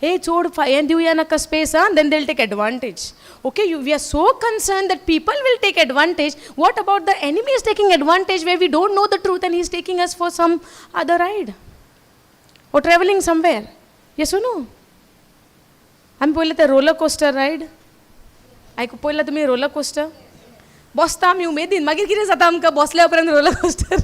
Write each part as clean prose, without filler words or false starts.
हे चड हें दिवया नाका स्पेस आं, then they'll take advantage. Okay, you we are so concerned that people will take advantage. What about the enemy is taking advantage, where we don't know the truth and he is taking us for some other ride or travelling somewhere? Yes or no? आमी पळयलें तें roller coaster ride. आयकू पळयला तुमी roller coaster? बसता आमी उमेदीन, मागीर कितें जाता आमकां बसल्या उपरांत रोलर कोस्टर?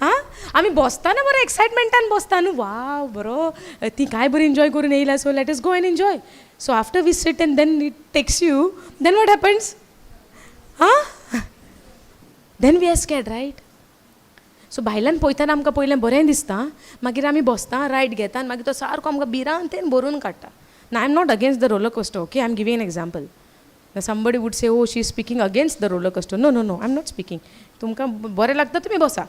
आं, आमी बसतना बरो एक्सायटमेंटान बसता न्हू, वाव बरो ती काय बरी एन्जॉय करून येयला, so let us go and enjoy. So after we sit and then it takes you, then what happens? आं, then we are scared, right? So भायल्यान पळयतना आमकां पयलें बरें दिसता, मागीर आमी बसता, रायड घेता आनी मागीर तो सारको आमकां भिरांतेन भरून काडटा. ना, I am not against the roller coaster, okay? I am giving an example. Somebody would say, "Oh, she is speaking against the roller coaster." No, no, no, I am not speaking. तुमकां बरें लागता तुमी बसा.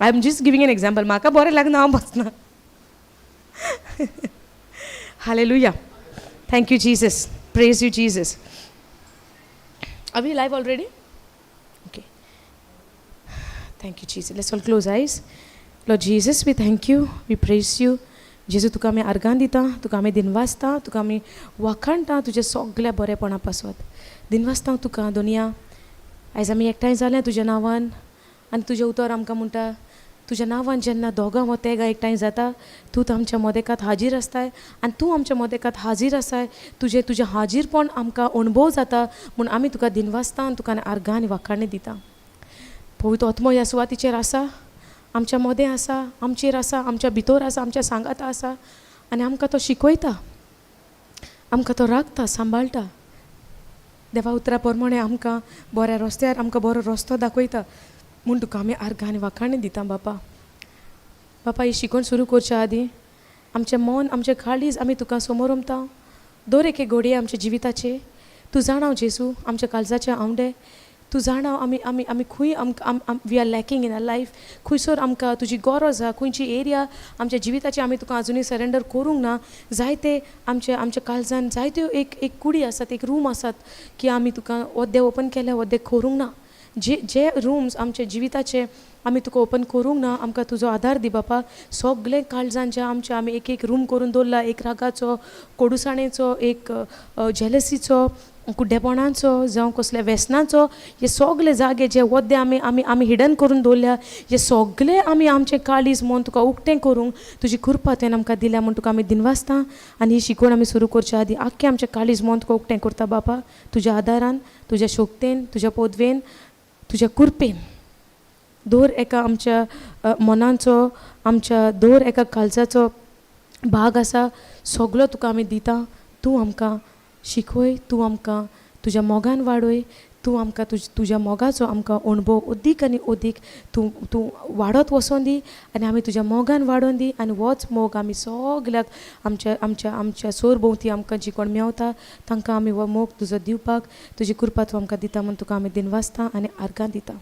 I am just giving an example. म्हाका बरें लागना, हांव बसना. Hallelujah. Thank you, Jesus. Praise you, Jesus. Are we live already? Okay. Thank you, Jesus. Let's all close eyes. Lord Jesus, we thank you. We praise you. जेजू, तुका आमी आर्गां दिता, तुका आमी दिनवासता, तुका आमी वाखाणटा तुज्या सगल्या बरेपणा पासत. दिनवासता तुका दोनया, आयज आमी एकठांय जाल्या तुज्या नांवान आनी तुजें उतर आमकां म्हणटा, तुज्या नांवान जेन्ना दोगां वा तेगां एकठांय जाता, तूं आमच्या मदेकात हाजीर आसताय आनी तूं आमच्या मदेकात हाजीर आसाय. तुजें हाजीरपण आमकां अणभव जाता म्हूण आमी तुका दिनवासता आनी तुका आर्गां आनी वाखाणी दिता. पवित्र आत्मो ह्या सुवातीचेर आसा, आमच्या मदें आसा, आमचेर आसा, आमच्या भितर आसा, आमच्या सांगाता आसा आनी आमकां तो शिकयता, आमकां तो राखता, सांबाळटा. देवा उतरा प्रमाणे आमकां बऱ्या रस्त्यार आमकां बरो रस्तो दाखयता म्हूण तुका आमी आर्गां आनी वाखाणी दिता बापा. बापा, ही शिकवण सुरू करच्या आदीं आमचें मन, आमचें काळीज आमी तुका समोर ओमता. दर एके घडये आमच्या जिविताचे तूं जाणा जेजू, आमच्या काळजाचे आंवडे तूं जाणा. आमी आमी आमी खंय आमकां we are lacking in our life, खंयसर आमकां तुजी गरज आहा, खंयची एरिया आमच्या जिविताची आमी तुका आजुनूय सरेंडर करूंक ना. जायते आमच्या काळजान जायत्यो एक एक कुडी आसात, एक रूम आसात की आमी तुका ओद्दे ओपन केल्या, ओद्दे करूंक ना. जे जे रुम्स आमच्या जिविताचे आमी तुका ओपन करूंक ना, आमकां तुजो आदार दी बापा. सगलें काळजांचे आमचे आमी एक एक रूम करून दवरला, एक रागाचो, कोडुसाणेचो, एक जेलसीचो, कुड्डेपणाचो, जावं कसल्या वेसनाचो, हे सगले जागे जे वद्दे आमी आमी आमी हिडन करून दवरल्या, हे सगले आमी आमचें काळीज मन तुका उक्तें करूंक तुजी कृपा तुवें आमकां दिल्या म्हूण तुका आमी दिनवासता. आनी ही शिकवण आमी सुरू करच्या आदीं आख्खें आमचें काळीज मन तुका उक्तें करता बापा. तुज्या आदारान, तुज्या शक्तेन, तुज्या पदवेन, तुज्या कृपेन दर एका आमच्या मनाचो, आमच्या दर एका काळजाचो भाग आसा, सगलो तुका आमी दिता. तूं आमकां शिकय, तूं आमकां तुज्या मोगान वाडय, तूं आमकां तुज्या मोगाचो आमकां अणभव अदीक आनी अदीक तूं तूं वाडत वचोन दी आनी आमी तुज्या मोगान वाडोवन दी आनी होच मोग आमी सगल्याक आमच्या आमच्या आमच्या सरभोंवती आमकां जी कोण मेवता तांकां आमी हो मोग तुजो दिवपाक तुजी कृपा तूं आमकां दिता म्हूण तुका आमी दिनवासता आनी आर्गां दिता.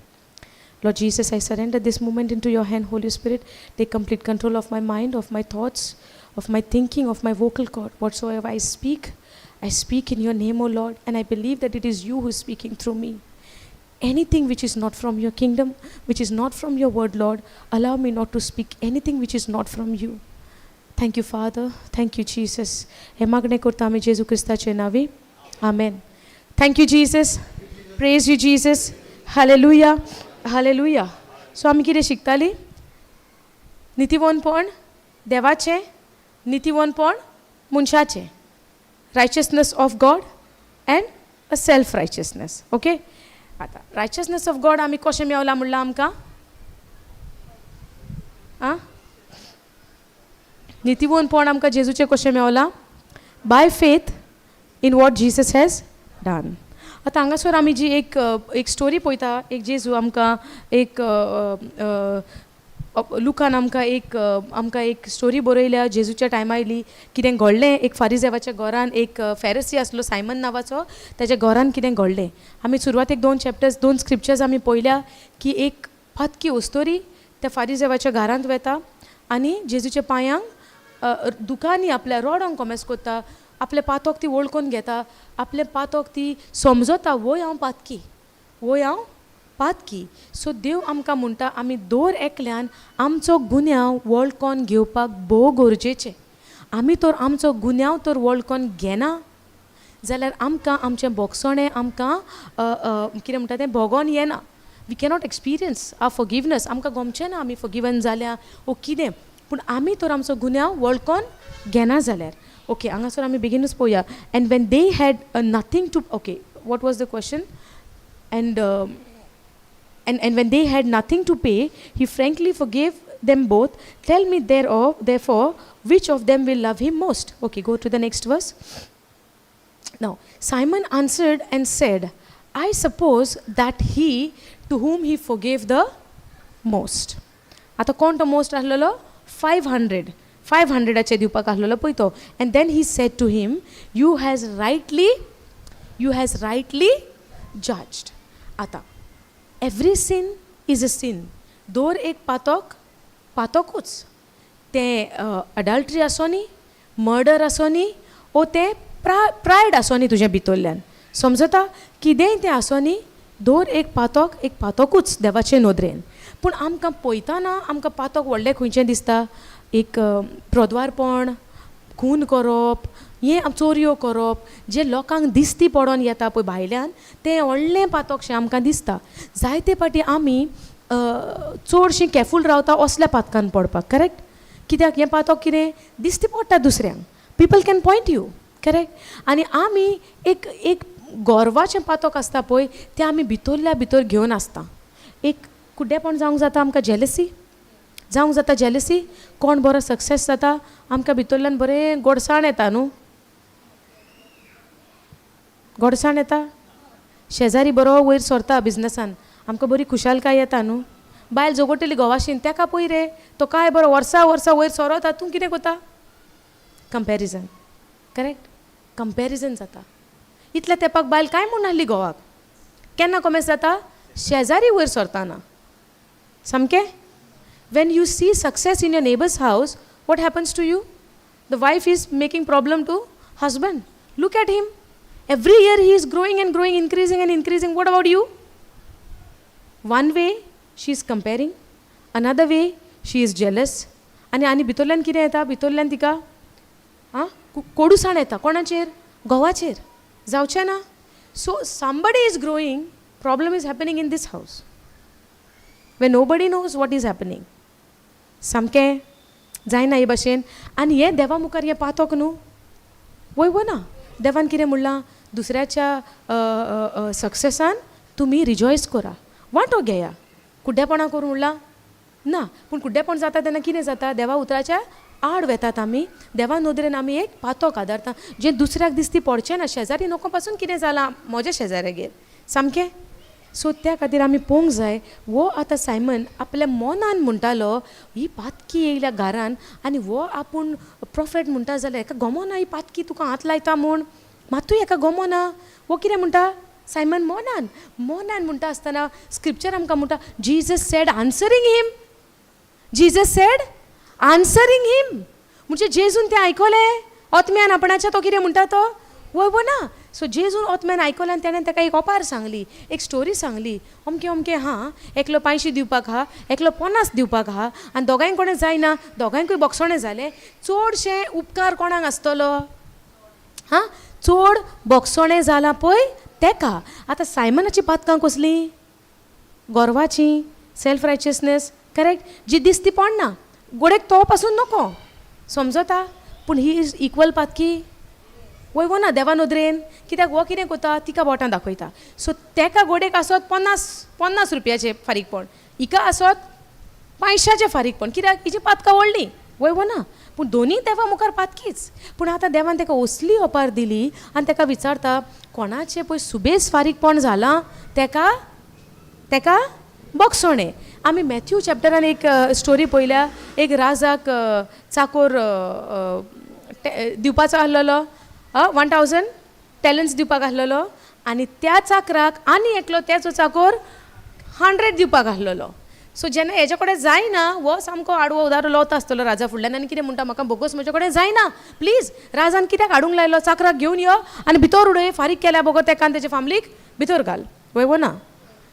Lord Jesus, I surrender this moment into your hand, Holy Spirit. Take complete control of my mind, of my thoughts, of my thinking, of my vocal cord. Whatsoever I speak in your name, O Lord, and I believe that it is you who is speaking through me. Anything which is not from your kingdom, which is not from your word, Lord, allow me not to speak anything which is not from you. Thank you, Father. Thank you, Jesus. हे मागणें करता आमी जेजू क्रिस्ताचे नांवी. आमेन. Thank you, Jesus. Praise you, Jesus. Hallelujah. Hallelujah. So आमी कितें शिकतालीं? नितीवंतपण देवाचें, नितीवंतपण मनशाचें. Righteousness of God and a self righteousness, okay? आतां रायचसनस ऑफ गॉड आमी कशें मेवला म्हणलां आमकां? आं, नितीवंतपण आमकां जेजूचें कशें मेवलां? By faith in what Jesus has done. आतां हांगासर आमी जी एक स्टोरी पळयता, एक जेजू आमकां एक लुकान आमकां एक स्टोरी बरयल्या. जेजूच्या टायमार आयली कितें घडलें, एक फारिजेवाच्या घरान, एक फेरसी आसलो सायमन नांवाचो, ताच्या घरान कितें घडलें. आमी सुरवातेक दोन चॅप्टर्स, दोन स्क्रिप्चर्स आमी पळयल्या की एक पातकी अस्तोरी त्या फारिजेवाच्या घरांत वेता आनी जेजूच्या पांयांक दुकांनी आपल्या रडोंक कोमेस कोत्ता. आपलें पातोक ती वळखून घेता, आपलें पातोक ती समजता, वय हांव पातकी, वय हांव पातकी. सो देव आमकां म्हणटा, आमी दर एकल्यान आमचो गुन्यांव वळखोन घेवपाक भोव गरजेचें. आमी तर आमचो गुन्यांव तर वळखून घेना जाल्यार आमकां आमचें भोगसणें आमकां कितें म्हणटा तें भोगोन येना. We cannot experience our forgiveness. आमकां गमचें ना आमी फॉरगिवन जाल्या ओ कितें, पूण आमी तर आमचो गुन्यांव वळखून घेना जाल्यार. ओके, हांगासर आमी बेगीनूच पळोवया. And when they had nothing to, okay, what was the question? And when they had nothing to pay, he frankly forgave them both. Tell me therefore, which of them will love him most? Okay, go to the next verse. Now, Simon answered and said, I suppose that he to whom he forgave the most. आतां कोण तो most आसलेलो? 500. 500-आचे दिवपाक आसलेलो पळय तो. And then he said to him, you has rightly judged. आतां every sin is a sin. दर एक पातक पातकूच. तें अडल्ट्री आसोनी, मर्डर आसोनी, ओ तें प्रायड आसोनी तुज्या भितरल्यान, समजता? कितेंय तें आसोनी, दर एक पातक एक पातकूच देवाचे नदरेन. पूण आमकां पळयतना आमकां पातक व्हडलें खंयचें दिसता? एक प्रद्वारपण, खून करप, हें चोरयो करप, जें लोकांक दिश्टी पडोन येता पळय भायल्यान, तें व्हडलें पातकशें आमकां दिसता. जायते फावटी आमी चडशीं कॅरफूल रावता असल्या पातकान पडपाक, करेक्ट? कित्याक हें पातक कितें दिश्टी पडटा दुसऱ्यांक, people can point you, correct? आनी आमी एक एक गोरवाचें पातक आसता पळय, तें आमी भितरल्या भितर घेवन आसता. एक कुड्डेपण जावंक जाता आमकां, जेलसी जावंक जाता. जेलसी, कोण बरो सक्सेस जाता, आमकां भितरल्यान बरें गोडसाण येता न्हू? गोडसाण येता. शेजारी बरो वयर सरता बिजनसान, आमकां बरी खुशालकाय येता न्हू? बायल झगडटली घोवाशीन, तेका पळय रे, तो काय बरो वर्सा वर्सा वयर सरता, तूं कितें करता? Comparison, correct? कंपॅरिजन जाता. इतल्या तेंपाक बायल कांय म्हूण नासली घोवाक. केन्ना कोमेस जाता? शेजारी वयर सरताना. सामकें, when you see success in your neighbour's house, what happens to you? The wife is making problem to husband. Look at him, every year he is growing and growing, increasing and increasing. What about you? One way she is comparing, another way she is jealous. आनी आनी भितरल्यान कितें येता? भितरल्यान तिका आं कोडूसाण येता. कोणाचेर? घोवाचेर. जावचें ना? So somebody is growing, problem is happening in this house when nobody knows what is happening. सामकें जायना हे भाशेन. आनी हें देवा मुखार हें पातक न्हू? वय वो ना? देवान कितें म्हणलां? दुसऱ्याच्या सक्सेसान तुमी रिजॉयस करा, वांटो घेया. कुड्डेपणां करूं म्हणलां ना. पूण कुड्डेपण जाता तेन्ना कितें जाता? देवा उतराच्या आड वेतात आमी. देवा नदरेन आमी एक पातक आदारता, जें दुसऱ्याक दिसती पडचें ना. शेजारी नको पासून कितें जालां म्हज्या शेजाऱ्यागेर. सामकें. सो त्या खातीर आमी पळोवंक जाय. हो आतां सायमन आपल्या मनान म्हणटालो, ही पातकी येयल्या घरान आनी हो आपूण प्रोफेट म्हणटा जाल्यार हेका गमोना ही पातकी तुका हात लायता म्हूण? मातूय हेका गमोना. हो कितें म्हणटा सायमन मनान मनान म्हणटा आसतना स्क्रिप्चर आमकां म्हणटा, Jesus said answering him, Jesus said answering him. म्हणजे जेजून तें आयकलें ओतम्यान आपणाच्या, तो कितें म्हणटा तो. वय वो ना? सो जेजून ओतम्यान आयकलें आनी तेणें ताका एक ओपार सांगली, एक स्टोरी सांगली. अमकें अमकें आहा, एकलो 500 दिवपाक आहा, एकलो 50 दिवपाक आहा, आनी दोगांय कोणें जायना, दोगांयकूय बोगसणें जालें. चडशें उपकार कोणाक आसतलो? हां, चड बोगसणें जालां पळय तेका. आतां सायमनाची पातकां कसलीं? गोरवाची, सेल्फ रायचियसनेस, करेक्ट? जी दिसती पडना गोडेक, तो पासून नको समजता. पूण he is equal पातकी? वय वो ना? देवा नदरेन. कित्याक हो कितें करता? तिका बोटां दाखयता. सो तेका गोडेक आसत 50 रुपयाचें फारीकपण, हिका आसत 500-चें फारीकपण. कित्याक? हिची पातकां व्हडलीं. वय वो ना? पूण दोनूय देवा मुखार पातकीच. पूण आतां देवान ताका असली ओपार दिली आनी ताका विचारता, कोणाचें पळय सुबेज फारीकपण जालां तेका तेका बोगसणें. आमी मॅथ्यू चॅप्टरान एक स्टोरी पळयल्या. एक राजाक चाकोर दिवपाचो आसलेलो, 1000 टॅलंट्स दिवपाक आसलेलो, आनी त्या चाकराक आनी एकलो तेचो चाकोर 100 दिवपाक आसलेलो. सो जेन्ना हेजे कडेन जायना, हो सामको आडवो उदारो लवता आसतलो राजा फुडल्यान आनी कितें म्हणटा, म्हाका बोगोस, म्हजे कडेन जायना, प्लीज. राजान कित्याक हाडूंक लायलो? चाकराक घेवन यो आनी भितर उडय, फारीक केल्या बगर तेका आनी तेजे फामिलीक भितर घाल. वय वो ना?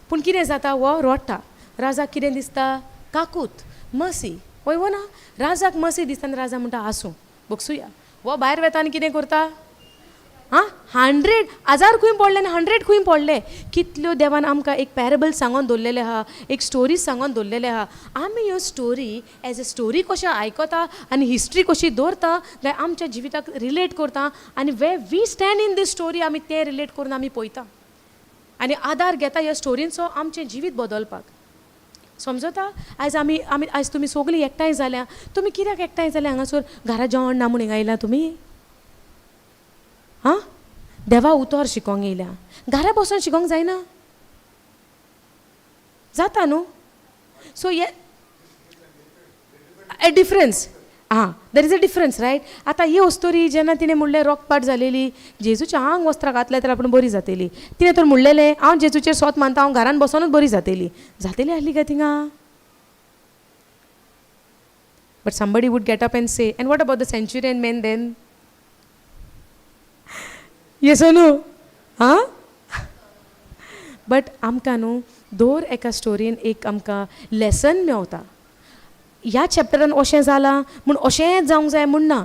पूण कितें जाता? हो रडटा. राजाक कितें दिसता? काकूत, मसी. वय वो ना? राजाक मसी दिसता आनी राजा म्हणटा, आसूं. बगसुया. वो भायर वेता आनी कितें करता? आं, 100 हजार खंय पडले आनी 100 खंय पडले. कितल्यो देवान आमकां एक पॅरेबल सांगोन दवरलेले आहा, एक स्टोरी सांगोन दवरलेले आहा. आमी ह्यो स्टोरी एज अ स्टोरी कश्यो आयकता आनी हिस्ट्री कशी दवरता जाल्यार आमच्या जिविताक रिलेट करता आनी way we stand in this story आमी तें रिलेट करून आमी पळयता आनी आदार घेता ह्या स्टोरींचो आमचें जिवीत बदलपाक. समजता? आयज आमी आमी आयज तुमी सगळीं एकठांय जाल्या. तुमी कित्याक एकठांय जाल्या हांगासर? घरा जेवण ना म्हूण हिंगा येयला तुमी? आं, देवा उतर शिकोंक येयल्या. घरा बसून शिकोंक जायना? जाता न्हू? सो हे ए डिफरन्स आं, there is a difference, right? आतां ही अस्तोरी जेन्ना तिणें म्हणलें रोगपाट जालेली, जेजूच्या आंग वस्त्रां घातलें तर आपूण बरी जातली. तिणें तर म्हणलेलें हांव जेजूचेर सोत मानता, हांव घरान बसोनूच बरी जातली. जातली आसली काय थिंगा? But somebody would get up and say, and what about the centurion man then? Yes or no? हां? बट आमकां न्हू दर एका स्टोरीन एक आमकां लेसन मेवता. ह्या चॅप्टरान अशें जालां म्हूण अशेंच जावंक जाय म्हूण ना,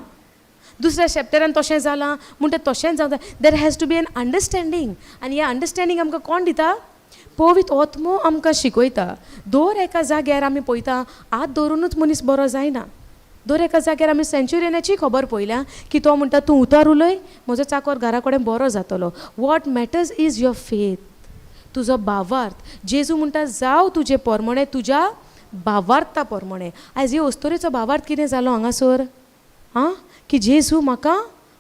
दुसऱ्या चॅप्टरान तशें जालां म्हूण तें तशेंच जावंक जाय. There has to be an understanding. आनी हें अंडरस्टँडींग आमकां कोण दिता? पवित्र आत्मो आमकां शिकयता. दर एका जाग्यार आमी पळयता हात दवरुनूच मनीस बरो जायना. दर एका जाग्यार आमी सेंच्युरियनाची खबर पळयल्या की तो म्हणटा तूं उतर उलय, म्हजो चाकोर घरा कडेन बरो जातलो. What matters is your faith, तुजो भावार्थ. जेजू म्हणटा जावं तुजे पोरमोणे, तुज्या भावार्था पोरमोणे. आयज हे अस्तोरेचो भावार्थ कितें जालो हांगासर? आं, की जेजू म्हाका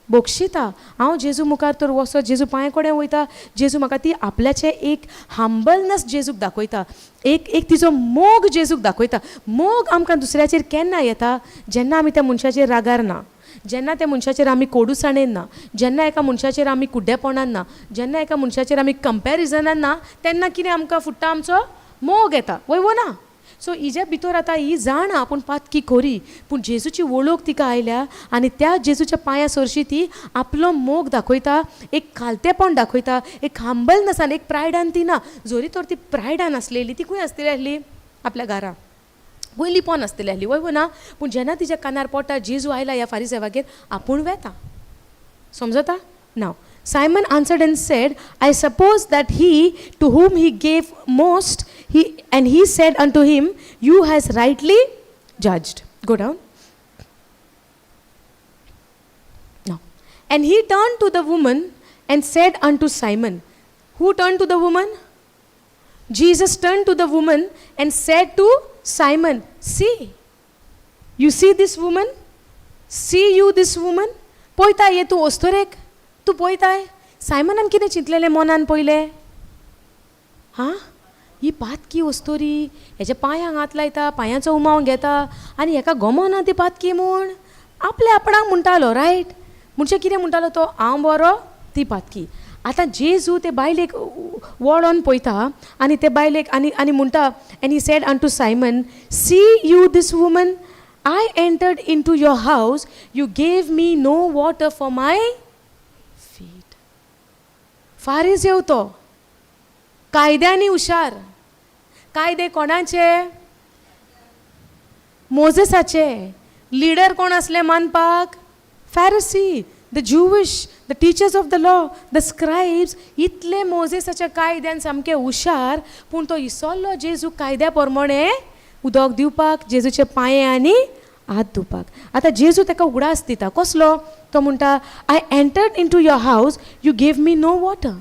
बक्षिता, हांव जेजू मुखार तर वचत जेजू पांय कडेन वयता, जेजू म्हाका ती आपल्याचें एक हंबलनस जेजूक दाखयता, एक एक तिजो मोग जेजूक दाखयता. मोग आमकां दुसऱ्याचेर केन्ना येता? जेन्ना आमी त्या मनशाचेर रागार ना, जेन्ना त्या मनशाचेर आमी कोडूसाणेन ना, जेन्ना एका मनशाचेर आमी कुड्डेपणान ना, जेन्ना एका मनशाचेर आमी कंपॅरिजनान ना, तेन्ना कितें आमकां फुट्टा? आमचो मोग येता. वय वो ना? सो हिज्या भितर आतां ही जाणा आपूण पातकी खोरी, पूण जेजूची वळख तिका आयल्या आनी त्या जेजूच्या पांया सरशी ती आपलो मोग दाखयता, एक खालतेपण दाखयता, एक हंबलनसान, एक प्रायडान ती ना. जरी तर ती प्रायडान आसलेली, ती खंय आसतली आसली? आपल्या घरा खंय लिपोन आसतली आसली. वय वो ना? पूण जेन्ना तिच्या कानार पोटा जेजू आयला ह्या फारीसेवागेर, आपूण वेता. समजता? Now Simon answered and said, I suppose that he to whom he gave most, he and he said unto him, you has rightly judged. Go down. Now, and he turned to the woman and said unto Simon, who turned to the woman? Jesus turned to the woman and said to Simon, see, you see this woman? See you this woman? पळयता ये तूं अस्तोरेक? तूं पळयताय? सायमनान कितें चिंतलेलें मनान पयलें? हां, ही पातकी अस्तोरी हेच्या पांयांक हात लायता, पांयांचो उमाव घेता आनी हेका गमना ती पातकी म्हूण आपल्या आपणाक म्हणटालो. रायट? म्हणजे कितें म्हणटालो तो? हांव बरो, ती पातकी. आतां जेजू ते बायलेक वळोन पळयता आनी ते बायलेक आनी आनी म्हणटा, and he said unto Simon, see you this woman, I entered into your house, you gave me no water for my feet. फारीज तो कायद्यांनी हुशार. कायदे कोणाचे? मोजेसाचे. लिडर कोण आसले मानपाक? Pharisee, the Jewish, the teachers of the law, the scribes. इतले मोजेसाच्या कायद्यान सामके हुशार, पूण तो इसोल्लो जेजू कायद्या प्रमाणे उदक दिवपाक, जेजूचे पांये आनी हात धुवपाक. आतां जेजू ताका उगडास दिता. कसलो? तो म्हणटा, I entered into your house, you gave me no water.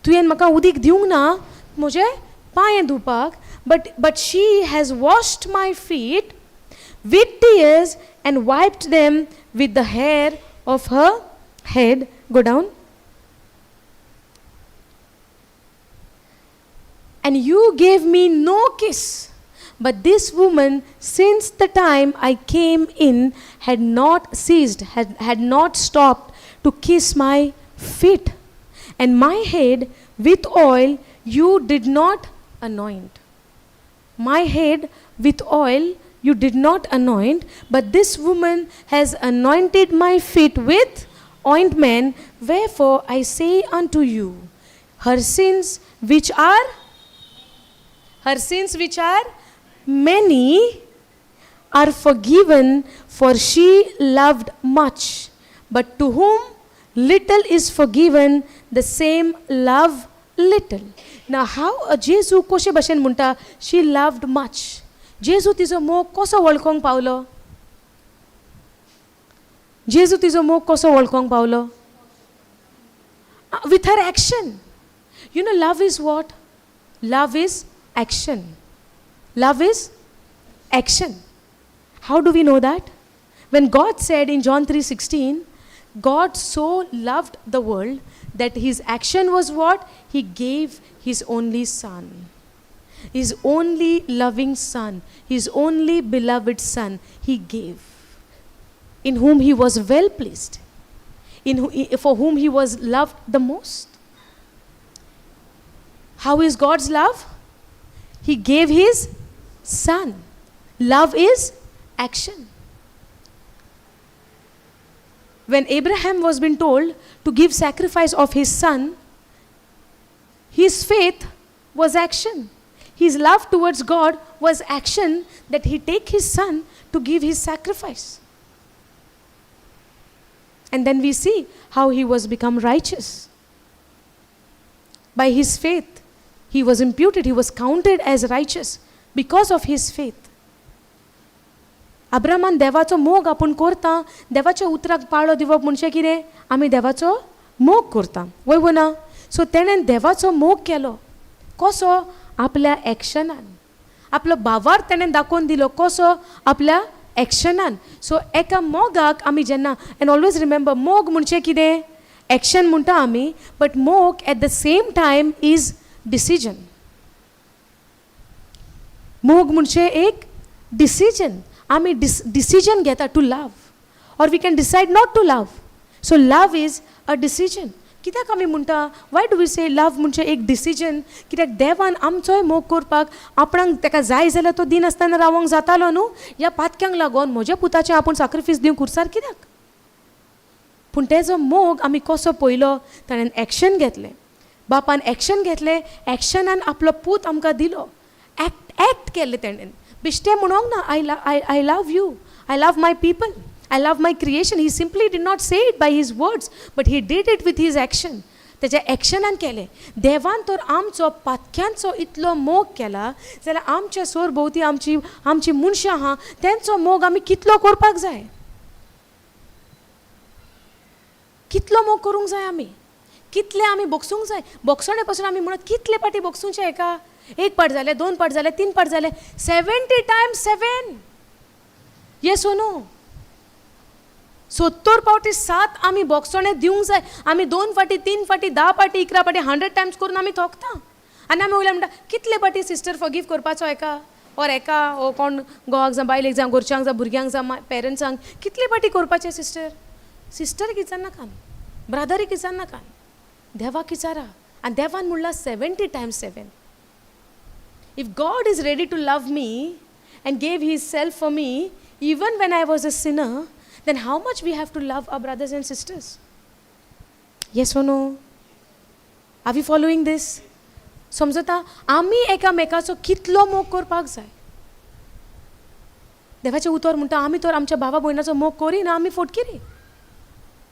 तुवें म्हाका उदीक दिवंक ना म्हजे पांये धुवपाक, but she has washed my feet with tears and wiped them with the hair of her head. Go down. And you gave me no kiss, but this woman, since the time I came in, had not ceased, had not stopped to kiss my feet. And my head with oil you did not anoint. My head with oil you did not anoint, but this woman has anointed my feet with ointment. Wherefore I say unto you, her sins which are, her sins which are many are forgiven, for she loved much. But to whom little is forgiven, the same love little. Now how जेजू कशे भशेन म्हणटा she loved much? जेजू तिजो मोग कसो वळखोंक पावलो? जेजू तिजो मोग कसो वळखोंक पावलो? With her action. You know, love is what? Love is action. Love is action. How do we know that? When God said in John 3:16, God so loved the world that his action was what? He gave his only son. His only loving son, his only beloved son, he gave, in whom he was well pleased, for whom he was loved the most. How is God's love? He gave his son. Love is action. When Abraham was being told to give sacrifice of his son, his faith was action. His love towards God was action, that he take his son to give his sacrifice. And then we see how he was become righteous. By his faith, he was imputed, he was counted as righteous because of his faith. अब्रामान देवाचो मोग आपूण करता, देवाच्या उतराक पाळो दिवप म्हणजे कितें? आमी देवाचो मोग करता, वय वो ना? सो तेणें देवाचो मोग केलो कसो? आपल्या एक्शनान. आपलो भावार्थ तेणें दाखोवन दिलो कसो? आपल्या एक्शनान. सो एका मोगाक आमी जेन्ना, एंड ऑलवेज रिमेंबर, मोग म्हणजे कितें? एक्शन म्हणटा आमी, but mog at the same time is decision. मोग म्हणजे एक डिसिजन. आमी डिसिजन घेता to love, or we can decide not to love. So love is a decision. कित्याक आमी म्हणटा, why do we say love म्हणजे एक डिसिजन? कित्याक देवान आमचोय मोग करपाक आपणाक ताका जाय जाल्यार तो दिनासतना रावोंक जातालो न्हू. ह्या पातक्यांक लागून म्हज्या पुताचें आपूण साक्रिफीस दिवंक खुर्सार कित्याक? पूण तेजो मोग आमी कसो पयलो? ताणें एक्शन घेतलें. बापान एक्शन घेतलें, एक्शनान आपलो पूत आमकां दिलो. एक्ट केल्लें तेणें. बिश्टें म्हणोंक ना, I love you, I love my people, I love my creation. He simply did not say it by his words, but he did it with his action. तेज्या एक्शनान केलें. देवान तर आमचो पातक्यांचो इतलो मोग केला जाल्यार आमच्या सरभोंवती आमची आमची मनशां आहा तेंचो मोग आमी कितलो करपाक जाय? कितलो मोग करूंक जाय आमी? कितले आमी बोगसूंक जाय? बोगसणे पसून आमी म्हणत कितले पाटी बोगसूंचे हेका? एक पाट जालें, दोन पाट जालें, तीन पाट जालें, 70 times 7. Yes or no? 70 फावटी 7 आमी बोगसणे दिवंक जाय. आमी 2 फाटी, 3 फाटी, 10 फाटी, 11 फाटी, 100 टायम्स करून आमी थोकता. आनी आमी वयल्यान म्हणटा कितले फाटी सिस्टर फॉरगीव करपाचो हेका, ऑर हेका, ओ कोण घोवाक जावं, बायलेक जावं, घरच्यांक जावं, भुरग्यांक जावं, पेरंट्सांक कितले फाटी करपाचें सिस्टर? सिस्टर विचारनाका, ब्रादरीक विचारनाका, देवाक विचारा. आनी देवान म्हणलां 70 times 7. If God is ready to love me and gave his self for me even when I was a sinner, then how much we have to love our brothers and sisters? Yes or no? Are we following this? समजता? आमी एकामेकाचो कितलो मोग करपाक जाय. देवाचें उतर म्हणटा आमी तर आमच्या भावा भयणाचो मोग करिना, आमी फटकिरी.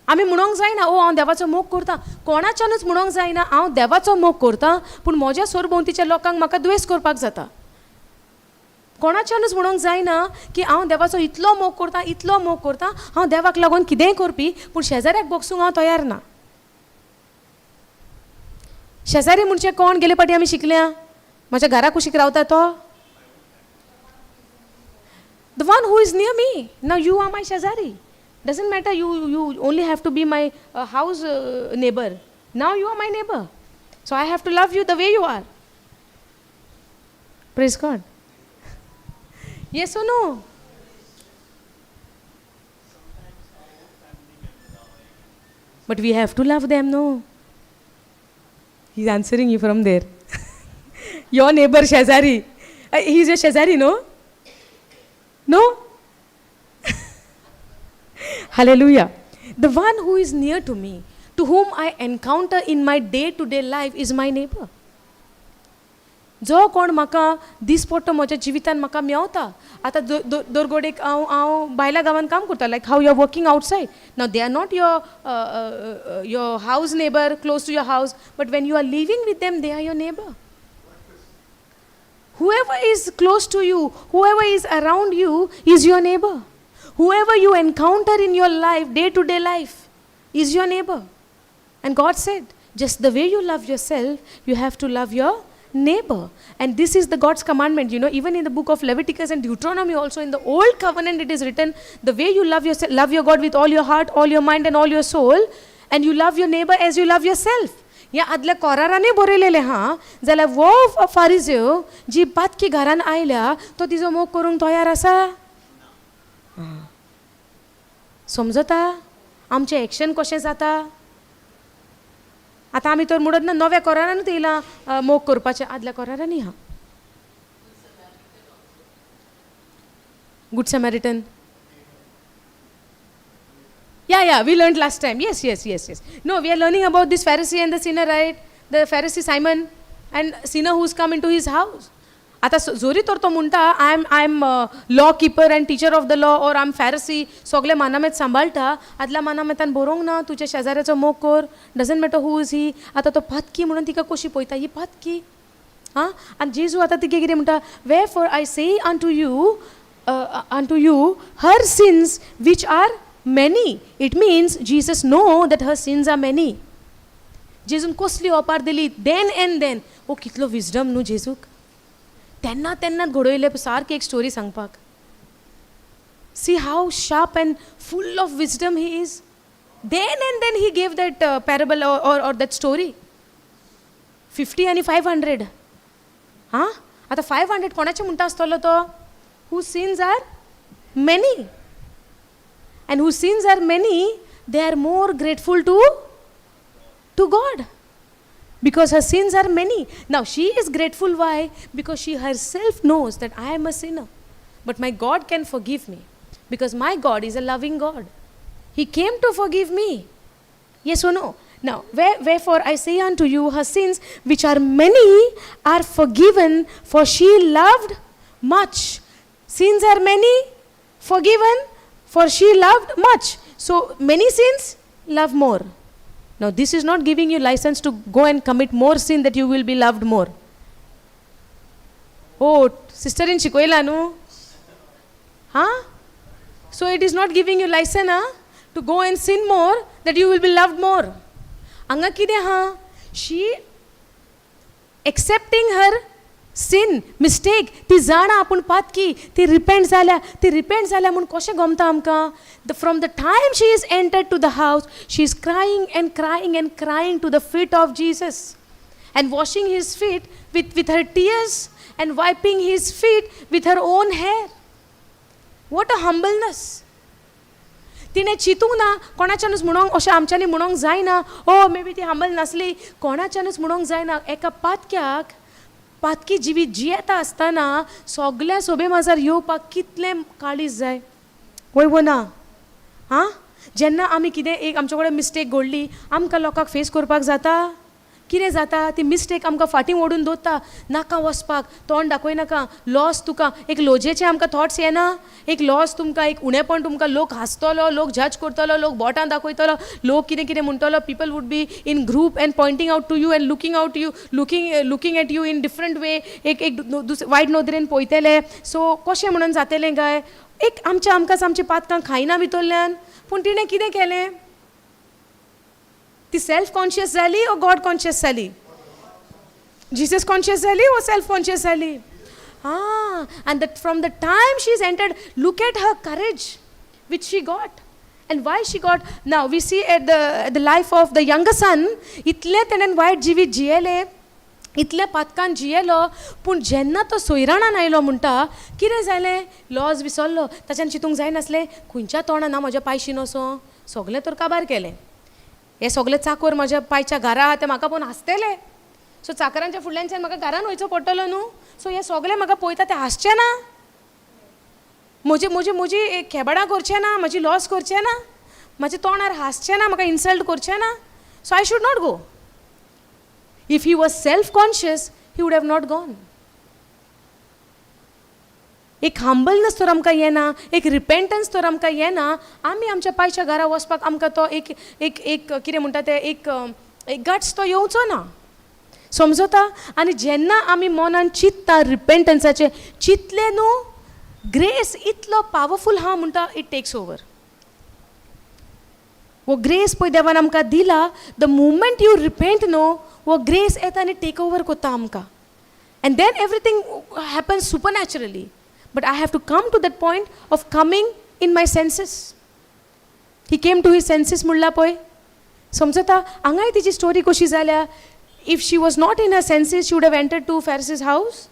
आमी म्हणोंक जायना ओ हांव देवाचो मोग करता. कोणाच्यानूच म्हणोंक जायना हांव देवाचो मोग करता, पूण म्हज्या सरभोंवतीच्या लोकांक म्हाका द्वेस करपाक जाता. कोणाच्यानूच म्हणोंक जायना की हांव देवाचो इतलो मोग करता, इतलो मोग करता, हांव देवाक लागून कितेंय करपी, पूण शेजाऱ्याक बोगसूंक हांव तयार ना. शेजारी म्हणजे कोण? गेले फावटी आमी शिकल्या, म्हज्या घरा कुशीक रावता तो, the one who is near me. Now you are my शेजारी. Doesn't matter, you only have to be my house neighbor. Now you are my neighbor. So I have to love you the way you are. Praise God. Yes or no? But we have to love them, no? He's answering you from there. Your neighbor, Shazari. He's your Shazari, no? No? Hallelujah. The one who is near to me, to whom I encounter in my day-to-day life, is my neighbor. जो कोण म्हाका दिसपडटो म्हज्या जिवितान म्हाका मेवता. आतां दरगोडेक हांव भायल्या गांवांत काम करता, like how you are working outside. Now they are not your house neighbour, close to your house, but when you are living with them, they are your neighbour. Whoever is close to you, whoever is around you is your neighbor. Whoever you encounter in your life, day to day life, is your neighbor. And God said, just the way you love yourself, you have to love your neighbor. And this is the God's commandment. You know, even in the book of Leviticus and Deuteronomy, also in the old covenant, it is written, the way you love yourself, love your God with all your heart, all your mind, and all your soul, and you love your neighbor as you love yourself. ह्या आदल्या कोरारांनी बरयलेलें हा जाल्यार वो फारिजेव जी पातकी घरान आयल्या तो तिजो मोग करूंक तयार आसा. समजता आमचें एक्शन कशें जाता. आतां आमी तर म्हणत ना नव्या कोरारानूच येयलां मोग करपाचें, आदल्या कोरारांनी हा. Good Samaritan. Yeah, we learned last time. Yes. No, we are learning about this Pharisee and the sinner, right? The Pharisee Simon and sinner who's come into his house. आता जोरी तर तो म्हणटा I am law keeper and teacher of the law or I am Pharisee, सगळे मानामेत सांबाळटा. आदल्या मानामेतान बरोवंक ना तुज्या शेजाऱ्याचो मोग कर, doesn't matter who is he. आतां तो पातकी म्हणून तिका कशी पळयता ही पातकी. आं, आनी जेजू आतां तिगे कितें म्हणटा, wherefore I say unto you her sins which are many. It means Jesus know that her sins are many. जेजून कसली ओपार दिली then and then. ओ कितलो विजडम न्हू जेजूक, तेन्ना तेन्नाच घडयलें सारकी एक स्टोरी सांगपाक. See how sharp and full of wisdom he is. Then and then he gave that parable or that story. 50 आनी 500. हां, आतां 500 कोणाचें म्हणटा आसतलो तो? Who sins are many. And whose sins are many, they are more grateful to God. Because her sins are many. Now she is grateful, why? Because she herself knows that I am a sinner. But my God can forgive me. Because my God is a loving God. He came to forgive me. Yes or no? Now, wherefore I say unto you, her sins which are many are forgiven, for she loved much. Sins are many, forgiven, for she loved much. So many sins, love more. Now this is not giving you license to go and commit more sin that you will be loved more. Oh, sister in शिकयला न्हू? Huh? So it is not giving you license to go and sin more that you will be loved more. हांगा कितें आहा, she accepting her sin, mistake, ती जाणा आपूण पातकी, ती repent जाल्या. ती रिपेंट जाल्या म्हूण कशें गमता आमकां? The from the time she is entered to the house, she is crying and crying and crying to the feet of Jesus and washing his feet with her tears and wiping his feet with her own hair. What a humbleness. तिणें चिंतूंक ना कोणाच्यानूच म्हणोंक, अशें आमच्यांनी म्हणोंक जायना, ओ may be ती humble नासली, कोणाच्यानूच म्हणोंक जायना. एका पातक्याक पातकी जिवीत जियेता आसतना सगल्या सोबे माजार येवपाक कितलें काळीज जाय, वय वो ना? आं, जेन्ना आमी कितें एक आमचे कडेन मिस्टेक घडली, आमकां लोकांक फेस करपाक जाता? कितें जाता, ती मिस्टेक आमकां फाटीं ओडून दवरता, नाका वचपाक, तोंड दाखयनाका, लॉस तुका, एक लॉजेचे आमकां थॉट्स येना, एक लॉस तुमकां, एक उणेपण तुमकां, लोक हांसतलो, लोक जज करतलो, लोक बोटां दाखयतलो, लोक कितें कितें म्हणटलो. People would be in group and pointing out to you and looking out you, looking at you in different way, एक एक वायट नदरेन पळयतले. सो कशें म्हणून जातलें काय? एक आमच्या आमकांच आमची पातकां खायना भितरल्यान. पूण तिणें कितें केलें? ती सेल्फ कॉन्शियस जाली ओ गॉड कॉन्शियस जाली? जीसस कॉन्शियस जाली ओ सेल्फ कॉन्शियस जाली? Ah, and that from the time she's entered, look at her courage which she got. And why she got, now we see at the life of the younger son, इतलें तेणेन वायट जिवीत जियेलें, इतल्या पातकान जियेलो, पूण जेन्ना तो सोयराणान आयलो म्हणटा कितें जालें, लॉज विसरलो. ताच्यान चिंतूंक जायनासलें खंयच्या तोंडान हांव म्हज्या पायशीन वचों, सगलें तर काबार केलें, हे सगळे चाकोर म्हज्या पायच्या घरा आहा ते म्हाका पळोवन हांसतले, सो चाकरांच्या फुडल्यानच्यान म्हाका घरान वयचो पडटलो न्हू, सो हे सगळे म्हाका पळयता ते हांसचे ना, म्हजी म्हजी म्हजी खेबडां करचे ना, म्हजी लॉस करचे ना, म्हज्या तोंडार हांसचे ना, म्हाका इन्सल्ट करचे ना, so I should not go. If he was self conscious he would have not gone. एक हंबलनस तर आमकां येना, एक रिपेंटन्स तर आमकां येना, आमी आमच्या पायच्या घरा वचपाक आमकां तो एक एक एक कितें म्हणटा तें, एक एक गट्स तो येवचो ना, समजता? आनी जेन्ना आमी मनान चिंतता, रिपेंटन्साचें चिंतलें न्हू, ग्रेस इतलो पावरफूल आहा म्हणटा, it takes over. हो ग्रेस पळय देवान आमकां दिला, the moment you repent न्हू, हो ग्रेस येता आनी टेक ओवर कोत्ता आमकां, and then everything happens supernaturally. But I have to come to that point of coming in my senses. He came to his senses म्हणला पळय, समजता? हांगाय तिची स्टोरी कशी जाल्या? If she was not in her senses, she would have entered to Pharisee's house?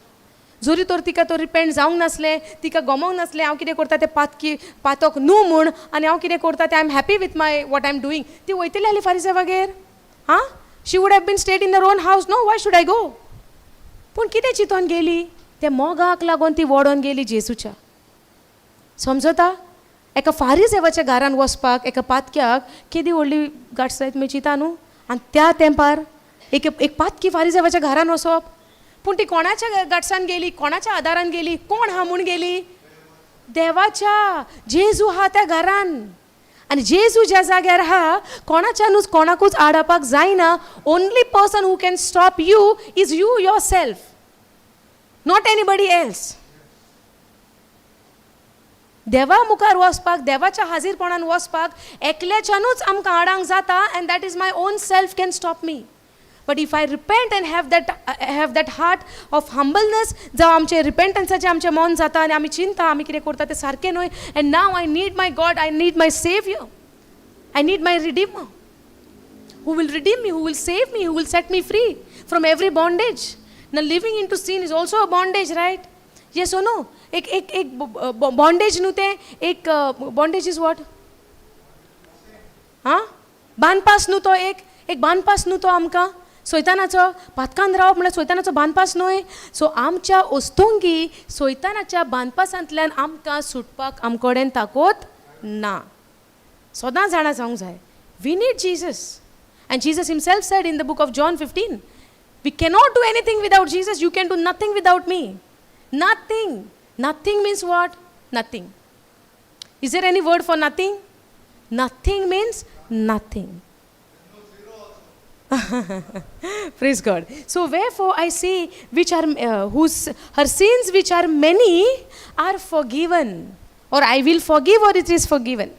जरी तर तिका तो रिपेंट जावंक नासलें, तिका गमोंक नासलें, हांव कितें करता तें पातकी पातक न्हू म्हूण, आनी हांव कितें करता तें, I am happy with my what I am doing, ती वयतली आसली फारिसावागेर? आं, she would have been stayed in her own house, no? Why should I go? पूण कितें चिंतोन गेली? ते मोगाक लागून ती वोडोन गेली जेजूच्या, समजता? एका फारिजेवाच्या घरान वचपाक एका पातक्याक केदी व्हडली गांठ जायत तुमी चिंता न्हू? आनी त्या तेंपार एक एक पातकी फारिजेवाच्या घरान वचप, पूण ती कोणाच्या गाठसान गेली? कोणाच्या आदारान गेली? कोण हा म्हूण गेली? देवाच्या. जेजू हा त्या घरान, आनी जेजू ज्या जाग्यार आहा, कोणाच्यानूच कोणाकूच आडावपाक जायना. Only person who can stop you is you yourself, not anybody else. देवा मुखार वचपाक, देवाच्या हाजीरपणान वचपाक एकल्याच्यानूच आमकां आडांक जाता, and that is my own self can stop me. But if I repent and have that heart of humbleness, जावं आमचें रिपेंटन्साचें आमचें मन जाता आनी आमी चिंता, आमी कितें करता तें सारकें न्हय, and now I need my God, I need my Saviour, I need my Redeemer who will redeem me, who will save me, who will set me free from every bondage. Now, living into sin is also a bondage, right? Yes or no? एक एक एक bondage न्हू तें? एक bondage is what? हां, बांदपास न्हू तो? एक एक बांदपास न्हू तो आमकां सोयतानाचो? पातकान रावप म्हणल्यार सोयतानाचो बांदपास न्हय? सो आमच्या वस्तुंगी सोयतानाच्या बांदपासांतल्यान आमकां सुटपाक आमकडेन ताकत ना. सदां जाणा जावंक जाय, we need Jesus. And Jesus himself said in the book of John 15, we cannot do anything without Jesus. You can do nothing without me. Nothing. Nothing means what? Nothing. Is there any word for nothing? Nothing means nothing. Praise God. So wherefore I say, which are whose her sins which are many are forgiven, or I will forgive, or it is forgiven.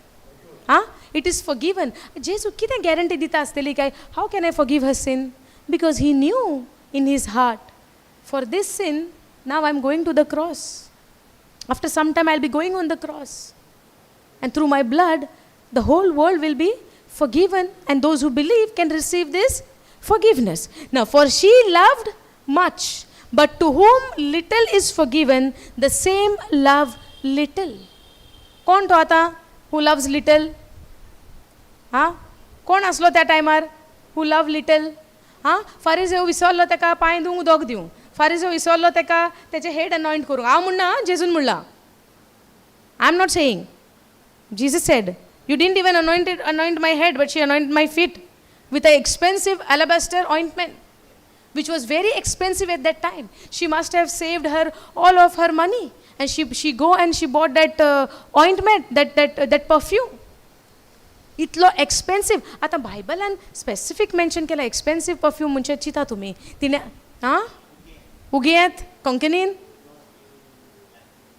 Huh? It is forgiven. जेजू कितें guarantee दिता आसतली काय? How can I forgive her sin? Because he knew in his heart, for this sin, now I am going to the cross. After some time I will be going on the cross. And through my blood, the whole world will be forgiven, and those who believe can receive this forgiveness. Now, for she loved much, but to whom little is forgiven, the same love little. कोण तो आतां who loves little? हां, कोण आसलो त्या टायमार who love little? हां, फारीजेव विसरलो ताका पांय धुवंक उदक दिवं, फारीजेव विसरलो ताका तेचे हेड अनॉयंट करूंक. हांव म्हणना, जेजून म्हणलां. I am not saying. Jesus said, "You didn't even anoint my head, but she anointed my feet with an expensive alabaster ointment, which was very expensive at that time." She must have saved her all of her money. And she go and she bought that ointment, that perfume. इतलो expensive. आतां बायबलान specific mention केला expensive perfume म्हणजे, चिंता तुमी, तिणें आं उगयेत कोंकणीन,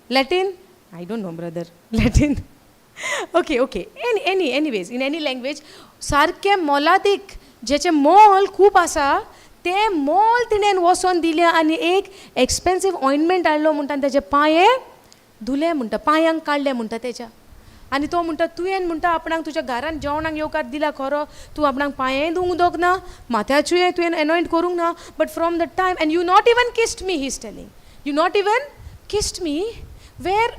Latin, I don't know, brother, Latin. Okay, anyways, in any language, सारकें मोलादीक, जेचें मोल खूब आसा, तें मोल तिणें वचोन दिलें आनी एक एक्सपेन्सीव ऑयंटमेंट हाडलो म्हणटा आनी तेजे पांये धुले म्हणटा, पांयांक काडले म्हणटा तेज्या. आनी तो म्हणटा, तुवें म्हणटा आपणाक तुज्या घरान जेवणाक येवकार दिला खरो, तूं आपणाक पांये धुवंक उदक ना, माथ्याचूय तुवें एनॉयंट करूंक ना, but from the time and you not even kissed me, he is telling, you not even kissed me, where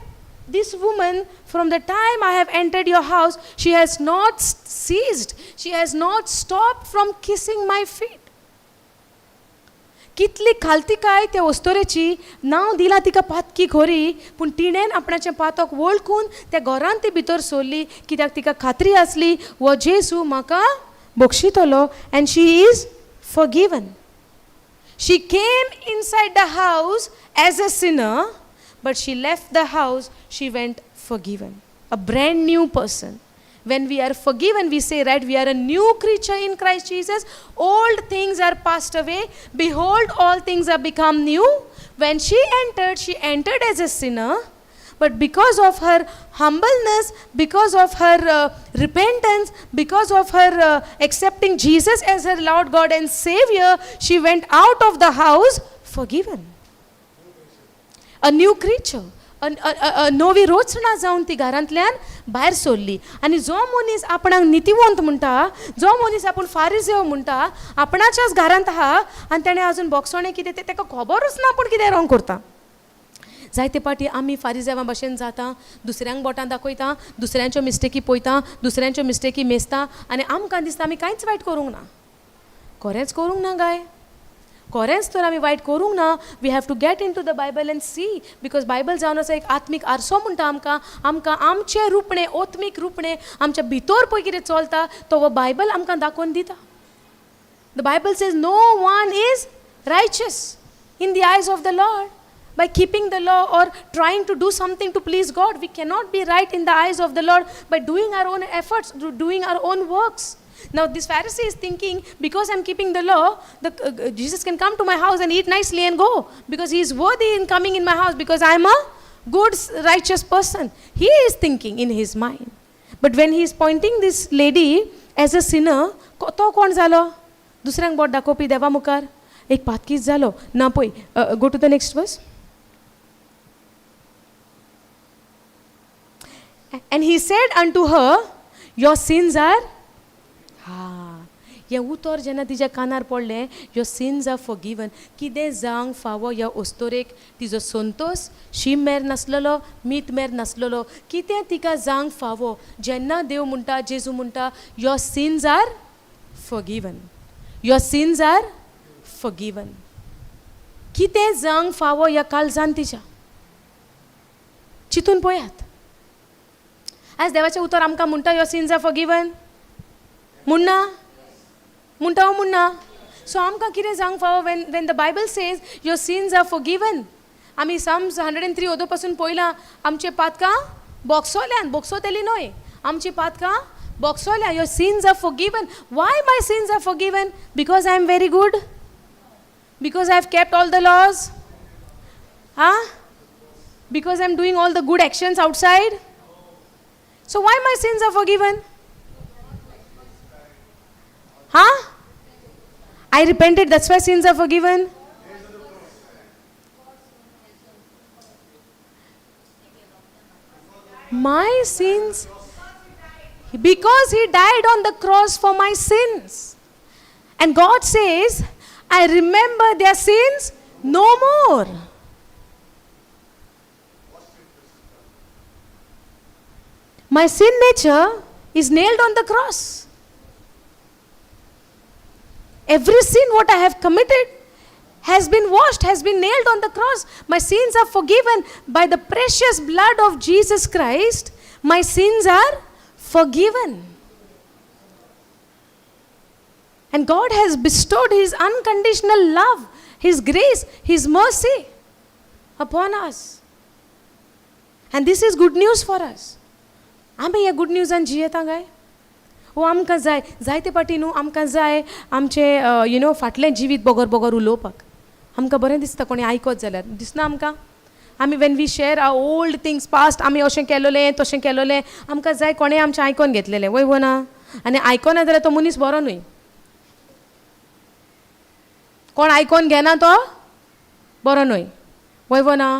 this woman, from the time I have entered your house, she has not ceased, she has not stopped from kissing my feet. कितली खालतिकाय त्या वस्तोरेची. नांव दिलां तिका पातकी खोरी, पूण तिणेन आपणाचें पातक वळखून त्या घरान ती भितर सरली, कित्याक तिका खात्री आसली, हो जेजू म्हाका बक्षितलो, and she is forgiven. She came inside the house as a sinner, But she left the house, she went forgiven, a brand new person. When we are forgiven, we say, right, we are a new creature in Christ Jesus. Old things are passed away. Behold, all things are become new. When she entered as a sinner. But because of her humbleness, because of her repentance, because of her accepting Jesus as her Lord God and Savior, she went out of the house forgiven. A new creature. नवी रचना जावन ती घरांतल्यान भायर सरली. आनी जो मनीस आपणाक नितीवंत म्हणटा, जो मनीस आपूण फारिजेव म्हणटा, आपणाच्याच घरांत आहा आनी तेणें अजून बोगसोणें कितें तें ताका खबरूच ना आपूण कितें रॉंग करता. जायते पाटी आमी फारिजेवा भशेन जाता, दुसऱ्यांक बोटां दाखयता, दुसऱ्यांच्यो मिस्टेकी पळयता, दुसऱ्यांच्यो मिस्टेकी मेजता आनी आमकां दिसता आमी कांयच वायट करूंक ना. खरेंच करूंक ना गाय, खरेंच तर आमी वायट करूंक ना. We have to get into the Bible and see, because Bible जावन आसा एक आत्मीक आरसो म्हणटा आमकां. आमकां आमचें रुपणें, आत्मीक रुपणें आमच्या भितर पळय कितें चलता तो हो बायबल आमकां दाखोवन दिता. The Bible says no one is righteous in the eyes of the Lord. By keeping the law or trying to do something to please God, we cannot be right in the eyes of the Lord by doing our own efforts, doing our own works. Now this Pharisee is thinking, because I'm keeping the law, the Jesus can come to my house and eat nicely and go, because he is worthy in coming in my house, because I'm a good, righteous person. He is thinking in his mind. But when he is pointing this lady as a sinner, तो कोण जालो? दुसऱ्यांक बोट दाखोवपी देवा मुखार एक पातकीच जालो ना. पळय, go to the next verse. And he said unto her, your sins are, हा, हें उतर जेन्ना तिच्या कानार पडलें, your sins are forgiven, कितें जावंक फावो ह्या अस्तोरेक? तिजो संतोश शीम मेर नासलेलो, मीत मेर नासलेलो. कितें तिका जावंक फावो जेन्ना देव म्हणटा, जेजू म्हणटा, your sins are forgiven, your sins are forgiven. कितें जावंक फावो ह्या काळजान तिच्या? चिंतून पळयात. आयज देवाचें उतर आमकां म्हणटा your sins are forgiven म्हणना, म्हणटा वो म्हणना? सो आमकां कितें जावंक फावो when the Bible says your sins are forgiven? आमी Psalms 103 ओदो पासून पळयलां, आमचे पातकां बोगसोल्यान, बोगसोतली न्हय, आमची पातकां बोगसोल्या. Your sins are forgiven. Why my sins are forgiven? Because I am very good, because I have kept all the laws, ah, because I am doing all the good actions outside. So why my sins are forgiven? Huh? I repented, that's why sins are forgiven. My sins, because he died on the cross for my sins. And God says, I remember their sins no more. My sin nature is nailed on the cross. Every sin what I have committed has been washed, has been nailed on the cross. My sins are forgiven by the precious blood of Jesus Christ. My sins are forgiven. And God has bestowed His unconditional love, His grace, His mercy upon us. And this is good news for us. आमी ह्या good न्यूजान जियेता काय? ओ आमकां जाय, जायते पाटी न्हू आमकां जाय आमचें you know फाटलें जिवीत बोगर बोगर उलोवपाक. आमकां बरें दिसता कोणी आयकत जाल्यार दिसना आमकां. आमी when we share our old things past, आमी अशें केलोलें तशें केलोलें, आमकां जाय कोणें आमचें आयकोन घेतलेलें, वय वो ना? आनी आयकोना जाल्यार तो मनीस बरो न्हय. कोण आयकोन घेना तो बरो न्हय, वय वो ना?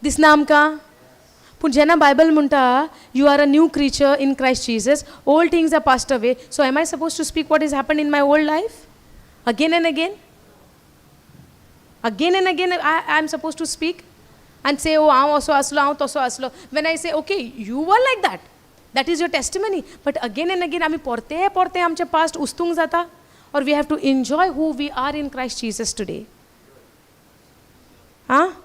दिसना आमकां. पूण जेन्ना बायबल म्हणटा you are a new creature in Christ Jesus, old things are passed away, so am I suppose to speak what is happen in my old life again and again? Again and again I am suppose to speak and say, oh हांव असो आसलो, हांव तसो आसलो. When I say okay you were like that, that is your testimony, but again and again आमी परते परते आमचें पास्ट उस्तूंक जाता. Or we have to enjoy who we are in Christ Jesus today. Ah?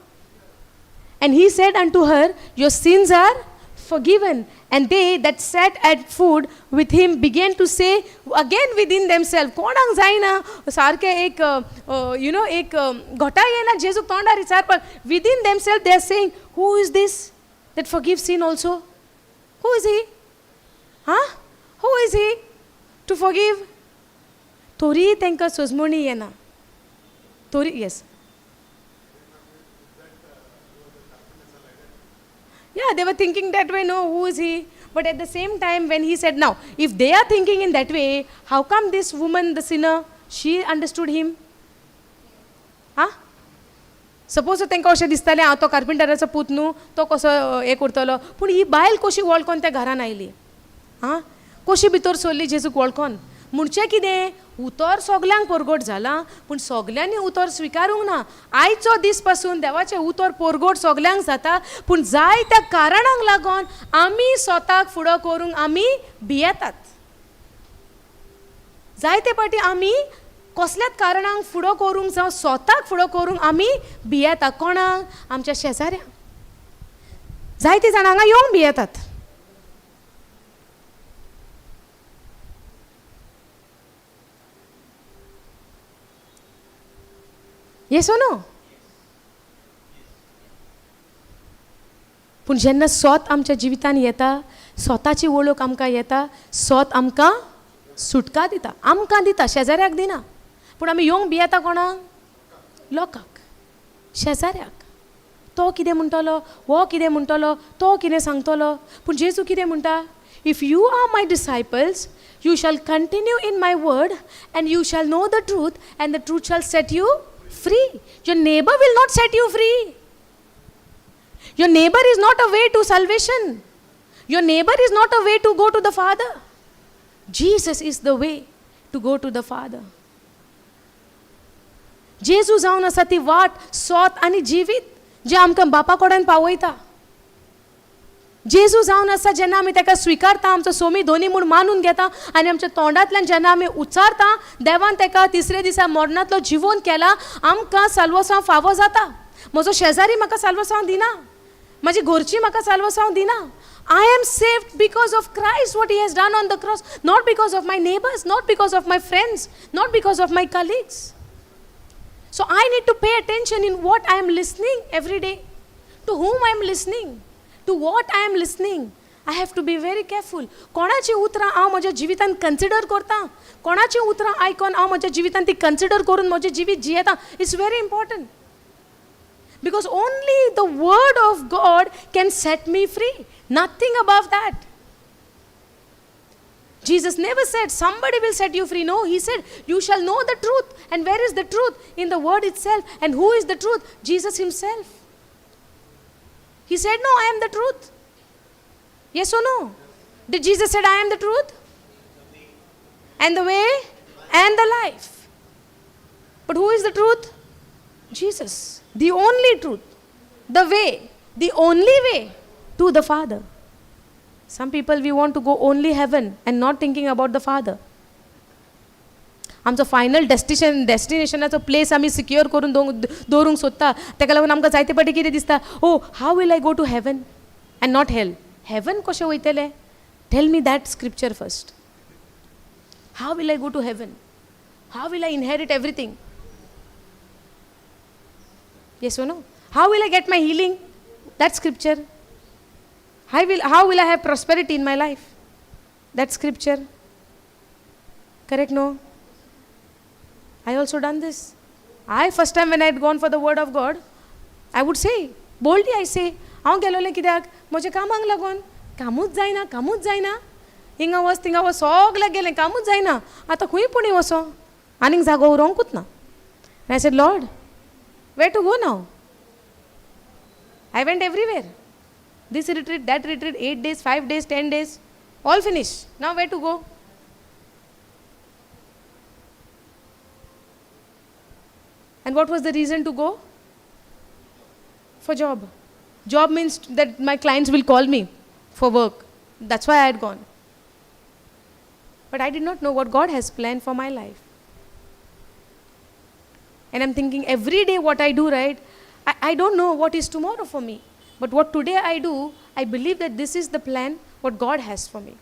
And he said unto her, your sins are forgiven. And they that sat at food with him began to say again within themselves, कोणाक जायना सारकें एक you know एक घोटा येना जेजूक तोंडार विचारपाक. Within themselves they are saying, who is this that forgive sin also? Who is he? हां, who is he to forgive? तोरी तांकां सोजमणी येना तोरी. Yes. Yeah, they were thinking that way, no, who is he? But at the same time, when he said, now, if they are thinking in that way, how come this woman, the sinner, she understood him? Huh? Suppose तांकां अशें दिसतालें, हांव तो कार्पेंटराचो पूत न्हू, तो कसो हें करतलो. पूण ही बायल कशी वळखोन त्या घरान आयली? आं, कशी भितर सरली जेजूक वळखोन? म्हणचें कितें, उतर सगल्यांक परगट जालां, पूण सगल्यांनी उतर स्विकारूंक ना. आयचो दीस पासून देवाचें उतर परगट सगल्यांक जाता, पूण जायत्या कारणांक लागून आमी स्वताक फुडो करूंक आमी भियेतात. जायते फावटी आमी कसल्याच कारणांक फुडो करूंक जावं स्वताक फुडो करूंक आमी भियेता. कोणाक? आमच्या शेजाऱ्यांक. जायते जाणां हांगा येवंक भियेतात. Yes or no? पूण जेन्ना सोत आमच्या जिवितान येता, स्वताची वळख आमकां येता, सोत आमकां सुटका दिता. आमकां दिता, शेजाऱ्याक दिना. पूण आमी येवंक भियेता कोणाक? लोकांक, शेजाऱ्याक. तो कितें म्हणटलो, हो कितें म्हणटलो, तो कितें सांगतलो. पूण जेजू कितें म्हणटा? If you are my disciples, you shall continue in my word and you shall know the truth and the truth shall set you free. Your neighbor will not set you free. Your neighbor is not a way to salvation. Your neighbor is not a way to go to the Father. Jesus is the way to go to the Father. जेजू जावन आसा ती वाट, सोत आनी जिवीत जे आमकां बापा कडेन पावयता. जेजू जावन आसा जेन्ना आमी ताका स्विकारता, आमचो सोमी दोनी म्हूण मानून घेता आनी आमच्या तोंडांतल्यान जेन्ना आमी उच्चारता, देवान ताका तिसरे दिसा मरणांतलो जिवोन केला, आमकां साल्वसांव फावो जाता. म्हजो शेजारी म्हाका साल्वसांव दिना, म्हाजी घरची म्हाका साल्वसांव दिना. I am saved because of Christ, what he has done on the cross, not because of my neighbours, not because of my friends, not because of my colleagues. So I need to pay attention in what I am listening every day, to whom I am listening, to what I am listening. I have to be very careful. कोणाची उतरां हांव म्हज्या जिवितांत consider करता, कोणाची उतरां आयकोन हांव म्हज्या जिवितांत ती कन्सिडर करून म्हजें जिवीत जियेता. It's very important because only the word of God can set me free, nothing above that. Jesus never said, somebody will set you free. No, he said, you shall know the truth. And where is the truth? In the word itself. And who is the truth? Jesus himself. He said, no, I am the truth. Yes or no? Did Jesus said, I am the truth? And the way and the life. But who is the truth? Jesus. The only truth. The way. The only way to the Father. Some people, we want to go only heaven and not thinking about the Father. आमचो final डेस्टिनेशनाचो place आमी secure करून दवरूंक सोदता. ताका लागून आमकां जायते फावटी कितें दिसता, oh how will I go to heaven and not hell? Heaven कशें वयतलें? Tell me that scripture first. How will I go to heaven? How will I inherit everything? Yes or no? How will I get my healing? That scripture. How will I have prosperity in my life? That scripture. Correct, no? I also done this. I first time when I had gone for the word of God, I would say, boldly I say, हांव गेलोलें कित्याक? म्हज्या कामाक लागून. कामूच जायना, कामूच जायना, हिंगा वच थिंगा वच, सगल्याक गेलें, कामूच जायना, आतां खंय पुणी वचो, आनीक जागो उरोंकूच ना. I said, Lord, where to go now? I went everywhere. This retreat, that retreat, 8 days, 5 days, 10 days, all finished. Now where to go? And what was the reason to go? For job. Job means that my clients will call me for work. That's why I had gone. But I did not know what God has planned for my life. And I'm thinking every day what I do, right? I don't know what is tomorrow for me. But what today I do, I believe that this is the plan What God has for me.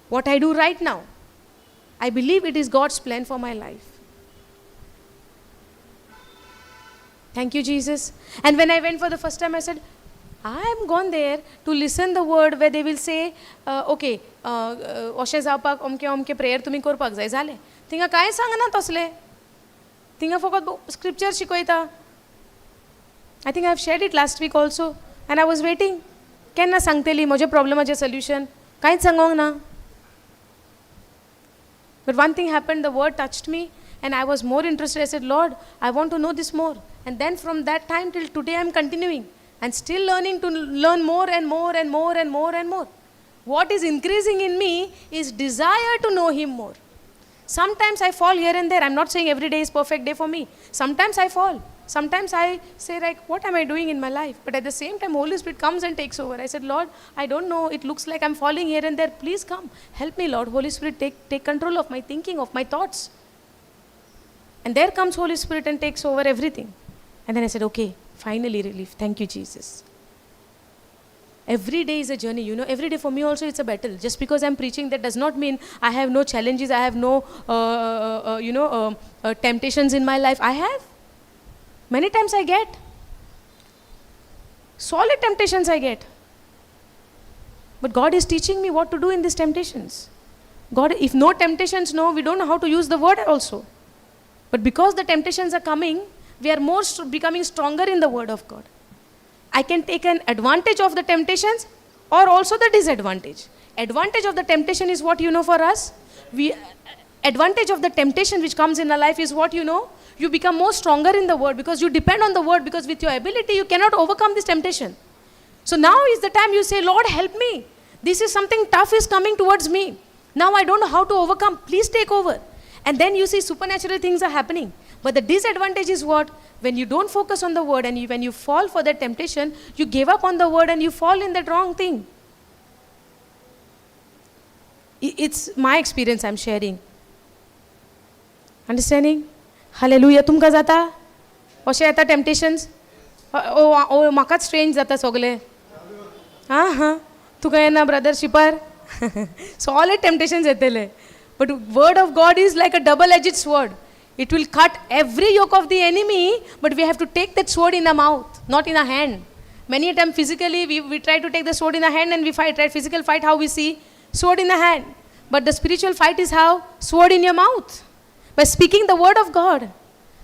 What I do right now, I believe it is God's plan for my life. Thank you, Jesus. And when I went for the first time, I said, I am gone there to listen the word where they will say, okay, अशें जावपाक अमकें अमकें prayer तुमी करपाक जाय. जालें. थिंगा कांय सांगना तसलें. थिंगा फकत स्क्रिप्चर शिकयता. I think I have shared it last week also, and I was waiting केन्ना सांगतली म्हज्या प्रॉब्लमाचें सोल्युशन. कांयच सांगोंक ना. But one thing happened, the word touched me and I was more interested. I said, "Lord, I want to know this more." And then from that time till today, I'm continuing and still learning to learn more and more and more and more and more. What is increasing in me is desire to know Him more. Sometimes I fall here and there. I'm not saying every day is perfect day for me. Sometimes I fall. Sometimes I say, like, what am I doing in my life? But at the same time, Holy Spirit comes and takes over. I said, "Lord, I don't know. It looks like I'm falling here and there. Please come. Help me, Lord. Holy Spirit, take control of my thinking, of my thoughts." And there comes Holy Spirit and takes over everything. And then I said, "Okay, finally relief. Thank you, Jesus." Every day is a journey. Every day for me also it's a battle. Just because I'm preaching, that does not mean I have no challenges, I have no temptations in my life. I have. Many times I get. Solid temptations I get. But God is teaching me what to do in these temptations. God, if no temptations, no, we don't know how to use the word also. But because the temptations are coming, we are more becoming stronger in the word of God. I can take an advantage of the temptations or also the disadvantage. Advantage of the temptation is what you know for us. We advantage of the temptation which comes in our life is what you know. You become more stronger in the word because you depend on the word, because with your ability you cannot overcome this temptation. So now is the time you say, "Lord, help me. This is something tough is coming towards me. Now I don't know how to overcome. Please take over." And then you see supernatural things are happening. But the disadvantage is what? When you don't focus on the word and when you fall for that temptation, you give up on the word and you fall in that wrong thing. It's my experience I'm sharing. Understanding? Hallelujah. तुमकां जाता अशें येता टेम्पटेशन्स? ओ ओ, म्हाकाच strange जाता सगलें. आं हां, तुका येना ब्रदर शिपार? सॉलिड टेम्पटेशन्स येतले. But word of God is like a double edged sword. It will cut every yoke of the enemy, but we have to take that sword in our mouth, not in our hand. Many a time physically we try to take the sword in our hand and we fight, right? Physical fight, how we see? Sword in the hand. But the spiritual fight is how? Sword in your mouth. By speaking the word of God,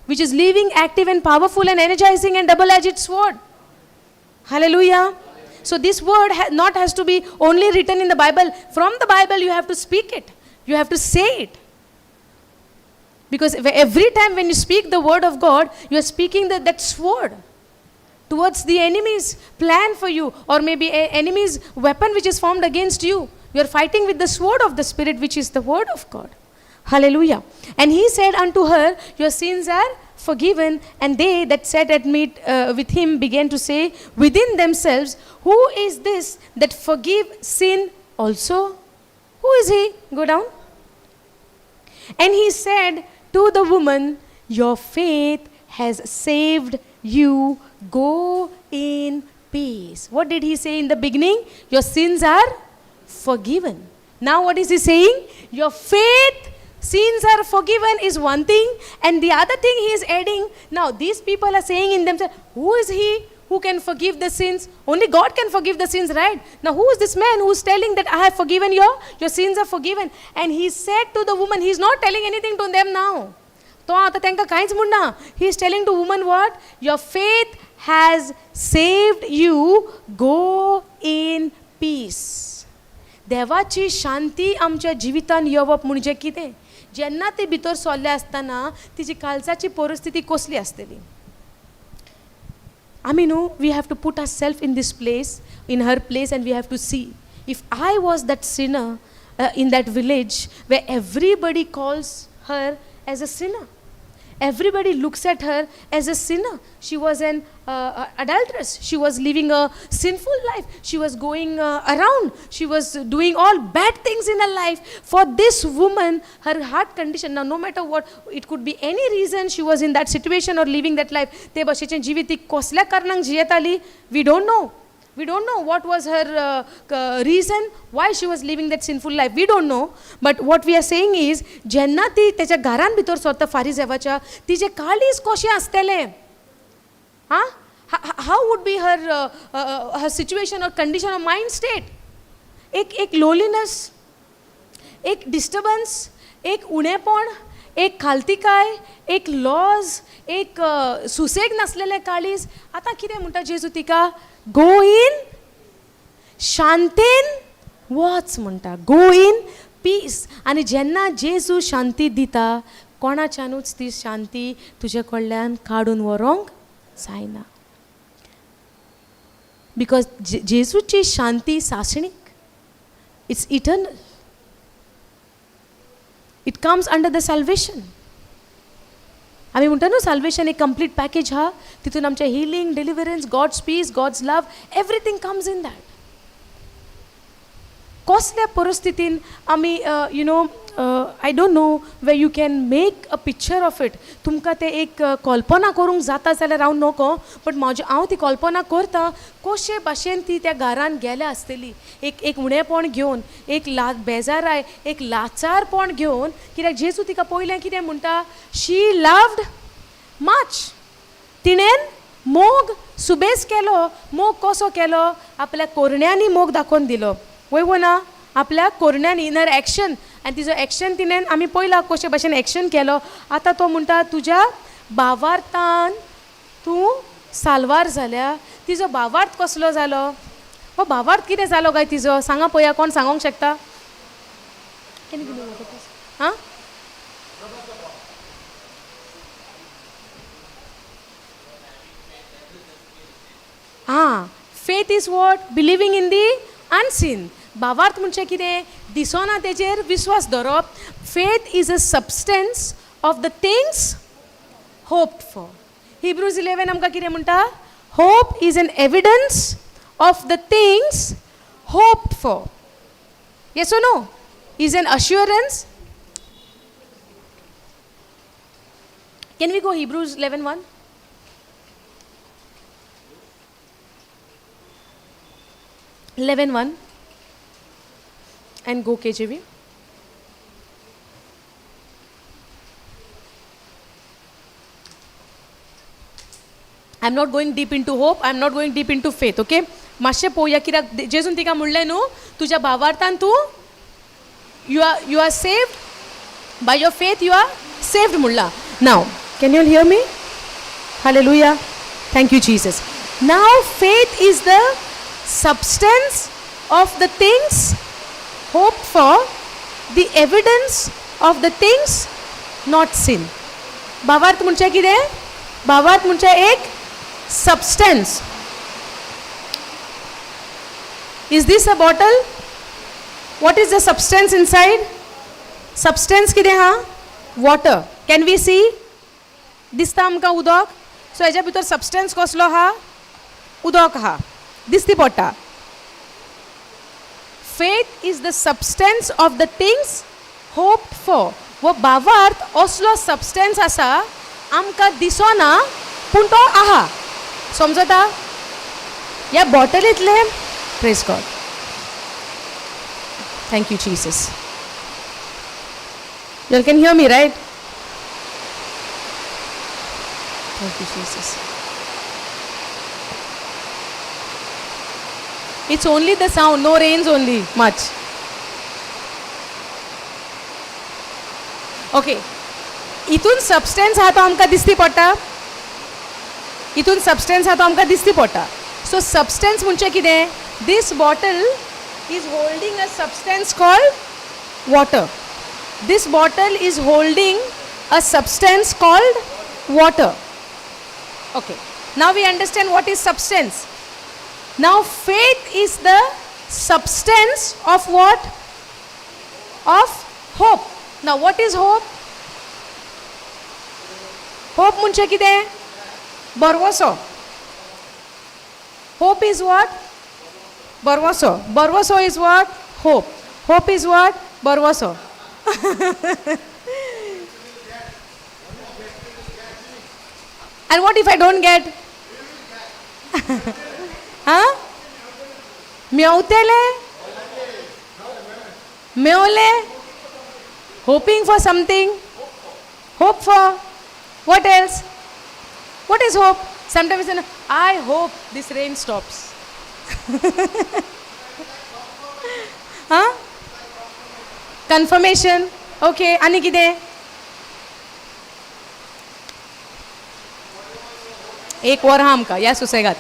which is living, active and powerful and energizing and double-edged sword. Hallelujah. So this word not has to be only written in the Bible. From the Bible you have to speak it. You have to say it. Because every time when you speak the word of God, you are speaking that sword towards the enemy's plan for you, or maybe a enemy's weapon which is formed against you. You are fighting with the sword of the Spirit, which is the word of God. Hallelujah. And he said unto her, "Your sins are forgiven." And they that sat at meat with him began to say within themselves, "Who is this that forgive sin also?" Who is he? Go down. And he said to the woman, "Your faith has saved you. Go in peace." What did he say in the beginning? Your sins are forgiven. Now what is he saying? Your faith, sins are forgiven is one thing. And the other thing he is adding, now these people are saying in themselves, "Who is he who can forgive the sins? Only God can forgive the sins, right? Now who is this man who is telling that I have forgiven your sins are forgiven?" And he said to the woman, he is not telling anything to them now. तो आतां तांकां कांयच म्हणना. He is telling to woman what? "Your faith has saved you. Go in peace." देवाची शांती आमच्या जिवितान येवप म्हणजे कितें? जेन्ना ती भितर सरले आसतना तिची काळजाची परिस्थिती कसली आसतली? आमी न्हू, we have to put ourself in this place, in her place, and we have to see, if I was that sinner in that village where everybody calls her as a sinner. Everybody looks at her as a sinner. She was an adulteress. She was living a sinful life. She was going around. She was doing all bad things in her life. For this woman, her heart condition, now no matter what, it could be any reason she was in that situation or living that life. ते भशेचें जिवीत ती कसल्या कारणाक जियेताली, we don't know. We don't know what was her reason why she was living that sinful life. We don't know. But what we are saying is, जेन्ना ती तेच्या घरान भितर सरता फारिजेवाच्या, तिजें काळीज कशें आसतलें? आं, how would be her her situation or condition or mind state? एक एक लोनलीनस, एक डिस्टर्बन्स, एक उणेपण, एक खालतिकाय, एक लॉज, एक सुसेग नासलेलें काळीज. आतां कितें म्हणटा जेजू तिका? गो इन शांतेन वच म्हणटा, गो इन पीस. आनी जेन्ना जेजू शांती दिता, कोणाच्यानूच ती शांती तुजे कडल्यान काडून व्हरोंक जायना. Because जेजूची Shanti सासणीक, it's eternal, it comes under the salvation. आमी म्हणटा न्हू साल्वेशन एक कंप्लीट पॅकेज आहा, तितून आमचें healing, deliverance, God's peace, God's love, everything comes in that. कसल्या परिस्थितीन आमी you know, I don't know where you can make a picture of it. तुमकां तें एक कल्पना करूंक जाता जाल्यार हांव नको, बट म्हाजे हांव ती कल्पना करता कशे भाशेन ती त्या घरान गेल्या आसतली, एक एक उणेपण घेवन, एक ला बेजाराय, एक लाचारपण घेवन. कित्याक जेजू तिका पयलें कितें म्हणटा? शी लव्ड मच. तिणेन मोग सुबेज केलो. मोग कसो केलो? आपल्या कोरण्यांनी मोग दाखोवन दिलो, वय वो ना? आपल्या कोरण्यांनी, इन हर एक्शन. आनी तिजो एक्शन तिणेन आमी पळयला कशे भाशेन एक्शन केलो. आतां तो म्हणटा तुज्या भावार्थान तूं साल्वार जाल्या. तिजो भावार्थ कसलो जालो? हो भावार्थ कितें जालो काय तिजो? सांगा पळया, कोण सांगोंक शकता? आं, आं, faith is what? Believing in the unseen. भावार्थ म्हणजे कितें? दिसना तेजेर विस्वास दवरप. Faith is a substance of the things hoped for. Hebrews 11 आमकां कितें म्हणटा? Hope is an evidence of the things hoped for. Yes or no? Is an assurance. Can we go Hebrews 11:1? 11:1 and go KJV. I am not going deep into hope, I am not going deep into faith, okay? मातशें पळोवया, कित्याक जेजून तिका म्हणलें न्हू, तुज्या भावार्थान तूं you are saved, by your faith you are saved म्हणलां. Now can you hear me? Hallelujah, thank you Jesus. Now faith is the substance of the things hoped for, the evidence of the things not seen. भावार्थ म्हणजे कितें? भावार्थ म्हणजे एक substance. Is this a bottle? What is the substance inside? Substance कितें आहा? Water. Can we see? दिसता आमकां उदक? सो हेज्या भितर सबस्टन्स कसलो आहा? उदक आहा, दिसती पडटा. Faith is the substance of the things hoped for. वो भावार्थ असलो सबस्टन्स आसा, आमकां दिसना पूण तो आहा. समजता? ह्या बॉटलींतलें. Praise God, thank you Jesus. You can hear me right? Thank you Jesus. It's only the sound, no rains only much. Okay, इतून सबस्टन्स आहा तो आमकां दिसती पडटा. इतून सबस्टन्स आहा तो आमकां दिसती पडटा. सो सबस्टन्स म्हणजे कितें? This bottle is holding a substance called water. This bottle is holding a substance called water. Okay, now we understand what is substance. Now faith is the substance of what? Of hope. Now what is hope? Hope म्हणजे कितें? बरवसो. Hope is what? बरवसो. बरवसो is what? Hope. Hope is what? बरवसो. And what if I don't get? Huh? मेवतेले, मेवले, hoping for something, hope for what else? What is hope? Sometimes I hope this rain stops. हां, conformation. Okay, आनी कितें? एक वर आहा आमकां ह्या सुसेगात.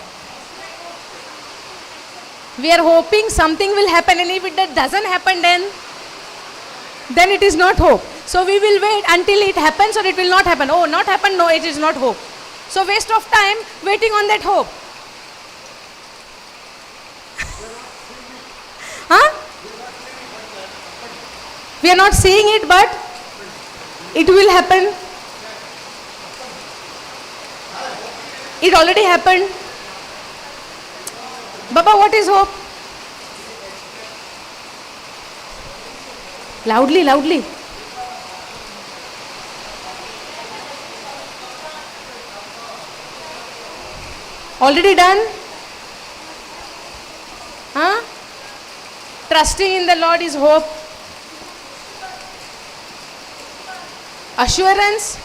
We are hoping something will happen, and if it doesn't happen, then it is not hope. So we will wait until it happens or it will not happen. Oh, not happen, no, it is not hope. So waste of time waiting on that hope. Huh? We are not seeing it, but it will happen. It already happened. Baba, what is hope? Loudly, loudly. Already done? Huh? Trusting in the Lord is hope. Assurance.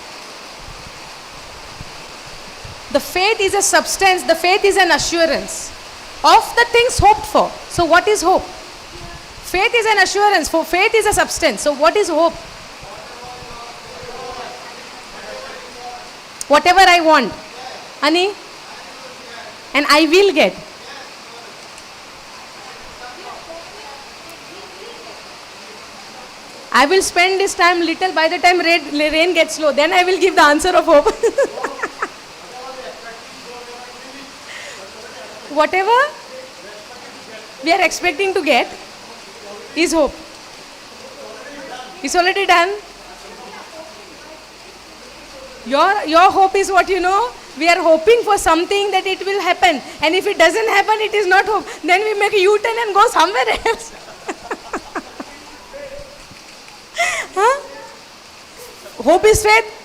The faith is a substance, the faith is an assurance of the things hoped for. So what is hope? Faith is an assurance, for faith is a substance. So what is hope? Whatever I want, Ani, and I will get. I will spend this time little, by the time rain gets low, then I will give the answer of hope. Whatever we are expecting to get is hope. It's already done. Your hope is what you know. We are hoping for something that it will happen. And if it doesn't happen, it is not hope. Then we make a U-turn and go somewhere else. Huh? Hope is faith.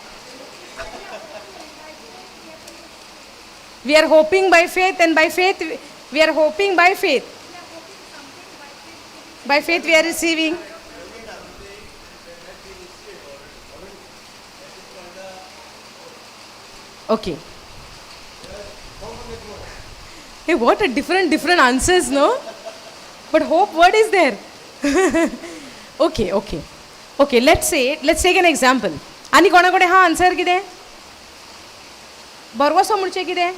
We are hoping by faith, and by faith, we are hoping by faith. By faith we are receiving. Okay. Hey, what a different answers, no? But hope, what is there? Okay, okay. Okay, let's take an example. आनी कोणा कडेन हा answer कितें? बरवसो म्हणचें कितें?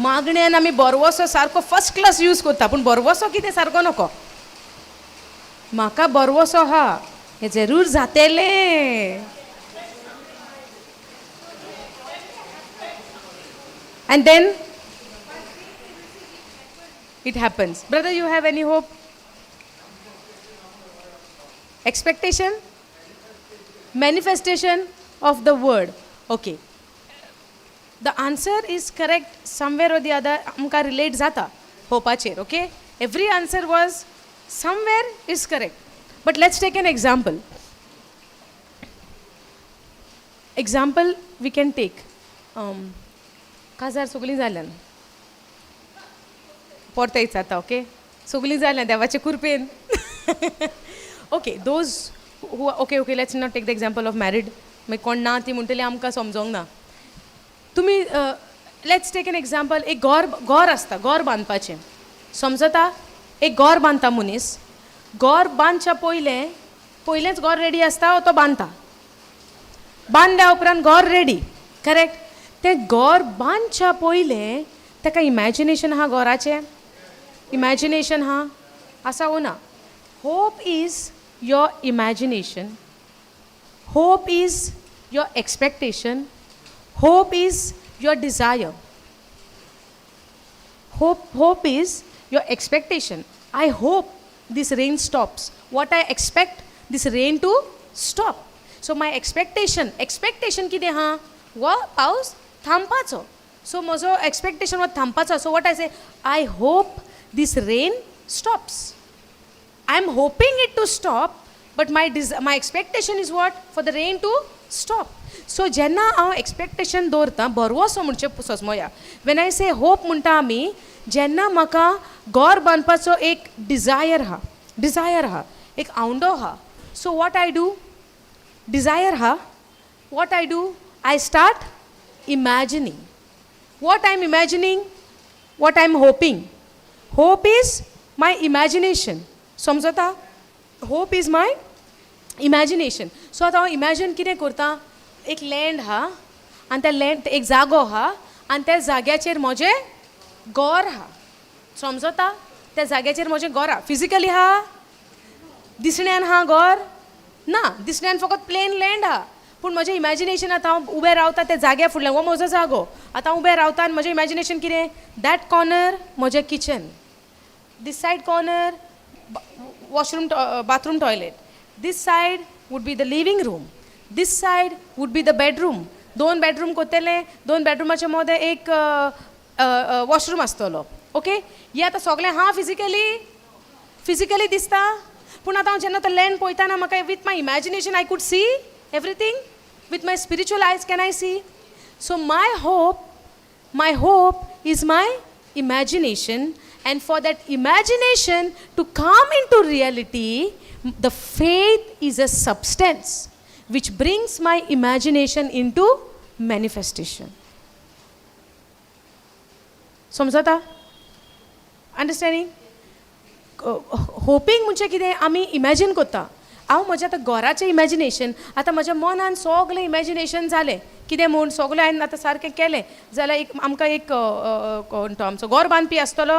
मागण्यान आमी बरवसो सारको first class use करता, पूण बरवसो कितें सारको नको. म्हाका बरवसो आहा, हें जरूर जातेलें. And then it happens. Brother, you have any hope? Expectation? Manifestation of the word. Okay. The answer is correct somewhere or the other. Amka relate zata hopacher. Okay. Every answer was somewhere is correct. But let's take an example. Example we can take. काजार सगळीं जाल्यान परतें जाता. Okay, सगळीं जाल्यान देवाचे कृपेन. Okay, those who okay okay let's not take the example of married. मागीर कोण ना ती म्हणटली आमकां समजोंक ना. तुमी let's take an example. एक घर आसता, घर बांदपाचें समजता. एक घर बांदता मनीस. घर बांदच्या पयलें पयलेंच घर रेडी आसता, तो बांदता. बांदल्या उपरांत घर रेडी, करेक्ट. तें घर बांदच्या पयलें ताका इमॅजिनेशन आहा, घराचें इमॅजिनेशन आहा, आसा वो ना. Hope is your imagination, hope is your expectation, hope is your desire. Hope is your expectation. I hope this rain stops. What I expect this rain to stop. So my expectation, expectation कितें आहा? हो पावस थांबपाचो. So म्हजो expectation हो थांबपाचो. So what I say, I hope this rain stops. I am hoping it to stop, but my expectation is what? For the rain to stop. So जेन्ना हांव expectation दवरता, बरवसो म्हणचे सजमोया. When I से होप म्हणटा आमी, जेन्ना म्हाका घर बांदपाचो एक डिजायर आहा, डिजायर आहा, एक आवंडो आहा, so what I do? Desire आहा, what I do? I start imagining. What I am imagining? What I am hoping? Hope is my imagination. समजता? Hope is my imagination. So आतां हांव इमॅजीन कितें करता? एक लँड आहा आनी त्या लँड, एक जागो आहा आनी त्या जाग्याचेर म्हजें घर आहा. समजता? त्या जाग्याचेर म्हजें घर आहा. फिजिकली आहा? दिसण्यान आहा घर? ना, दिसण्यान फकत प्लेन लँड आहा. पूण म्हजें इमॅजिनेशन, आतां हांव उबें रावता त्या जाग्या फुडल्यान, हो म्हजो जागो, आतां हांव उबें रावता आनी म्हजें इमॅजिनेशन कितें? That corner म्हजें kitchen, this side corner washroom, bathroom, toilet, this side would be the living room, this side would be the bedroom. दोन बेडरूम कोत्तले, दोन बेडरुमाच्या मदें एक वॉशरूम आसतलो. ओके, हे आतां सगळें आहा फिजिकली? फिजिकली दिसता. पूण आतां हांव जेन्ना तो लँड पळयतना म्हाका with my imagination I could see everything. With my spiritual eyes can I see? So my hope is my imagination, and for that imagination to come into reality, the faith is a substance which brings my imagination into manifestation. समजता? Understanding? होपींग म्हणजे कितें? आमी imagine करता. हांव म्हज्या आतां घराचें imagination, आतां म्हज्या मनान सगळें इमॅजिनेशन जालें कितें म्हूण, सगळें हांवें आतां सारकें केलें जाल्यार एक आमकां एक कोण तो आमचो घर बांदपी आसतलो,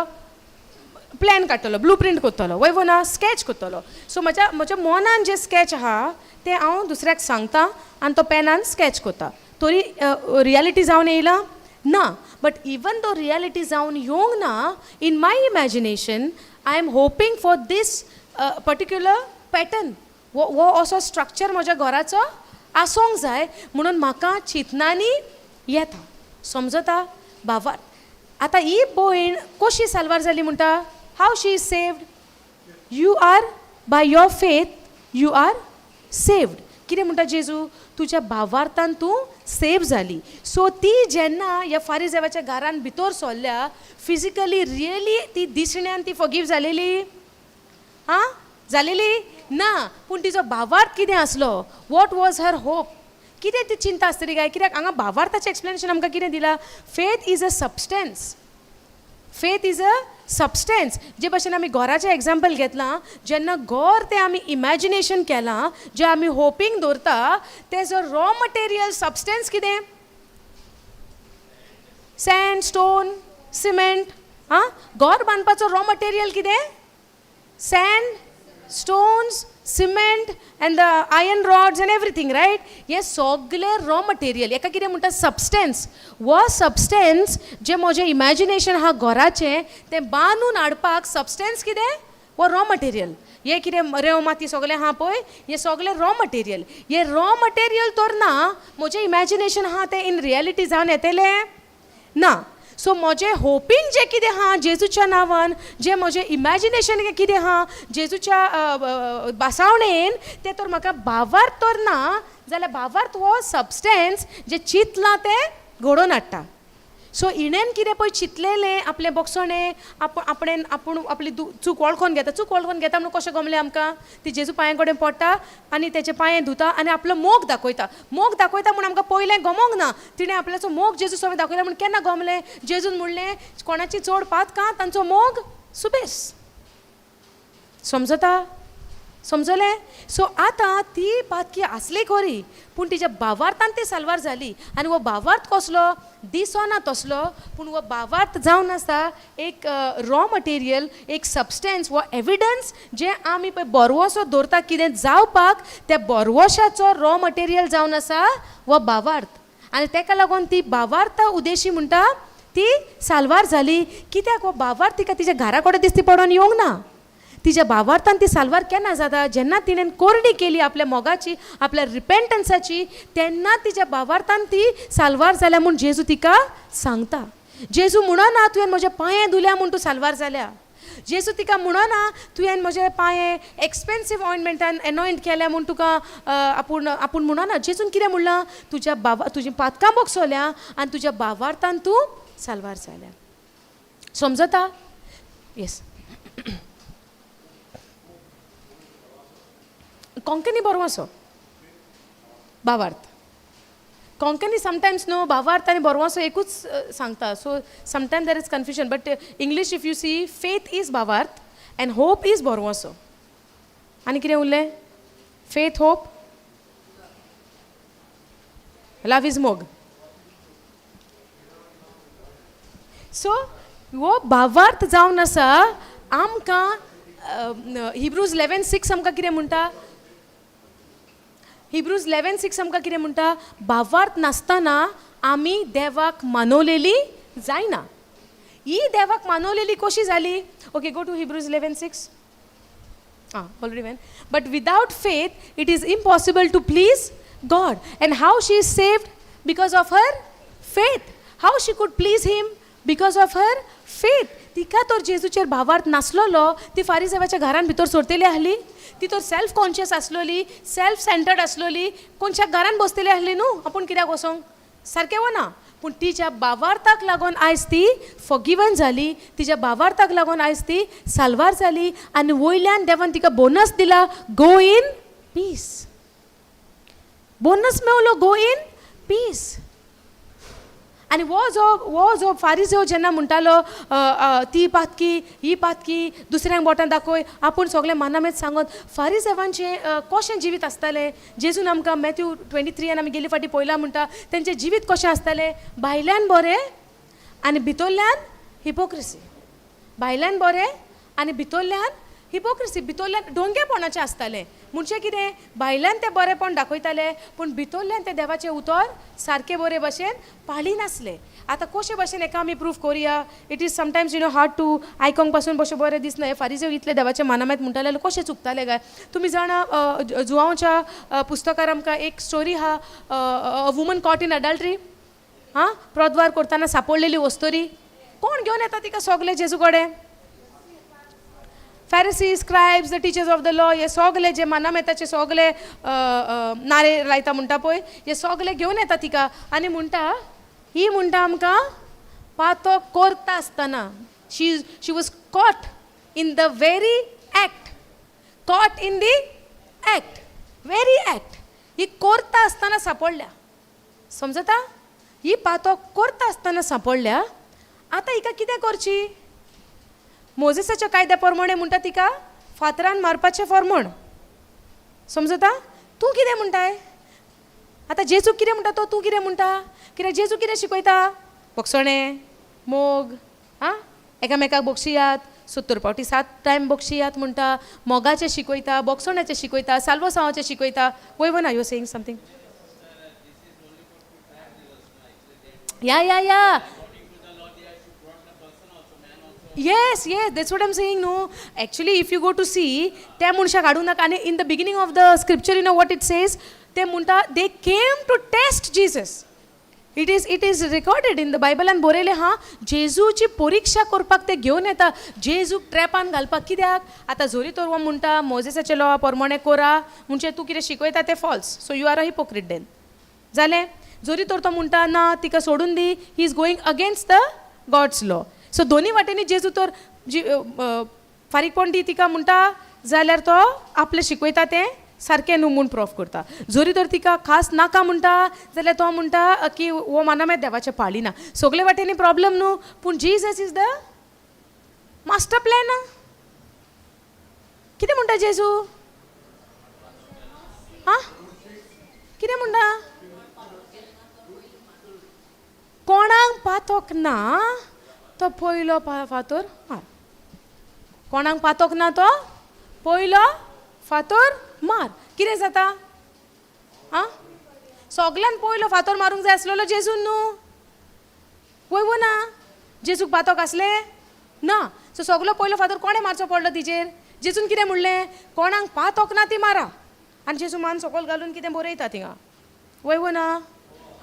प्लॅन काडटलो, ब्लू प्रिंट करतलो, वय वो ना, स्कॅच करतलो. सो म्हज्या मनान जें स्कॅच आहा तें हांव दुसऱ्याक सांगता आनी तो पेनान स्कॅच करता. तरी रियलिटी जावन येयला ना. बट इवन दो रियलिटी जावन येवंक ना, in my imagination I am hoping for this particular pattern. हो असो स्ट्रक्चर म्हज्या घराचो आसूंक जाय म्हणून म्हाका चिंतनांनी येता. समजता? भावार्थ. आतां ही भयण कशी साल्वार जाली म्हणटा? How she is saved? You are by your faith you are saved. कितें म्हणटा जेजू? तुज्या भावार्थान तूं सेव जाली. सो ती जेन्ना ह्या फारिजेवाच्या घरान भितर सरल्या, फिजिकली रियली ती दिसण्यान ती फॉरगीव जालेली आं जालेली ना. पूण तिजो भावार्थ कितें आसलो? What was her hope? कितें ती चिंता आसतली काय? कित्याक हांगा भावार्थाचें एक्सप्लेनेशन आमकां कितें दिलां? Faith is a substance. Faith is a substance. जे भशेन आमी घराचें एग्जाम्पल घेतलां, जेन्ना घर तें आमी इमॅजिनेशन केलां, जें आमी होपींग दवरता, तेजो रॉ मटेरियल सबस्टन्स कितें? Sand, stone, cement. आं, घर बांदपाचो रॉ मटेरियल कितें? Sand, stones, cement and the iron rods and everything, right? हे सगळे रॉ मटेरियल. हेका कितें म्हणटा? सबस्टन्स. हो सबस्टन्स जें म्हजें इमॅजिनेशन आहा घराचें, तें बांदून हाडपाक सबस्टन्स कितें? हो रॉ मटेरियल. हे कितें रेंव माती सगळें आहा पळय, हें सगळें रॉ मटेरियल. हें रॉ मटेरियल तर ना, म्हजें इमॅजिनेशन आहा तें इन रियलिटी जावन येतलें ना. सो म्हजें होपींग जें कितें आहा जेजूच्या नांवान, जें म्हजें इमॅजिनेशन कितें आहा जेजूच्या भासावणेन, तें तर म्हाका भावार्थ तर ना जाल्यार भावार्थ हो सबस्टन्स जें चिंतलां तें घडोवन हाडटा. सो हिणेन कितें पळय चिंतलेलें आपलें बोगसणें आपणें आपूण आपली चूक वळखोन घेता. चूक वळखोन घेता म्हणून कशें गमलें आमकां? ती जेजू पांयां कडेन पडटा आनी तेजे पांये धुता आनी आपलो मोग दाखयता. मोग दाखयता म्हूण आमकां पयलें गमोंक ना. तिणें आपल्याचो मोग जेजू सगळें दाखयला म्हूण केन्ना गमलें? जेजून म्हणलें, कोणाची चड पातकां तांचो मोग सुबेस. समजता? समजलें? सो आतां ती पातकी आसली खरी, पूण तिच्या भावार्थान ती साल्वार जाली. आनी हो भावार्थ कसलो? दिसना तसलो, पूण हो भावार्थ जावन आसा एक रॉ मटेरियल, एक सबस्टन्स वो एविडन्स, जें आमी पळय बरवसो दवरता कितें जावपाक, त्या बरवशाचो रॉ मटेरियल जावन आसा हो भावार्थ. आनी तेका लागून ती भावार्थ उदेशी म्हणटा ती साल्वार जाली. कित्याक हो भावार्थ तिका तिच्या घरा कडेन दिसती पडोन येवंक ना. तिच्या भावार्थान ती साल्वार केन्ना जाता? जेन्ना तिणें कोरणी केली आपल्या मोगाची, आपल्या रिपेंटन्साची, तेन्ना तिच्या भावार्थान ती साल्वार जाल्या म्हूण जेजू तिका सांगता. जेजू म्हणना तुवें म्हज्या पांये धुल्या म्हूण तूं साल्वार जाल्या. जेजू तिका म्हणना तुवें म्हजे पांये एक्सपेन्सीव ऑयंटमेंटान एनॉयंट केल्या म्हूण तुका आपूण आपूण म्हणना. जेजून कितें म्हणलां? तुज्या बाबा तुजी पातकां बोगसोल्या आनी तुज्या भावार्थान तूं साल्वार जाल्या. समजता? येस, कोंकणी बरो आसो भावार्थ. कोंकणी समटायम्स न्हू, भावार्थ आनी बरवासो एकूच सांगता, so sometime there is confusion. But English if you see, faith is भावार्थ and hope is बरवासो. आनी कितें उरलें? फेथ, होप, लव is मोग. सो हो भावार्थ जावन आसा आमकां. हिब्रूज 11:6 आमकां कितें म्हणटा? हिब्रूज 11:6 आमकां कितें म्हणटा? भावार्थ नासतना आमी देवाक मानवलेली जायना. ही देवाक मानवलेली कशी जाली? Okay, go to Hebrews 11:6. Ah, already went. But without faith, it is impossible to please God. And how she is saved? Because of her faith. How she could please Him? Because of her faith. तिका तर जेजूचेर भावार्थ नासलेलो, ती फारीजेवाच्या घरान भितर सोरतली आहली? ती तर self conscious आसलोली, self centred आसलोली. कोणच्या घरान बसतली आहली न्हू, आपूण कित्याक वचोंक सारकें वो ना. पूण तिच्या भावार्थाक लागून आयज ती फॉगिवन जाली. तिच्या भावार्थाक लागून आयज ती साल्वार जाली आनी वयल्यान देवान तिका बोनस दिला, गो इन पीस. बोनस मेवलो, गो इन पीस. आनी वो जो फारीजो जेन्ना म्हणटालो, ती पातकी, ही पातकी, दुसऱ्यांक बोटां दाखय, आपूण सगळें मानामेत सांगत, फारीजेवांचें कशें जिवीत आसतालें? जेजून आमकां मॅथ्यू 23 आमी गेले फावटी पळयलां, म्हणटा तेंचें जिवीत कशें आसतालें? भायल्यान बरें आनी भितरल्यान हिपोक्रेसी. भायल्यान बरें आनी भितरल्यान हिपोक्रेसी. भितरल्यान डोंगेपणाचें आसतालें. म्हणजे कितें? भायल्यान ते बरेंपण दाखयताले, पूण भितरल्यान ते देवाचें उतर सारकें बरे भशेन पाळिनासले. आतां कशे भशेन हेका आमी प्रूफ करुया? It is sometimes hard to आयकोंक पासून बशें बरें दिसना. हे फारीजेव इतले देवाचें मानामेत म्हणटाले जाल्यार कशें चुकताले काय? तुमी जाणा, जुवांवच्या पुस्तकार आमकां एक स्टोरी आहा, वुमन कॉट इन अडल्ट्री. आं, प्रद्वार करतना सापडलेली वस्तोरी. कोण घेवन येता तिका सगले जेजू कडेन? Pharisees, scribes, the teachers of the law, हे सगले जे मानामेताचे सगले नारे लायता म्हणटा पळय, हे सगले घेवन येता तिका आनी म्हणटा, ही म्हणटा आमकां पातो करता आसतना, she was caught in the very act, caught in the act, very act. ही करता आसतना सापडल्या. समजता? ही पातो करता आसतना सापडल्या. आतां हिका कितें करची? मोजेसाच्या कायद्या प्रमाणे म्हणटा तिका फातरान मारपाचें फॉर्मण. समजता? तूं कितें म्हणटाय? आतां जेजू कितें म्हणटा तो तूं कितें म्हणटा? कित्याक जेजू कितें शिकयता? बोगसणें, मोग, आं, एकामेकाक बक्षियात, 70 फावटी 7 टायम बक्षियात म्हणटा. मोगाचें शिकयता, बोगसण्याचें शिकयता, साल्वसांवाचें शिकयता. वय वना, you saying something? Yeah. Yes, yes, that's what I'm saying, no. Actually, if you go to see, त्या मनशाक हाडूं नाका. आनी in the beginning of the scripture, you know what it says? ते म्हणटा, they came to test Jesus. It is recorded in the बायबलान बरयलें आहा, जेजूची परिक्षा करपाक ते घेवन येता, जेजूक ट्रॅपान घालपाक. कित्याक? आतां जरी तर हो म्हणटा मोजेसाचे लॉ प्रमाणे कोरा, म्हणजे तूं कितें शिकयता तें false, so you are a hypocrite then. जालें? जरी तर तो म्हणटा ना तिका सोडून दी, he is going against the God's law. So दोनी वाटेनी जेजू तर जी फारीकपण दी तिका म्हणटा जाल्यार तो आपलें शिकयता तें सारकें न्हू म्हूण प्रोफ करता. जरी तर तिका खास नाका म्हणटा जाल्यार तो म्हणटा की हो मानामेत देवाचें पाळिना. सगळे वाटेनी प्रॉब्लम न्हू, पूण Jesus is the master plan. कितें म्हणटा जेजू? आं, कितें म्हणटा? कोणाक पातोक ना तो पयलो फातर मार. कोणाक पातोक ना तो पयलो फातर मार. कितें जाता? आं, सगल्यान पयलो फातर मारूंक जाय आसलेलो जेजून न्हू? वय वो ना? जेजूक पातोक आसलें ना. सो सगलो पयलो फातर कोणें मारचो पडलो तिजेर? जेजून कितें म्हणलें? कोणाक पातोक ना ती मारा. आनी जेजू मान सकयल घालून कितें बरयता थिंगा. वय वो ना?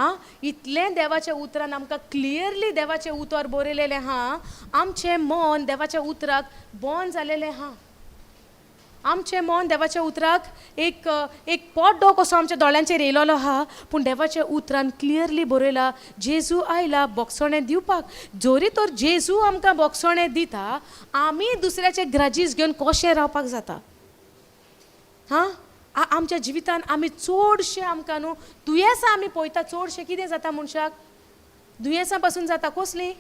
आं, इतलें देवाच्या उतरान आमकां क्लियरली देवाचें उतर बरयलेलें आहा. आमचें मन देवाच्या उतराक बॉन जालेलें आहा. आमचें मन देवाच्या उतराक एक एक पड्डो कसो आमच्या दोळ्यांचेर येयलेलो आहा, पूण देवाच्या उतरान क्लियरली बरयला जेजू आयला बोगसणें दिवपाक. जोरी तर जेजू आमकां बोगसणें दिता, आमी दुसऱ्याचे ग्रजीस घेवन कशें रावपाक जाता? हां, आमच्या जिवितान आमी चडशें आमकां न्हू दुयेंसां आमी पळयता, चडशें कितें जाता मनशाक? दुयेंसां पासून जाता. कसलीं?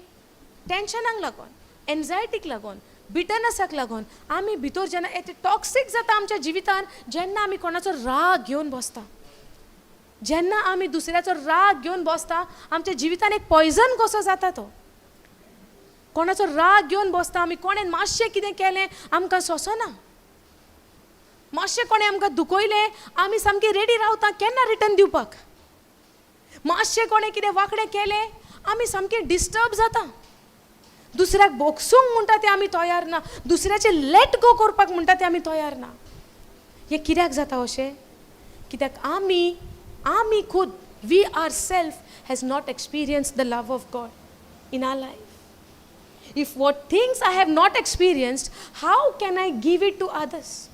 टेंशनाक लागून, एन्जायटीक लागून, बिटरनसाक लागून. आमी भितर जेन्ना टॉक्सीक जाता आमच्या जिवितान, जेन्ना आमी कोणाचो राग घेवन बसता, जेन्ना आमी दुसऱ्याचो राग घेवन बसता, आमच्या जिवितान एक पॉयजन कसो जाता तो. कोणाचो राग घेवन बसता आमी, कोणें मातशें कितें केलें आमकां सोंसना, मातशें कोणें आमकां दुखयलें आमी सामकें रेडी रावता केन्ना रिटर्न दिवपाक. मातशें कोणें कितें वांकडें केलें आमी सामकें डिस्टर्ब जाता. दुसऱ्याक बोगसूंक म्हणटा तें आमी तयार ना, दुसऱ्याचें let go करपाक म्हणटा तें आमी तयार ना. हें कित्याक जाता अशें? कित्याक आमी आमी खुद we our self has not experience the love of God in our life. If what things I have not experienced, how can I give it to others?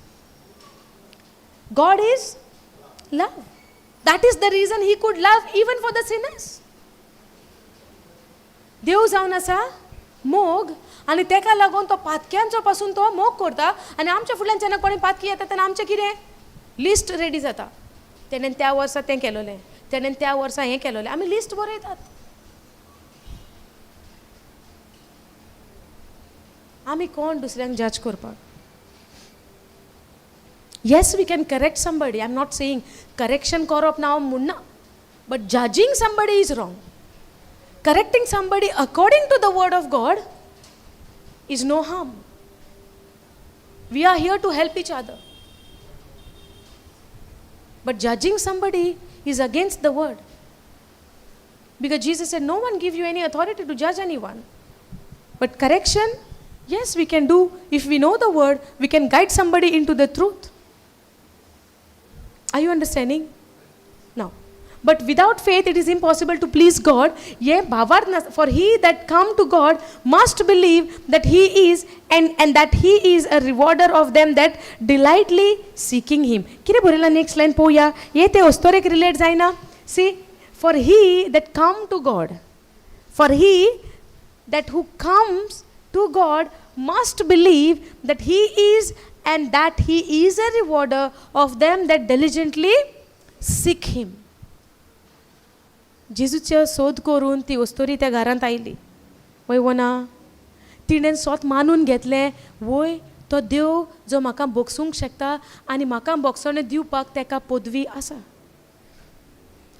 God is love. That is the reason he could love even for the sinners. देव जावन आसा मोग, आनी तेका लागून तो पातक्यांचो पासून तो मोग करता. आनी आमच्या फुडल्यान जेन्ना कोणी पातकी येता तेन्ना आमचें कितें लिस्ट रेडी जाता, तेणेन त्या वर्सा तें केलोलें, तेणेन त्या वर्सा हें केलोलें, आमी लिस्ट बरयतात. आमी कोण दुसऱ्यांक जज करपाक? Yes, we can correct somebody. I am not saying correction करप ना हांव म्हणना, but judging somebody is wrong. Correcting somebody according to the word of God is no harm. We are here to help each other. But judging somebody is against the word. Because Jesus said, no one give you any authority to judge anyone. But correction, yes, we can do. If we know the word, we can guide somebody into the truth. Are you understanding? No. But without faith, it is impossible to please God. Ye bhavarth na, for he that come to God must believe that he is, and that he is a rewarder of them that delightly seeking him. Kire borela next line poya. Ye te ostorek relate jaina. See, for he that come to God, for he that who comes to God must believe that he is, and that he is a rewarder of them that diligently seek him. जेजूचो सोद करून ती अस्तोरी त्या घरांत आयली. वय वना, तिणें सोत मानून घेतलें, वय तो देव जो म्हाका बोगसूंक शकता आनी म्हाका बोगसणें दिवपाक तेका पदवी आसा.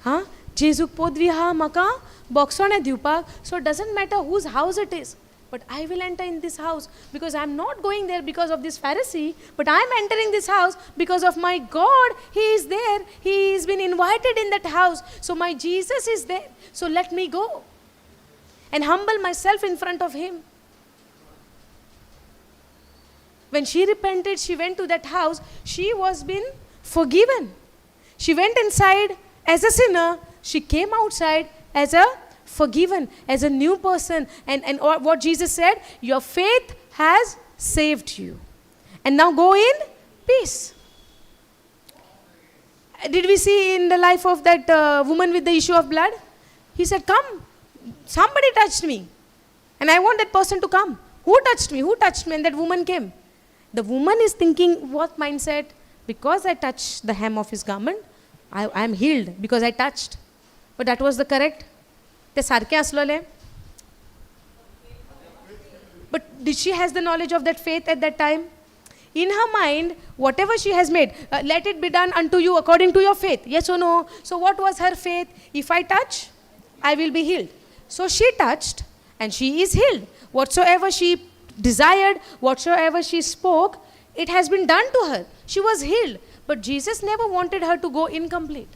हां, जेजूक पदवी आहा म्हाका बोगसणें दिवपाक. So doesn't matter whose house it is, but I will enter in this house because I am not going there because of this Pharisee, but I am entering this house because of my God. He is there. He is been invited in that house. So my Jesus is there. So let me go and humble myself in front of him. When she repented, she went to that house. She was been forgiven. She went inside as a sinner. She came outside as a forgiven, as a new person. And what Jesus said, your faith has saved you. And now go in peace. Did we see in the life of that woman with the issue of blood? He said, come, somebody touched me. And I want that person to come. Who touched me? Who touched me? And that woman came. The woman is thinking, what mindset? Because I touched the hem of his garment, I am healed because I touched. But that was the correct. ते सारकें आसलोलें. But did she has the knowledge of that faith at that time? In her mind, whatever she has made, let it be done unto you according to your faith. Yes or no? So what was her faith? If I touch, I will be healed. So she touched and she is healed. Whatsoever she desired, whatsoever she spoke, it has been done to her. She was healed. But Jesus never wanted her to go incomplete.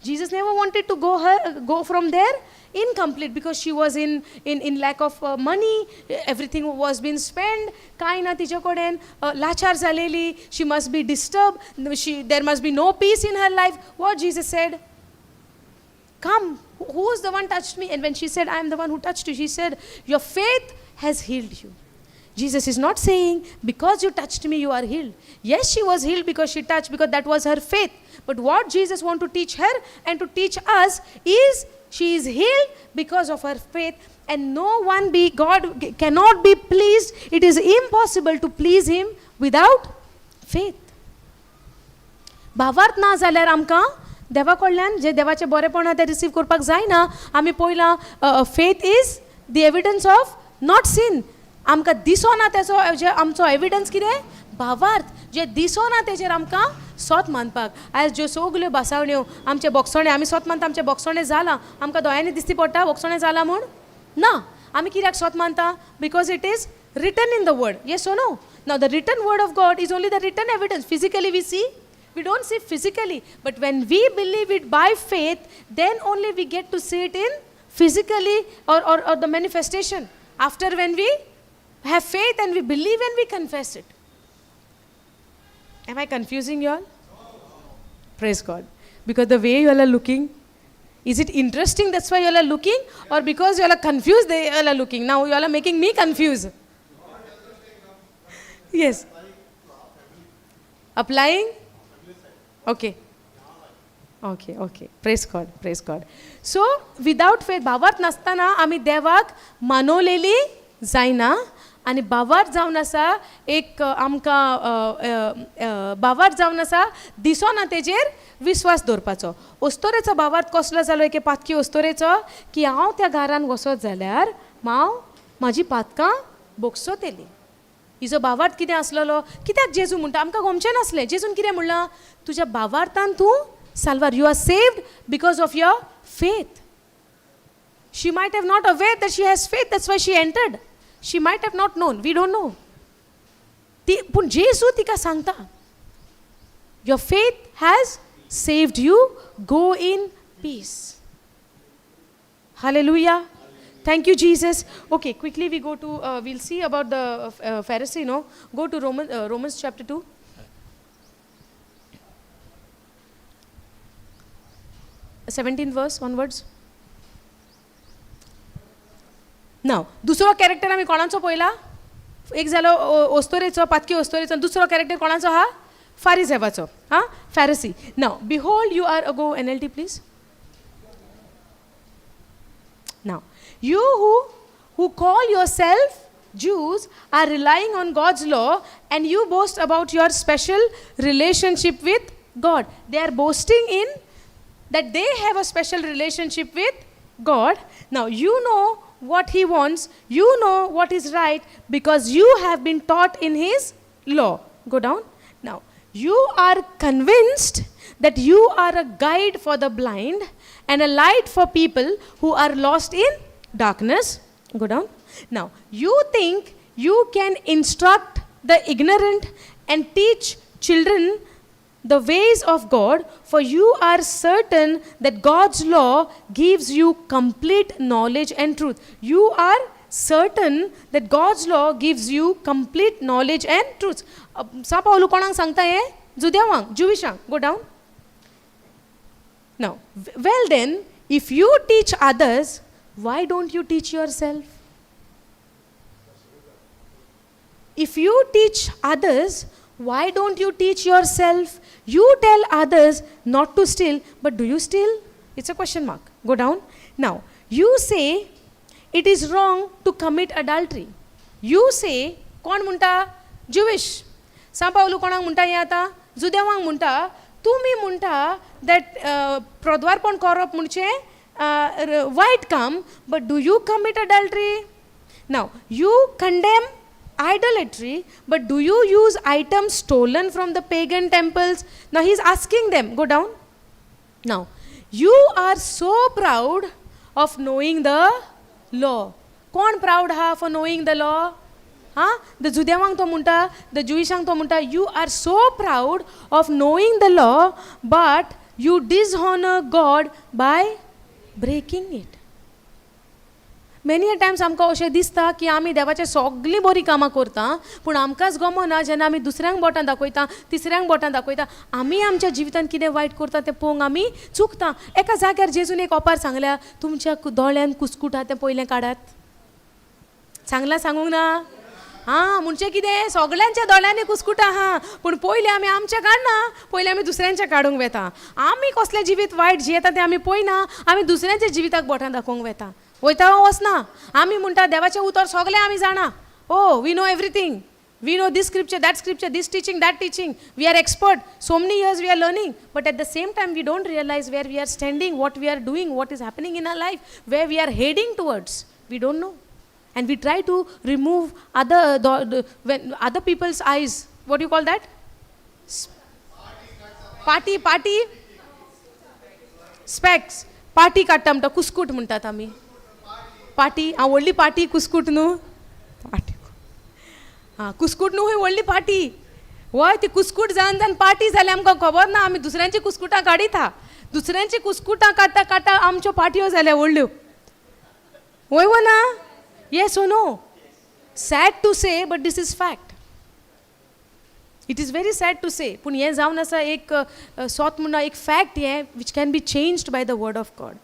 Jesus never wanted to go from there incomplete because she was in lack of money. Everything was being spent. Kain na tija koden lachar zaleli. She must be disturbed. There must be no peace in her life. What Jesus said? Come, who is the one touched me? And when she said, I am the one who touched you, she said, your faith has healed you. Jesus is not saying because you touched me you are healed. Yes, she was healed because she touched, because that was her faith. But what Jesus want to teach her and to teach us is she is healed because of her faith, and no one be God cannot be pleased. It is impossible to please him without faith. भावार्थ ना जाल्यार आमकां देवा कडल्यान जे देवाचें बरेपण आहा तें receive करपाक जायना. आमी पळयलां, faith is the evidence of not seen. आमकां दिसोना तेजो जे आमचो एविडन्स कितें? भावार्थ. जे दिसोना तेजेर आमकां सोत मानपाक. आयज ज्यो सगल्यो भासावण्यो आमचे बोगसोणे, आमी सोत मानता आमचें बोगसोणें जालां. आमकां दोळ्यांनी दिसती पडटा बोगसोणें जालां म्हूण ना. आमी कित्याक सोत मानता? Because it is written in the word. Yes or no? Now the written word of God is only the written evidence. Physically we see, we don't see physically, but when we believe it by faith, then only we get to see it in physically or the manifestation. After when we have faith and we believe and we confess it. Am I confusing you all? Praise God. Because the way you all are looking, is it interesting that's why you all are looking, or because you all are confused they all are looking? Now you all are making me confused. Yes. Applying? Okay. Okay, okay. Praise God, praise God. So, without faith, भावार्थ नासतना आमी देवाक मानवलेली जायना. आनी भावार्थ जावन आसा एक आमकां भावार्थ जावन आसा दिसोना तेजेर विस्वास दवरपाचो. अस्तोरेचो भावार्थ कसलो जालो एके पातकी अस्तोरेचो, की हांव त्या घरान वचत जाल्यार हांव म्हाजी पातकां बोगसोतेली. हिजो भावार्थ कितें आसलेलो? कित्याक जेजू म्हणटा आमकां गोमचें नासलें. जेजून कितें म्हणलां? तुज्या भावार्थान तूं साल्वार. You are saved because of your faith. She might have not aware that she has faith, that's why she entered. She might have not known, we don't know. ती पूण जेजू तिका सांगता, your faith has saved you, go in peace. Hallelujah. Thank you, Jesus. Okay, quickly we go to, we'll see about the Pharisee, no? Go to Romans chapter 2. 17th verse, onwards. Now, दुसरो character आमी कोणाचो पळयला? एक जालो ओस्तोरेचो, पातकी ओस्तोरेचो. दुसरो character कोणाचो आहा? फारिजेवाचो. हां, Pharisee. Now, behold you are, go NLT please. Now, you who call yourself Jews are relying on God's law, and you boast about your special relationship with God. They are boasting in that they have a special relationship with God. Now, you know what He wants, you know what is right, because you have been taught in His law. Go down. Now, you are convinced that you are a guide for the blind and a light for people who are lost in darkness. Go down. Now, you think you can instruct the ignorant and teach children the ways of God, for you are certain that God's law gives you complete knowledge and truth. You are certain that God's law gives you complete knowledge and truth. सा पावलू कोणाक सांगता हें? जुदेवांक, जुविशांक. Go down. Now, well then, if you teach others, why don't you teach yourself? If you teach others, why don't you teach yourself? You tell others not to steal, but do you steal? It's a question mark. Go down. Now, you say it is wrong to commit adultery. You say, कोण म्हणटा? Jewish. सा पावलू कोणाक म्हणटा हें आतां? जुदेवांक म्हणटा. तुमी म्हणटा that प्रोद्वारपण करप म्हणजे वायट काम, but do you commit adultery? Now, you condemn idolatry, but do you use items stolen from the pagan temples? Now he is asking them, go down. Now, you are so proud of knowing the law. Kon proud ha for knowing the law? Huh? The Judevank to munta, the Jewishank to munta, you are so proud of knowing the law, but you dishonor God by breaking it. Many a times आमकां अशें दिसता की आमी देवाचे सगळीं बरीं कामां करता, पूण आमकांच गमना जेन्ना आमी दुसऱ्यांक बोटां दाखयता, तिसऱ्यांक बोटां दाखयता, आमी आमच्या जिवितांत कितें वायट करता तें पळोवंक आमी चुकता. एका जाग्यार जेजून एक ओपार सांगल्या, तुमच्या दोळ्यान कुस्कुटा तें पयलें काडात. सांगलां सांगूंक ना? आं, म्हणजे कितें, सगळ्यांच्या दोळ्यांनी कुस्कुटां आहा, पूण पयलीं आमी आमचें काडना, पयलीं आमी दुसऱ्यांचें काडूंक वेता. आमी कसलें जिवीत वायट जियेता तें आमी पळयना, आमी दुसऱ्यांच्या जिविताक बोटां दाखोवंक वेता. वयता वचना. आमी म्हणटा देवाचें उतर सगळें आमी जाणा. Oh, we know everything. We know this scripture, that scripture, this teaching, that teaching. We are expert. So many years we are learning. But at the same time, we don't realize where we are standing, what we are doing, what is happening in our life, where we are heading towards. We don't know. And we try to remove other people's eyes. What do you call that? Party, party? Specs. Party काडटा म्हणटा, कुस्कूट म्हणटात आमी. Party, आं, व्हडली party कुस्कूट न्हू. Party, आं, कुस्कूट न्हू, ही व्हडली पार्टी. वय, ती कुस्कूट जावन जावन पार्टी जाली, आमकां खबर ना. आमी दुसऱ्यांची कुस्कुटां काडिता. दुसऱ्यांची कुस्कुटां काडटा काडटा आमच्यो पार्ट्यो जाल्या व्हडल्यो. वय वो ना? Yes or no? Sad to say, but this is fact. It is very sad to say, पूण हें जावन आसा एक सोत म्हणटा, एक फॅक्ट हें, which can be changed by the word of God.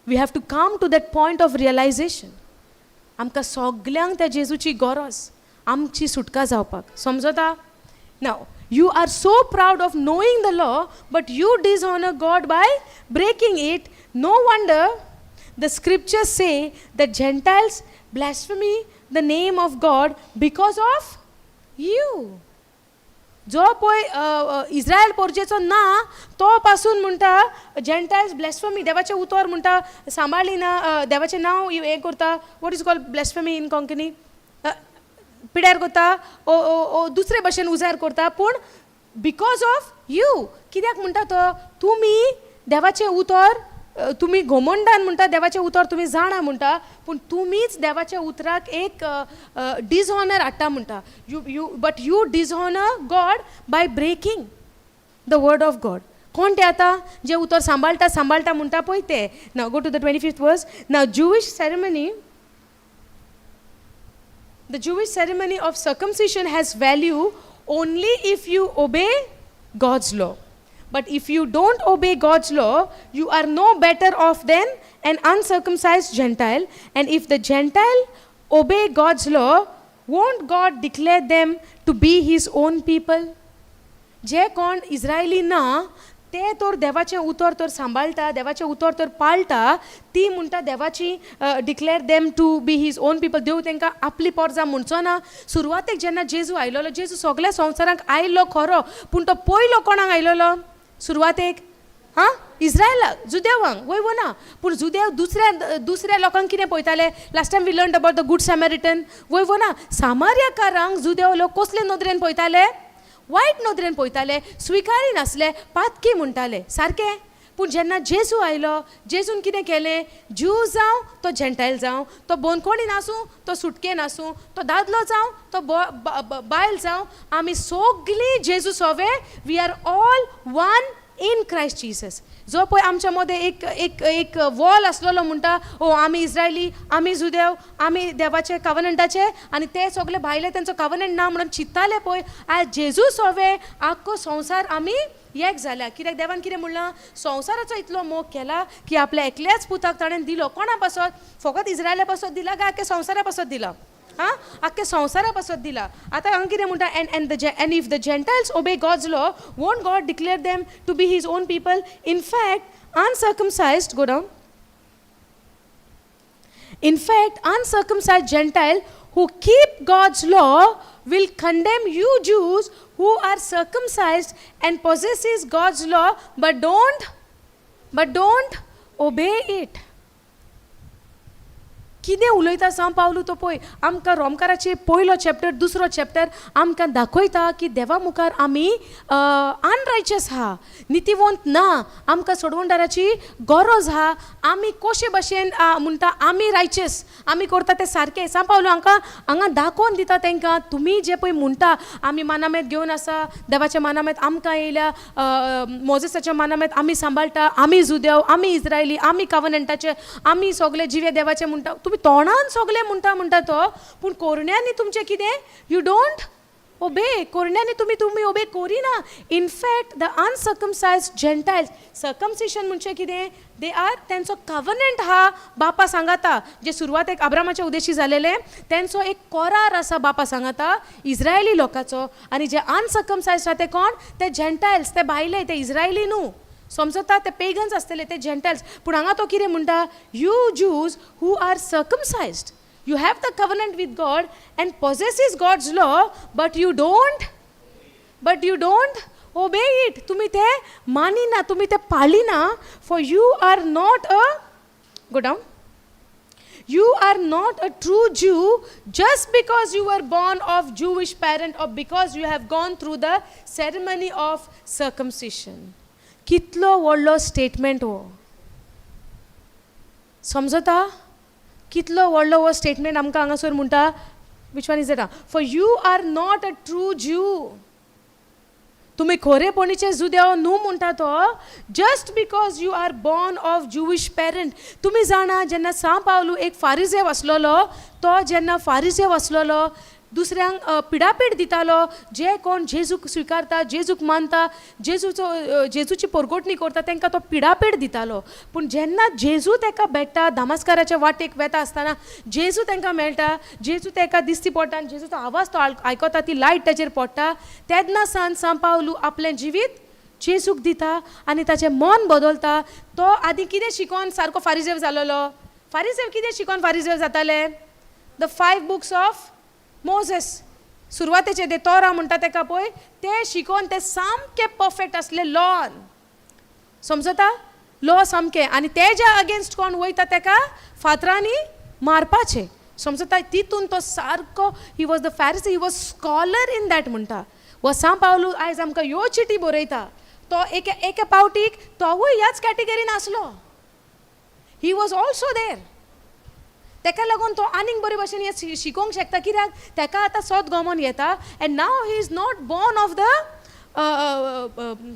We have to come to that point of realization. आमकां सगल्यांक त्या जेजूची गरज आमची सुटका जावपाक. समजता? Now, you are so proud of knowing the law, but you dishonour God by breaking it. No wonder the scriptures say the Gentiles blaspheme the name of God because of you. जो पळय इस्रायल पोरजेचो ना, तो पासून म्हणटा जेंटायल्स ब्लॅस्फमी, देवाचें उतर म्हणटा सांबाळ्ळी ना, देवाचें नांव हें करता. What is called blasphemy in Konkani? पिड्यार करता ओ ओ ओ दुसरे भशेन उजार करता. पूण because of you. कित्याक म्हणटा तो, तुमी देवाचें उतर तुमी घमंडान म्हणटा देवाचें उतर तुमी जाणा म्हणटा, पूण तुमीच देवाच्या उतराक एक डिसऑनर हाडटा म्हणटा. You but you dishonour God by breaking the word of God. कोण ते आतां जे उतर सांबाळटा सांबाळटा म्हणटा पळय ते. Now go to the 25th verse. Now Jewish ceremony the Jewish ceremony of circumcision has value only if you obey God's law. But if you don't obey God's law, you are no better off than an uncircumcised Gentile. And if the Gentile obey God's law, won't God declare them to be his own people? जे कोण इस्रायली ना, ते तर देवाचें उतर तर सांबाळटा, देवाचें उतर तर पाळटा, ती म्हणटा देवाची declare them to be his own people. देव तांकां आपली पोरजां म्हणचो ना? सुरवातेक जेन्ना जेजू आयलोलो, जेजू सगल्या संवसाराक आयलो खरो, पूण तो पयलो कोणाक आयलोलो सुरवातेक? हां, इस्रायलाक, जुदेवांक. वय वो ना? पूण जुदेव दुसऱ्या दुसऱ्या लोकांक कितें पळयताले? Last time we learn about the Good Samaritan. वय वो ना? सामार्याकारांक जुदेव लोक कसले नदरेन पळयताले? वायट नदरेन पळयताले, स्विकारी नासले, पातकी म्हणटाले सारकें. पूण जेन्ना जेजू आयलो, जेजून कितें केलें? ज्यू जावं तो जेंटायल जावं, तो बंदखणीन आसूं तो सुटकेन आसूं, तो दादलो जावं तो बायल जावं, आमी सगलीं जेजू सोवे, we are all one in Christ Jesus. जो पळय आमच्या मदें एक एक एक वॉल आसलेलो, म्हणटा, ओ आमी इस्रायली, आमी जुदेव, आमी देवाचे कवनंटाचे आनी ते सगळे भायले, तेंचो कवनंट ना म्हणून चिंत्ताले पळय, आयज जेजू सोवे आख्खो संवसार आमी एक जाल्या. कित्याक देवान कितें म्हणलां? संवसाराचो इतलो मोग केला की आपल्या एकल्याच पुताक ताणें दिलो. कोणा पासत? फकत इस्रायला पासत दिला काय आख्या संवसारा पासत दिला? आं, आख्या संवसारा पासत दिला. आतां हांगा कितें म्हणटा? And if the Gentiles obey God's law, won't God declare them to be his own people? In fact, uncircumcised, go down. In fact, uncircumcised Gentile who keep God's law will condemn you Jews who are circumcised and possesses God's law but don't obey it. कितें उलयता सांव पावलू तो पळय. आमकां रोमकाराचे पयलो chapter, दुसरो chapter आमकां दाखयता की देवा मुखार आमी अनरायचस आहा, नितीवंत ना, आमकां सोडवणदाराची गरज आहा. आमी कशे भशेन म्हणटा आमी रायचस, आमी करता तें सारकें? सांव पावलू हांकां हांगा दाखोवन दिता तांकां, तुमी जे पळय म्हणटा आमी मानामेत घेवन आसा, देवाच्या मानामेत आमकां येयल्या, मोजेसाच्या मानामेत आमी सांबाळटा, आमी जुदेव, आमी इस्रायली, आमी कवनंटाचे, आमी सगळे जिवे देवाचे म्हणटा, तुमी तोंडान सगळे म्हणटा म्हणटा तो, पूण कोरण्यांनी तुमचें कितें? You don't ओबे कोरण्यांनी तुमी तुमी ओबे Corina. In fact the uncircumcised Gentiles, circumcision म्हणजे कितें, they are तेंचो कवनंट हा बापा सांगाता, जे सुरवातेक अब्रामाच्या उदेशी जालेले तेंचो एक कोरार आसा बापा सांगाता इस्रायली लोकांचो. आनी जे अनसर्कमसायज आहा ते कोण, ते जेंटायल्स, ते भायले, ते इस्रायली न्हू, समजता, ते पेगन्स आसतले, ते जेंटायल्स. पूण हांगा तो कितें म्हणटा, you Jews who are circumcised, you have the covenant with God and possesses God's law, but you don't obey it. तुमी ते मानिना, तुमी ते पाळिना. For you are not a, go down, you are not a true Jew just because you are born of Jewish parent or because you have gone through the ceremony of circumcision. कितलो व्हडलो statement हो, समजता? कितलो व्हडलो हो statement आमकां हांगासर म्हणटा. Which one is that? For you are not a true Jew, तुमी खोरेपणीचे जुदेव न्हू म्हणटा तो, just because you are born of Jewish parent. तुमी जाणा, जेन्ना सां पावलू एक फारिजेव आसलेलो, तो जेन्ना फारिजेव आसलेलो दुसऱ्यांक पिडापीड दितालो, जे कोण जेजूक स्विकारता, जेजूक मानता, जेजूचो जेजूची पोरगोटणी करता तांकां तो पिडापीड दितालो. पूण जेन्ना जेजू ताका भेट्टा, दामास्काराच्या वाटेक वेता आसतना जेजू तांकां मेळटा, जेजू ताका दिसती पडटा आनी जेजूचो आवाज तो आयकता, ती लायट ताचेर पडटा, तेन्ना सान सां पावलू आपलें जिवीत जेजूक दिता आनी ताचें मन बदलता. तो आदी कितें शिकोन सारको फारिजेव जालोलो? फारिजेव कितें शिकोन फारिजेव जाताले? The 5 books of Moses, सुरवातेचे ते तोरा म्हणटा तेका पळय, ते शिकोन ते सामके परफेक्ट आसले लॉन, समजता, लॉ सामके. आनी तेज्या अगेन्स्ट कोण वयता तेका फातरांनी मारपाचें, समजता. तितून तो सारको, he was the Pharisee, he was scholar in that म्हणटा. हो सां पावलू आयज आमकां ह्यो चिटी बरयता, तो एके एके पावटीक तोवूय ह्याच कॅटेगरीन आसलो, he was also there. तेका लागून तो आनीक बरे भशेन हें शिकोवंक शकता, कित्याक तेका आतां सोद गमोन येता. And now he is not born of the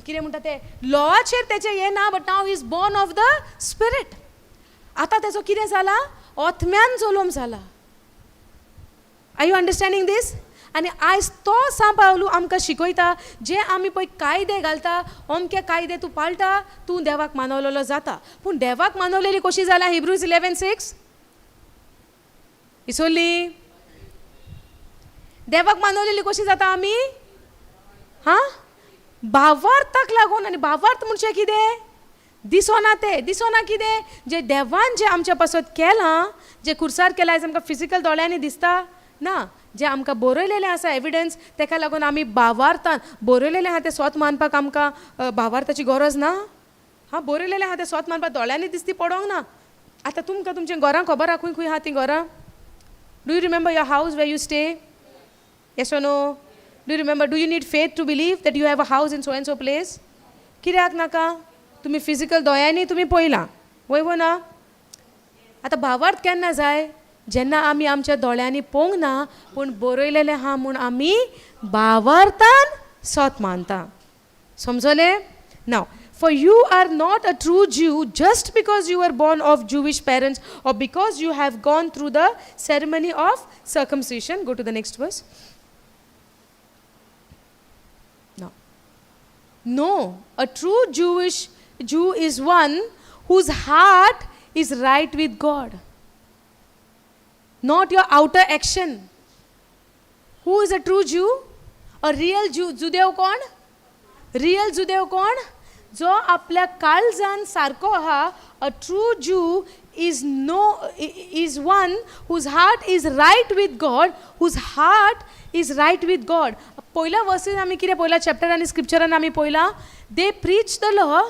कितें म्हणटा ते लॉआचेर तेचें हें ना, but now he is born of the spirit. आतां तेचो कितें जाला, ओत्म्यान जल्म जाला. Are you understanding this? आनी आयज तो सां पावलू आमकां शिकयता, जे आमी पळय कायदे घालता, अमके कायदे तूं पाळटा, तूं देवाक मानवलेलो जाता. पूण देवाक मानवलेली कशी जाला? हिब्रूज 11:6 इसोली, देवाक मानवलेली कशी जाता आमी? हां, भावार्थाक लागून. आनी भावार्थ म्हणजे कितें? दिसोना, तें दिसोना कितें, जें देवान जें आमच्या पासत केलां, जें खुर्सार केलां, आयज आमकां फिजिकल दोळ्यांनी दिसता ना, जें आमकां बरयलेलें आसा एविडन्स, तेका लागून आमी भावार्थान बरयलेलें आहा तें स्वत मानपाक आमकां भावार्थाची गरज ना. हां, बरयलेलें आहा तें स्वत मानपाक दोळ्यांनी दिसती पडोंक ना. आतां तुमकां तुमच्या घरां खबर आहा खंय खंय आहा तीं घरां? Do you remember your house where you stay? Yes or no? Do you remember? Do you need faith to believe that you have a house in so and so place? कित्याक नाका? तुमी फिजिकल दोळ्यांनी तुमी पळयलां, वय वो ना? आतां भावार्थ केन्ना जाय? जेन्ना आमी आमच्या दोळ्यांनी पळोवंक ना, पूण बरयलेलें आहा म्हूण आमी भावार्थान सत मानता, समजलें? Now, for you are not a true Jew just because you are born of Jewish parents or because you have gone through the ceremony of circumcision. Go to the next verse. No. No, a true Jewish Jew is one whose heart is right with God, not your outer action. Who is a true Jew? A real Jew. जुदेव कोण? Real जुदेव कोण? जो आपल्या काळजान सारको आहा. A true Jew is no is one whose heart is right with God, whose heart is right with God. पयल्या वर्सीन आमी कितें पळयलां, चॅप्टर आनी स्क्रिप्चरान आमी पळयलां, they preach the law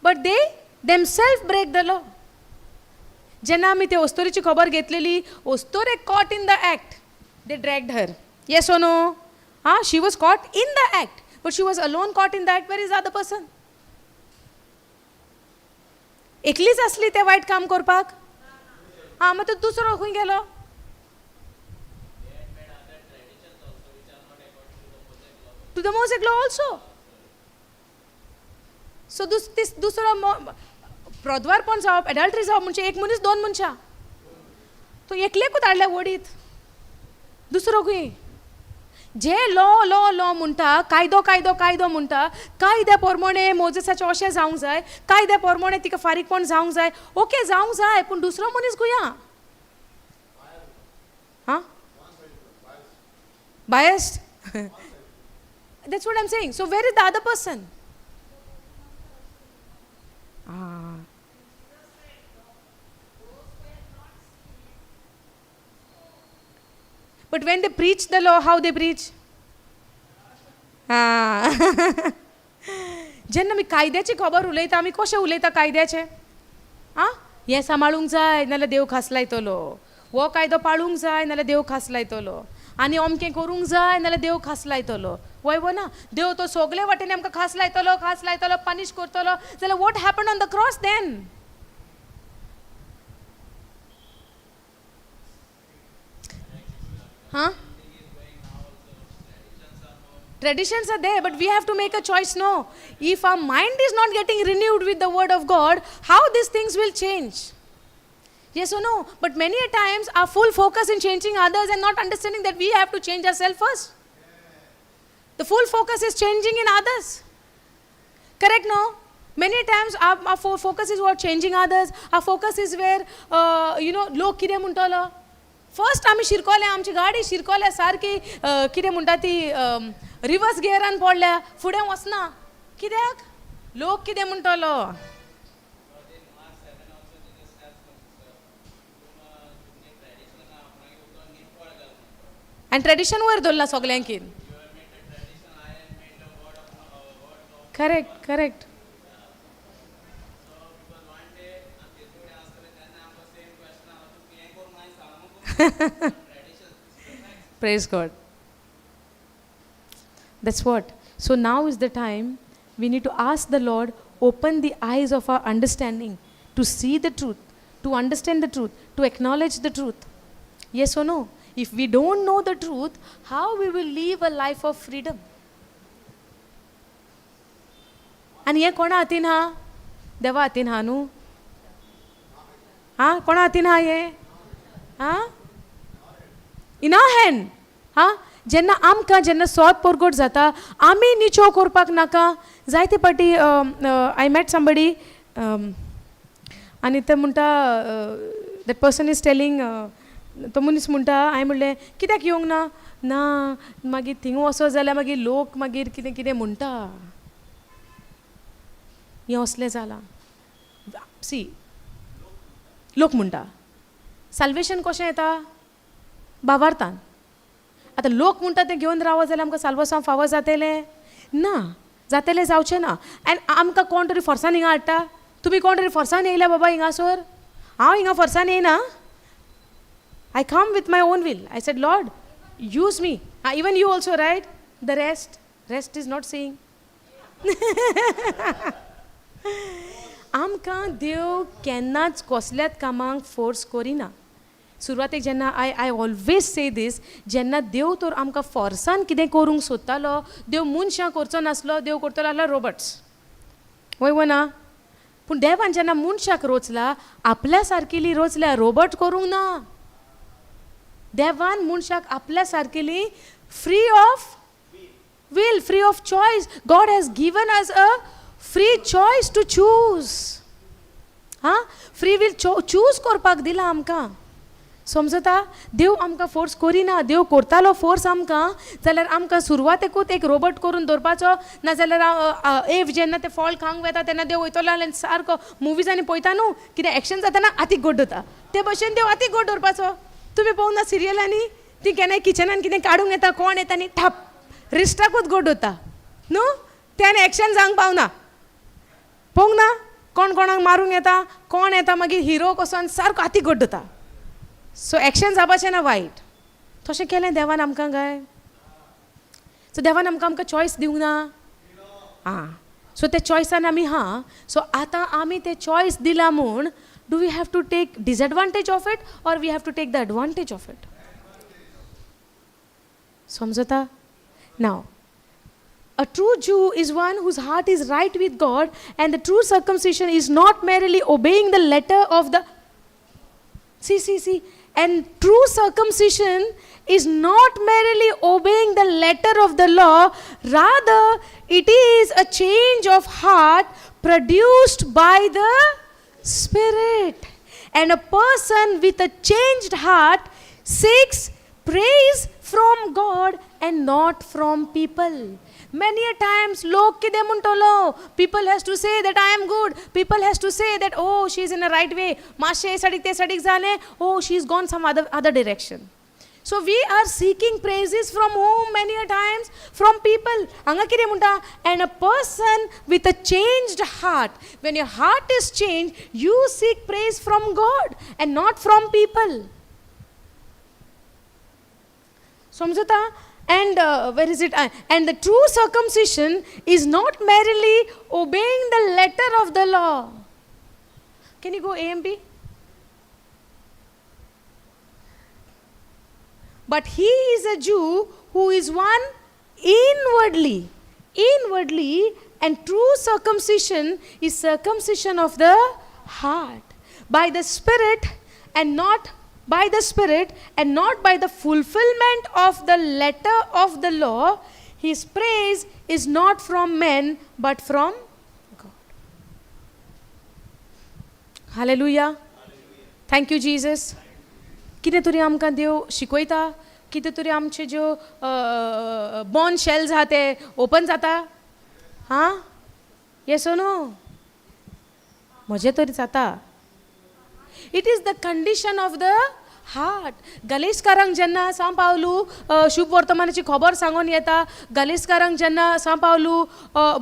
but they themself break the law. जेन्ना आमी ते ओस्तोरीची खबर घेतलेली, ओस्तोरेक caught in the act, they dragged her. Yes or no? Ah, she was caught in the act, but she was alone caught in the act. Where is the other person? एकलीच आसली तें वायट काम करपाक. आं, मागीर तो दुसरो खंय गेलो? To the Mosaic law also. So दुसरो प्रोद्वारपण जावप, एडल्ट्री जावप म्हणजे एक मनीस दोन मनशां, तो एकलेकूच हाडल्या वडीत, दुसरो खंय? जे लॉ लॉ लॉ म्हणटा, कायदो कायदो कायदो म्हणटा, कायद्या पोरमोणे मोजसाचें अशें जावंक जाय, कायद्या पोरमोणे तिका फारीकपण जावंक जाय, ओके जावंक जाय, पूण दुसरो मनीस गुया. हां, biased. That's what I'm saying. So where is the other person? Ah. But when they preach the law, how they preach? Ah. जेन्ना आमी कायद्याची खबर उलयता, आमी कशें उलयता कायद्याचें? आं, हें सांबाळूंक जाय नाल्यार देव खास लायतलो, हो कायदो पाळूंक जाय नाल्यार देव खास लायतलो, आनी अमकें करूंक जाय नाल्यार देव खास लायतलो. वय वो ना? देव तो सगळे वाटेन आमकां खास लायतलो, खास लायतलो, पनिश करतलो. जाल्यार what happen on the cross then? हां, Traditions are there, but we have to make a choice. No, if our mind is not getting renewed with the word of God, how these things will change? Yes or no? But many a times our full focus in changing others and not understanding that we have to change ourselves first. The full focus is changing in others. Correct, no? Many times our focus is what? Changing others. Our focus is where, you know, लोक कितें म्हणटलो. First आमी शिरकोल्या, आमची गाडी शिरकोल्या सारकी, कितें म्हणटा ती, रिवर्स गियरान पडल्या, फुडें वचना. कित्याक? लोक कितें म्हणटलो. आनी ट्रेडिशन वयर दवरलां सगल्यांकीन. Correct, correct. Praise God. That's what. So now is the time we need to ask the Lord, open the eyes of our understanding to see the truth, to understand the truth, to acknowledge the truth. Yes or no? If we don't know the truth, how we will live a life of freedom? आनी हें कोणा हातीन आहा? देवा हातीन आहा न्हू? आं, कोणा हातीन आहा हें? आं, इन our hand. हां, जेन्ना आमकां जेन्ना सोद परगट जाता, आमी निचो करपाक नाका. जायते फावटी I met somebody आनी ते म्हणटा, that person is telling, तो मनीस म्हणटा, हांवें म्हणलें कित्याक येवंक ना? ना मागीर थिंगा वचो जाल्यार मागीर लोक मागीर कितें कितें म्हणटा, हें असलें जालां. सी, लोक म्हणटा साल्वेशन कशें येता? भावार्थान. आतां लोक म्हणटा तें घेवन रावत जाल्यार आमकां साल्वासांव फावो जातलें ना? जातलें जावचें ना. आनी आमकां कोण तरी फोर्सान हिंगा हाडटा. तुमी कोण तरी फोर्सान येयल्या बाबा हिंगासर? हांव हिंगा फोर्सान येयना. I come with my own will. I said, Lord, use me. Even you also, right? The rest is not saying. आमकां देव केन्नाच कसल्याच कामांक फोर्स करिना. सुरवातेक जेन्ना I always say this, जेन्ना देव तर आमकां फोर्सान कितें करूंक सोदतालो, देव मनशां करचो नासलो, देव करतलो आसलो रोबोट्स. वय वो ना? पूण देवान जेन्ना मनशाक रोचला, आपल्या सारकेली रोचल्या, रोबोट करूंक ना. देवान मनशाक आपल्या सारकेली free of will, free of choice. God has given us a free choice to choose. हां, फ्री will choose करपाक दिला आमकां. समजता? देव आमकां फोर्स करिना. देव करतालो फोर्स आमकां जाल्यार आमकां सुरवातेकूच एक रोबोट करून दवरपाचो, नाजाल्यार एव जेन्ना ते फळ खावंक वेता तेन्ना देव वयतलो आनी सारको मुवीजांनी पळयता न्हू, कितें एक्शन जाता आतीक गोड दवरता, ते भशेन देव आतीक गोड दवरपाचो. तुमी पळोवंक ना सिरियलांनी ती केन्नाय किचनान कितें काडूंक येता, कोण येता आनी ठाप रिस्टाकूच गोड दवरता न्हू, तें आनी एक्शन जावंक पावना. पळोवंक ना कोण कोणाक मारूंक येता, कोण येता मागीर हिरो कसो आनी सारको आतीक गोड दवरता. सो एक्शन जावपाचें ना वायट. तशें केलें देवान आमकां काय? सो देवान आमकां आमकां चॉयस दिवंक ना. आं, सो ते चॉयसान आमी हा. सो आतां आमी ते चॉयस दिला म्हूण do we have to take disadvantage of it or we have to take the advantage of it? समजता? Now A true Jew is one whose heart is right with God, and the true circumcision is not merely obeying the letter of the. See, see, see. And true circumcision is not merely obeying the letter of the law, rather it is a change of heart produced by the Spirit. And a person with a changed heart seeks praise from God and not from people. Many a times लोक कितें म्हणटलो, people has to say that I am good, people has to say that, oh, she is in a right way. मातशें हे सायडीक ते सायडीक जालें, oh, she is gone some other direction. So we are seeking praises from whom many a times? From people. हांगा कितें म्हणटा? And a person with a changed heart. When your heart is changed, you seek praise from God and not from people. समजता? And where is it? And the true circumcision is not merely obeying the letter of the law. Can you go AMP? But he is a Jew who is one inwardly. Inwardly, and true circumcision is circumcision of the heart. By the Spirit and not by the Spirit and not by the fulfillment of the letter of the law, his praise is not from men but from God. Hallelujah. Thank you, Jesus. कितें तरी आमकां देव शिकयता, कितें तरी आमचे ज्यो बॉन shells आहा ते ओपन जाता. हां, येस नो? म्हजें तरी जाता. It is the condition of the heart. गलेशकारांक जेन्ना सांव पावलू शुभ वर्तमानाची खबर सांगून येता, गलेशकारांक जेन्ना सांव पावलू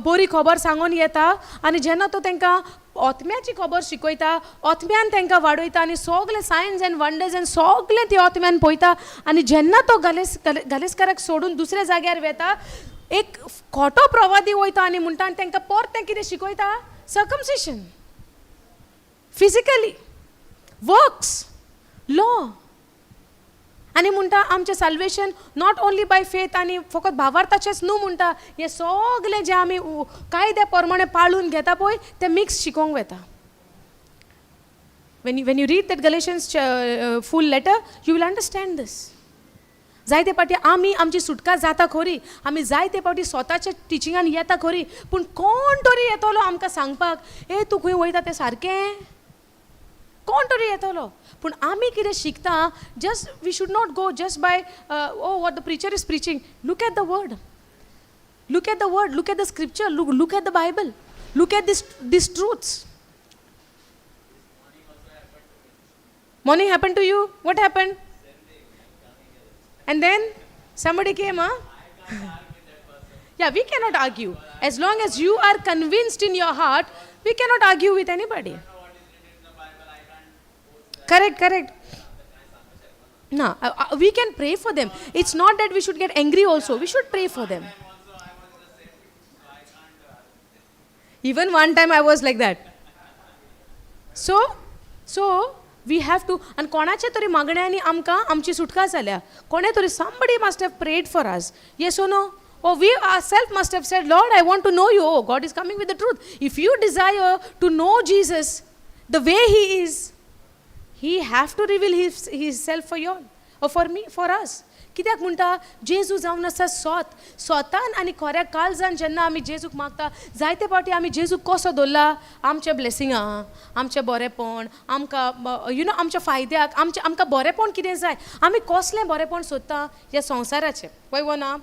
बरी खबर सांगून येता आनी जेन्ना तो तांकां ओत्म्याची खबर शिकयता, ओत्म्यान तांकां वाडयता आनी सगळे सायन्स एंड वंडर्स एंड सगळें ती ओत्म्यान पळयता आनी जेन्ना तो गलेशकाराक सोडून दुसऱ्या जाग्यार वेता, एक खोटो प्रवादी वयता आनी म्हणटा आनी तांकां परतें कितें शिकयता? सर्कमसिशन, फिजिकली, वर्क्स, लॉ. आनी म्हणटा आमचें salvation not only by faith आनी फकत भावार्थाचेंच न्हू, म्हणटा हें सगलें जें आमी कायद्या प्रमाणे पाळून घेता पळय तें मिक्स शिकोवंक वता. When you read that Galatians full letter, you will understand this. जायते फावटी आमी आमची सुटका जाता खरी, आमी जायते फावटी स्वताच्या टिचिंगान येता खरी, पूण कोण तरी येतलो आमकां सांगपाक, ए तूं खंय वयता तें सारकें, कोण तरी येतलो. पूण आमी कितें शिकता, just we should not go just by, oh, what the preacher is preaching. Look at the word, look at the word, look at the scripture, look at the Bible, look at this truths. Morning happen to you? What happen? And then somebody came, huh? Yeah, we cannot argue. As long as you are convinced in your heart, we cannot argue with anybody. Correct, correct. No, we can pray for them. It's not that we should get angry also. We should pray for them. Even one time I was like that. So we have to, आनी कोणाचे तरी मागण्यांनी आमकां आमची सुटका जाल्या. कोणे तरी, somebody must have prayed for us. Yes or no? Oh, we ourselves must have said, Lord, I want to know you. Oh, God is coming with the truth. If you desire to know Jesus the way he is, he have to reveal himself for you all, or for me, for us. कित्याक म्हणटा जेजू जावन आसा सोत, सोतान आनी खऱ्या काळजान जेन्ना आमी जेजूक मागता, जायते फावटी आमी जेजूक कसो दवरला, आमचें ब्लेसिंगां, आमचें बरेंपण, आमकां you know आमच्या फायद्याक, आमचें आमकां बरेंपण कितें जाय, आमी कसलें बरेंपण सोदता ह्या संवसाराचें, वय वो ना?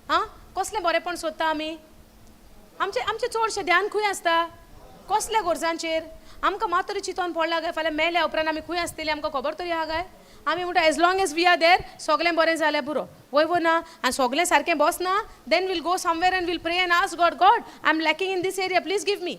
आं, कसलें बरेंपण सोदता आमी? आमचें आमचें चडशें ध्यान खंय आसता? कसल्या गरजांचेर? आमकां मात तरी चिंतोन पडला काय फाल्यां मेल्या उपरांत आमी खंय आसतली, आमकां खबर तरी आहा काय? आमी म्हणटा as long as we are there सगळें बरें जाल्यार पुरो, वय वो ना? आनी सगळें सारकें बसना, then we'll go somewhere and we'll pray and ask God, God, I am lacking in this area, please give me.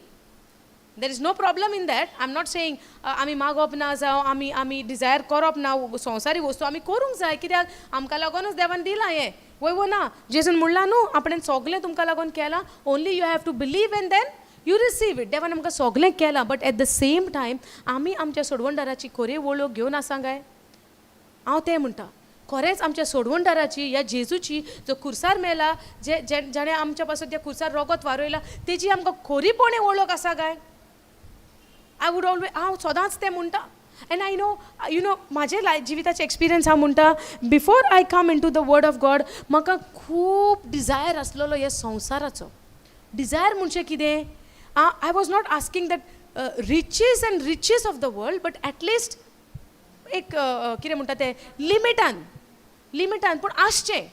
There is no problem in that. I am not saying आमी मागप ना जावं आमी आमी डिजायर करप ना, संवसारी वस्तू आमी करूंक जाय, कित्याक आमकां लागूनच देवान दिलां हें, वय वो ना? जेजून म्हणलां न्हू आपणें सगळें तुमकां लागून केलां, only you have to believe and then you receive it. देवान आमकां सगळें केलां, but at the same time आमी आमच्या सोडवणदाराची खरी वळख घेवन आसा काय? हांव तें म्हणटा, खरेंच आमच्या सोडवणदाराची, ह्या जेजूची जो खुर्सार मेला, जे जाणें आमच्या पासून त्या खुर्सार रोगत वारयला, तेजी आमकां खरीपणी वळख आसा काय? I would always, हांव सदांच तें म्हणटा, And I know, you know, म्हाजे लाय जिविताचे एक्सपिरियन्स हांव म्हणटा, before I come into the word of God, म्हाका खूब डिजायर आसलेलो ह्या संवसाराचो. डिजायर म्हणजे कितें? I was not asking that riches and riches of the world, but at least एक कितें म्हणटा तें, लिमिटान लिमिटान पूण आसचें.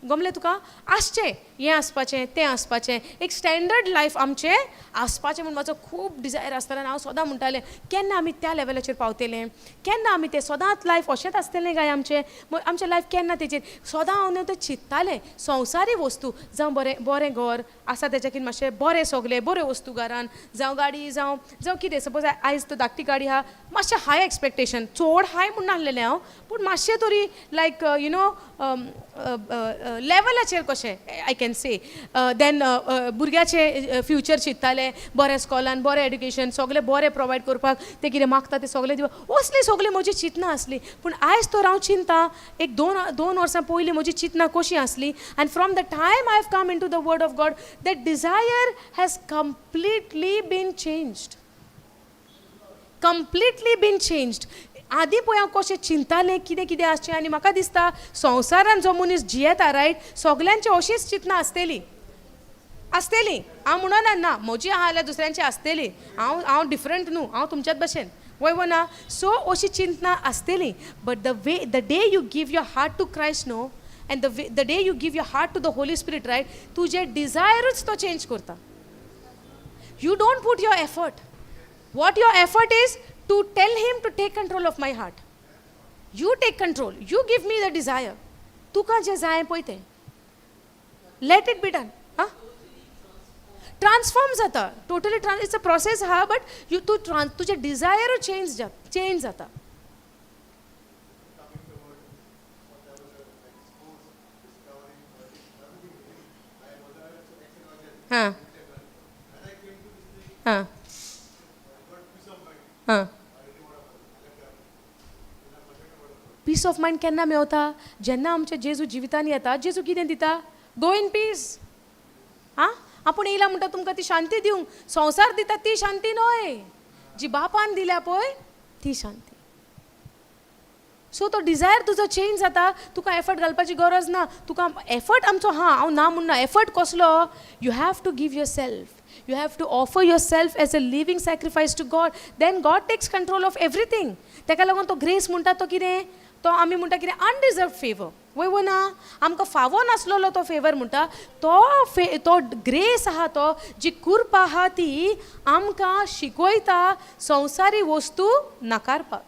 गमलें तुका? आसचें, हें आसपाचें, तें आसपाचें, एक स्टँडर्ड लायफ आमचें आसपाचें म्हूण म्हाजो खूब डिजायर आसतालें. आनी हांव सदां म्हणटालें, केन्ना आमी त्या लेवलाचेर पावतले, केन्ना आमी तें सदांच लायफ अशेंच आसतलें काय आमचें? आमचें लायफ केन्ना तेजेर? सदां हांव न्हू तें चिंत्तालें, संवसारी वस्तू जावं, बरें बरें घर आसा, तेच्याकीन मातशें बरें, सगलें बऱ्यो वस्तू घरान, जावं गाडी, जावं जावं कितें. सपोज आयज तो धाकटी गाडी आहा, मातशें हाय एक्सपेक्टेशन, चड हाय म्हूण नासलेलें हांव, पूण मातशें तरी लायक you know लेवलाचेर कशें I can say. Then भुरग्याचें फ्युचर चिंत्तालें, बरें स्कॉलान, बरें एड्युकेशन, सगळें बरें प्रोवायड करपाक, ते कितें मागता तें सगळें दिवपाक, असलीं सगळीं म्हजी चिंतनां आसलीं. पूण आयज तर हांव चिंता, एक दोन वर्सां पयलीं म्हजी चिंतनां कशीं आसलीं, आनी from the time I have come into the word of God, that desire has completely been changed, completely been changed. आदी पळय हांव कशें चिंतालें, कितें कितें आसचें. आनी म्हाका दिसता संवसारान जो मनीस जियेता, रायट, सगल्यांची अशीच चिंतनां आसतली आसतली. हांव म्हणना ना म्हजी आहा जाल्यार दुसऱ्यांची आसतली. हांव डिफरंट न्हू, हांव तुमच्याच भशेन, वय वो ना? सो अशी चिंतना आसतली, but the day you give your heart to Christ, no, and the day you give your heart to the Holy Spirit, right, तुजे डिजायरूच तो चेंज करता. You don't put your effort. What your effort is to tell Him to take control of my heart. You take control. You give me the desire. तुका जें जाय पळय तें, let it be done. हां, transform जाता totally. It's a process आहा, but you तूं trans तुजें डिजायरूय चेंज जाता. Coming to word, what I was like sports, discovering, everything. I was an ex-virgin. When I came to this thing, I got peace of mind. I really want to, I left that. Then I forget about it. Piece of mind केन्ना मेवता? जेन्ना आमच्या जेजू जिवितान येता. जेजू कितें दिता? Go in peace. आं, आपूण येयला म्हणटा तुमकां ती शांती दिवंक. संवसार दिता ती शांती न्हय, जी बापान दिल्या पळय ती शांती. सो तो डिजायर तुजो चेंज जाता. तुका एफर्ट घालपाची गरज ना. तुका एफर्ट आमचो हा, हांव ना म्हणना. एफर्ट कसलो? You have to give yourself. You have to offer yourself as a living sacrifice to God. Then God takes control of everything. ताका लागून तो ग्रेस म्हणटा तो कितें? तो आमी म्हणटा कितें? अनडिजर्व फेवर, वय वो ना? आमकां फावो नासलेलो तो फेवर म्हणटा तो. तो ग्रेस आहा, तो जी कृपा आहा, ती आमकां शिकयता संवसारी वस्तू नाकारपाक,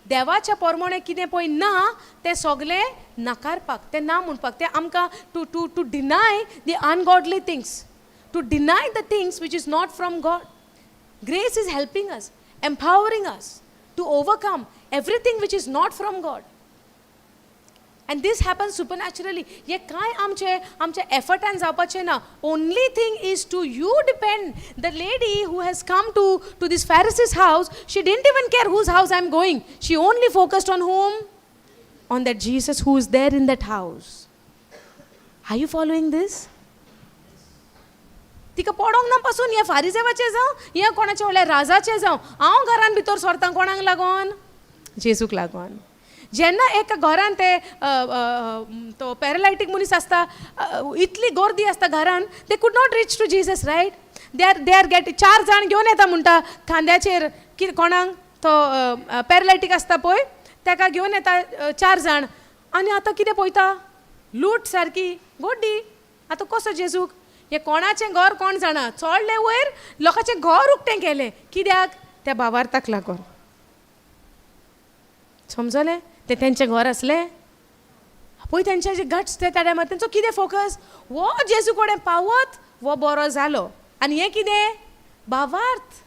देवाच्या प्रमाणे कितें पळय ना तें सगलें नाकारपाक, तें ना म्हणपाक, तें आमकां to deny the ungodly things, to deny the things which is not from God. Grace is helping us, empowering us to overcome everything which is not from God. And this happens supernaturally. हे कांय आमचे एफर्टान जावपाचें ना. Only thing is to you depend. The lady who has come to this Pharisee's house, she didn't even care whose house I am going. She only focused on whom? On that Jesus who is there in that house. Are you following this? तिका पडोंक ना पासून, हें फारिजेवाचें जावं, हें कोणाचें व्हडल्या राजाचें जावं, हांव घरान भितर सरता कोणाक लागोन? जेजूक लागोन. जेन्ना एका घरान ते तो पॅरालायटीक मनीस आसता, इतली गर्दी आसता घरान, they could not reach to Jesus, right? They are get चार जाण घेवन येता म्हणटा खांद्याचेर की कोणाक, तो पॅरालायटीक आसता पळय, ताका घेवन येता चार जाण. आनी आतां कितें पळयता? लूट सारकी गोड्डी. आतां कसो जेजूक? हें कोणाचें घर कोण जाणा. चोडलें वयर, लोकांचें घर उक्तें केलें. कित्याक? त्या भावार्थाक लागून. समजलें? तें तेंचें घर आसलें पळय, तेंचे जे गट्स ते त्या टायमार तेंचो कितें फोकस? हो जेजू कडेन पावत हो बरो जालो. आनी हें कितें भावार्थ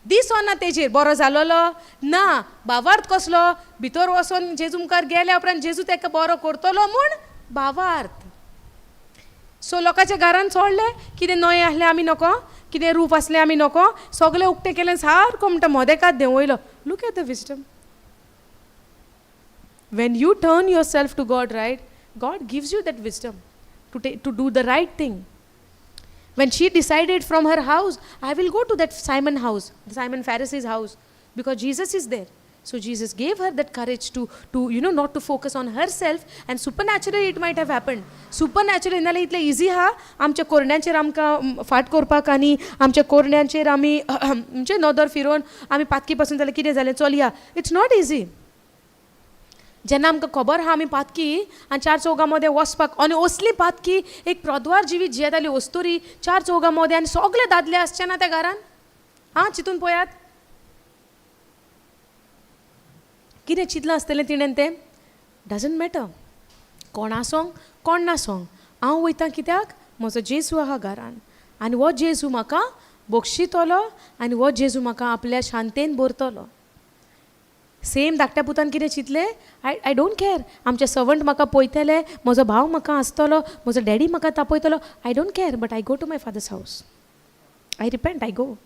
दिसोना तेजेर बरो जालोलो ना. भावार्थ कसलो? भितर वचोन जेजू मुखार गेल्या उपरांत जेजू तेका बरो करतलो म्हूण भावार्थ. सो लोकांच्या घरान सोडलें. कितें नवें आसलें आमी नको, कितें रूप आसलें आमी नको, सगळें उक्तें केलें, सारको म्हणटा मोदेकात देंवयलो. Look at the wisdom. When you turn yourself to God, right, God gives you that wisdom to do the right thing. When she decided from her house, I will go to that Simon house, Simon Pharisee's house, because Jesus is there. So Jesus gave her that courage to not to focus on herself, and supernaturally it might have happened. Supernaturally नाल्यार इतलें easy आहा आमच्या कोरण्यांचेर आमकां फाट करपाक आनी आमच्या कोरण्यांचेर आमी म्हणजे नदर फिरोवन आमी पातकी पासून जाल्यार कितें जालें चलया. It's not easy. जेन्ना आमकां खबर आहा आमी पातकी आनी चार चौगां मदें वचपाक आनी असली पातकी एक प्रद्वार जिवीत जियेताली अस्तुरी चार चौगां मदें आनी सगळे दादले आसचे ना त्या घरान. आं चिंतून पळयात कितें चिंतलां आसतलें तिणें तें. डजंट मॅटर कोण आसोंक कोण नासोंक, हांव वयता कित्याक म्हजो जेजू आहा घरान आनी हो जेजू म्हाका बक्षितलो आनी हो जेजू म्हाका आपल्या शांतेन भरतलो. सेम धाकट्या पुतान कितें चिंतलें, I don't care, आमचे सर्वंट म्हाका पळयतले, म्हजो भाव म्हाका आसतलो, म्हजो डॅडी म्हाका तापयतलो, I don't care, but I go to my father's house, I repent, I go.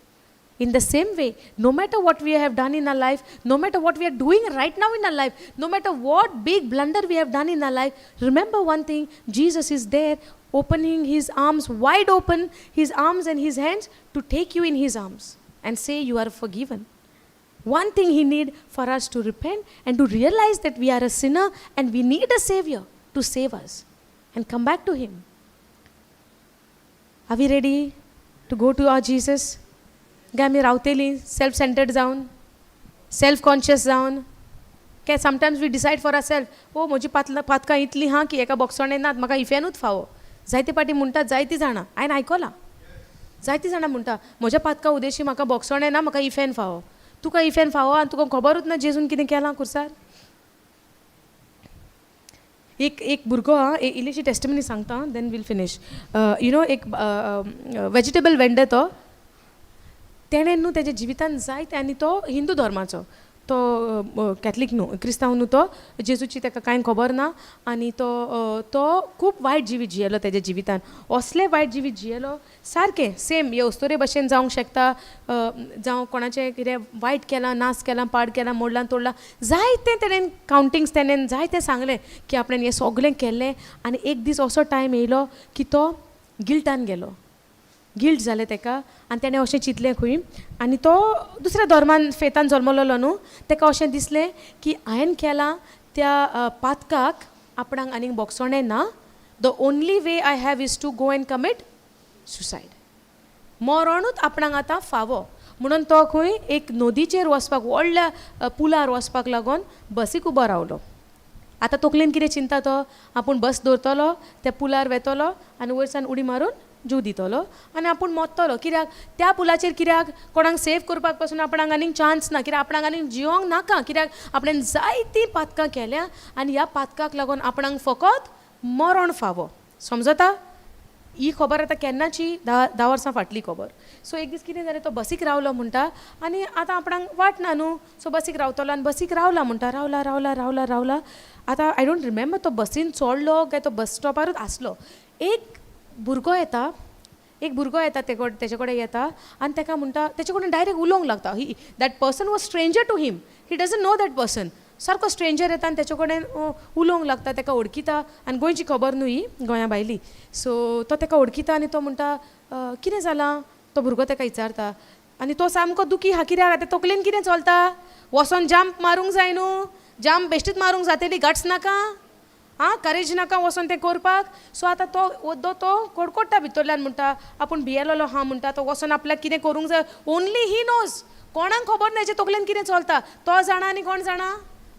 In the same way, no matter what we have done in our life, no matter what we are doing right now in our life, no matter what big blunder we have done in our life, remember one thing, Jesus is there opening his arms wide open, his arms and his hands to take you in his arms and say you are forgiven. One thing he need for us to repent and to realize that we are a sinner and we need a savior to save us and come back to him. Are we ready to go to our Jesus? काय आमी रावतली self centred जावन, self conscious जावन? काय sometimes we decide for our self, oh म्हजी पातकां इतलीं आहा की एका बोक्सोणे नात, म्हाका इफेनूच फावो. जायते पाटी म्हणटात जायतीं जाणां, हांवें आयकलां जायतीं जाणां म्हणटा म्हज्या पातकां उदेशी म्हाका बोक्सोणे ना, म्हाका इफेन फावो. तुका इफेन फावो आनी तुका खबरूच ना जेजून कितें केलां कुर्सार. एक एक भुरगो आहा, इल्लीशी टेस्टिमनी सांगता then we'll finish. You know एक वेजिटेबल वेंडर तो, तेणें न्हू तेज्या जिवितान जायते, आनी तो हिंदू धर्माचो, तो कॅथलीक न्हू, क्रिस्तांव न्हू, तो जेजूची ताका कांय खबर ना आनी तो तो खूब वायट जिवीत जियेलो तेज्या जिवितान, असलें वायट जिवीत जियेलो सारकें सेम हे अस्तोरे भशेन जावंक शकता, जावं कोणाचें कितें वायट केलां, नास केलां, पाड केलां, मोडलां तोडलां, जायतें तेणेन कावंटिंग्स तेणेन जायतें सांगलें की आपणें हें सगळें केल्लें. आनी एक दीस असो टायम येयलो की तो गिल्टान गेलो, गिल्ट जालें तेका आनी तेणें अशें चिंतलें खंय, आनी तो दुसऱ्या धर्मान फेतान जल्मलेलो न्हू, तेका अशें दिसलें की हांवें केलां त्या पातकाक आपणाक आनीक बोगसणें ना, the only way I have is to go and commit suicide, मरणूच आपणाक आतां फावो. म्हणून तो खंय एक नदीचेर वचपाक, व्हडल्या पुलार वचपाक लागून बसीक उबो रावलो. आतां तकलेन कितें चिंता तो, आपूण बस दवरतलो, त्या पुलार वेतलो आनी वयरसान उडी मारून जीव दितलो आनी आपूण मोत्तलो. कित्याक त्या पुलाचेर, कित्याक कोणाक सेव करपाक पासून आपणाक आनीक चान्स ना, कित्याक आपणाक आनीक जिवोंक नाका, कित्याक आपणें जायतीं पातकां केल्या आनी ह्या पातकाक लागून आपणाक फकत मरण फावो. समजता ही खबर आतां केन्नाची, 10 वर्सां फाटली खबर. सो एक दीस कितें जालें, तो बसीक रावलो म्हणटा आनी आतां आपणाक वाट ना न्हू, सो बसीक रावतलो आनी बसीक रावला म्हणटा, रावला रावला रावला रावला. आतां I don't remember तो बसीन चोडलो काय तो बस स्टॉपारूच आसलो. एक भुरगो येता, एक भुरगो येता तेजे कडेन येता आनी तेका म्हणटा, तेजे कडेन डायरेक्ट उलोवंक लागता. He that person was stranger to him, he doesn't know that person. सारको स्ट्रेंजर येता आनी तेचे कडेन उलोवंक लागता, तेका वळखिता आनी गोंयची खबर न्हू ही, गोंया भायली. सो तो तेका वळखिता आनी तो म्हणटा कितें जालां, तो भुरगो तेका विचारता आनी तो सामको दुखी हा, कित्याक आतां तकलेन कितें चलता, वचोन जम्प मारूंक जाय न्हू, जम्प बेश्टीच मारूंक जातली, गट्स नाका, आं करेज नाका वचोन तें करपाक. सो आतां तो ओद्दो तो कडकडटा भितरल्यान, म्हणटा आपूण भियेलोलो आहा, म्हणटा तो वचोन आपल्याक कितें करूंक जाय, ओनली he knows, कोणाक खबर ना हेच्या तकलेन कितें चलता, तो जाणा आनी कोण जाणा,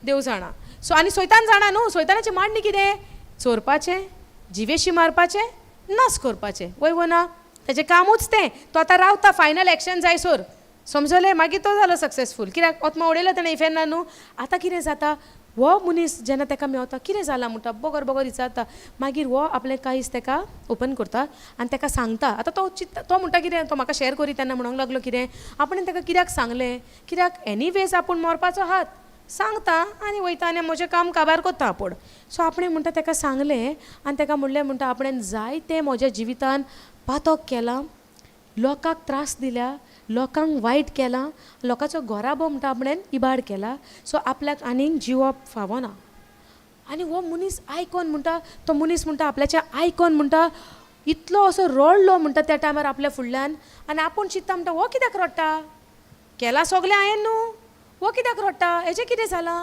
देव जाणा. सो आनी सैतान जाणा न्हू, सैतानाची मांडणी कितें, चोरपाचें, जिवेशी मारपाचें, नास करपाचें, वय वो ना, तेजें कामूच तें. तो आतां रावता फायनल एक्शन जायसर, समजलें, मागीर तो जालो सक्सेसफूल, कित्याक ओतमा उडयलो तेणें इफेर्ना न्हू. आतां कितें जाता, हो मनीस जेन्ना तेका मेवता कितें जालां म्हणटा, बगर बगर विचारता, मागीर हो आपलें कांयच तेका ओपन करता आनी तेका सांगता. आतां तो चित्ता, तो म्हणटा कितें, तो म्हाका शेअर करी तेन्ना म्हणूंक लागलो कितें, आपणें तेका कित्याक सांगलें, कित्याक एनीवेज आपूण मरपाचो हात सांगता आनी वयता आनी म्हजें काम काबार करता आपूण. सो आपणें म्हणटा तेका सांगलें आनी तेका म्हणलें, म्हणटा आपणें जायतें म्हज्या जिवितान पातक केलां, लोकांक त्रास दिल्या, लोकांक वायट केलां, लोकांचो घराबो म्हणटा आपणें इबाड केला, सो आपल्याक आनीक जिवप फावना. आनी हो मनीस आयकोन म्हणटा, तो मनीस म्हणटा आपल्याच्या आयकोन म्हणटा इतलो असो रडलो म्हणटा त्या टायमार आपल्या फुडल्यान. आनी आपूण चिंत्ता म्हणटा हो कित्याक रडटा, केलां सगळें हांवें न्हू, हो कित्याक रडटा, हेजें कितें जालां?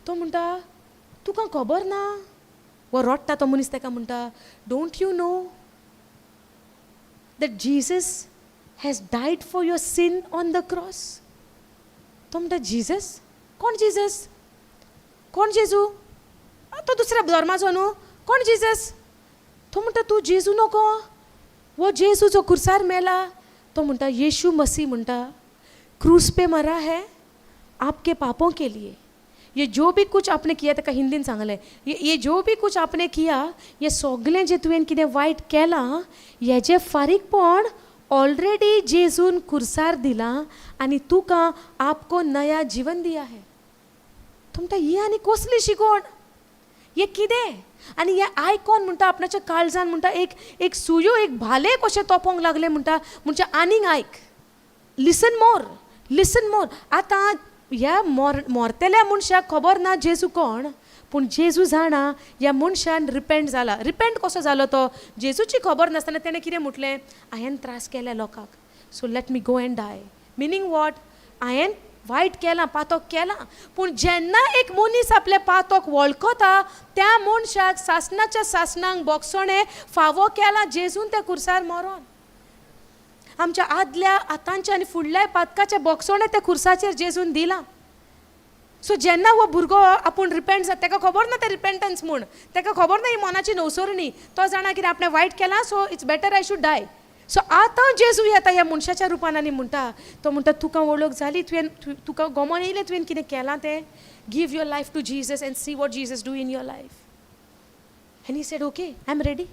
तो म्हणटा तुका खबर ना. हो रडटा तो मनीस ताका म्हणटा, don't you know that Jesus has died for your sin on the cross? तो म्हणटा जीजस? कोण जीजस? कोण जेजू? तो दुसऱ्या धर्माचो न्हू, कोण जीजस? तो म्हणटा तूं जेजू नको, वो जेजू जो खुर्सार मेला. तो म्हणटा येशू मसीह म्हणटा क्रूस पे मरा है आपके पापों के लिए. ये जो भी कुछ आपने किया, ताका हिंदीन सांगलें, ये जो भी कुछ आपने किया, हे सगलें जें तुवें कितें वायट केलां हेजें फारीकपण ऑलरेडी जेजून खुर्सार दिलां आनी तुका आपको नया जीवन दिया है. तो म्हणटा ही आनी कसली शिकवण, हें कितें? आनी हें आयकोन म्हणटा आपणाच्या काळजान म्हणटा एक एक सुयो एक भाले कशें तोपोंक लागलें. म्हणटा म्हणजे आनीक आयक, लिसन मोर, लिसन मोर. आतां ह्या मोरतेल्या मनशाक खबर ना जेजू कोण, पूण जेजू जाणा ह्या मनशान रिपेंट जाला. रिपेंट कसो जालो तो? जेजूची खबर नासतना तेणें कितें म्हटलें, हांवें त्रास केल्या लोकांक, so let me go and die. Meaning what? हांवें वायट केलां, पातक केलां. पूण जेन्ना एक मनीस आपलें पातक वळखता त्या मनशाक सासणाच्या सासणांक बोगसणें फावो केलां जेजून त्या खुर्सार मरोन. आमच्या आदल्या आतांच्या आनी फुडल्या पातकाच्या बोगसणें त्या खुर्साचेर जेजून दिलां. सो जेन्ना हो भुरगो आपूण रिपेंट जाता, ताका खबर ना तें रिपेंटन्स म्हूण, ताका खबर ना ही मनाची नवसरणी, तो जाणा कितें आपणें वायट केलां, so it's better I should die. So आतां जेजू येता ह्या मनशाच्या रुपान आनी म्हणटा, तो म्हणटा तुका वळख जाली, तुवें तुका गोमोन येयलें तुवें कितें केलां तें, give your life to Jesus and see what Jesus do in your life. And he said okay I am ready.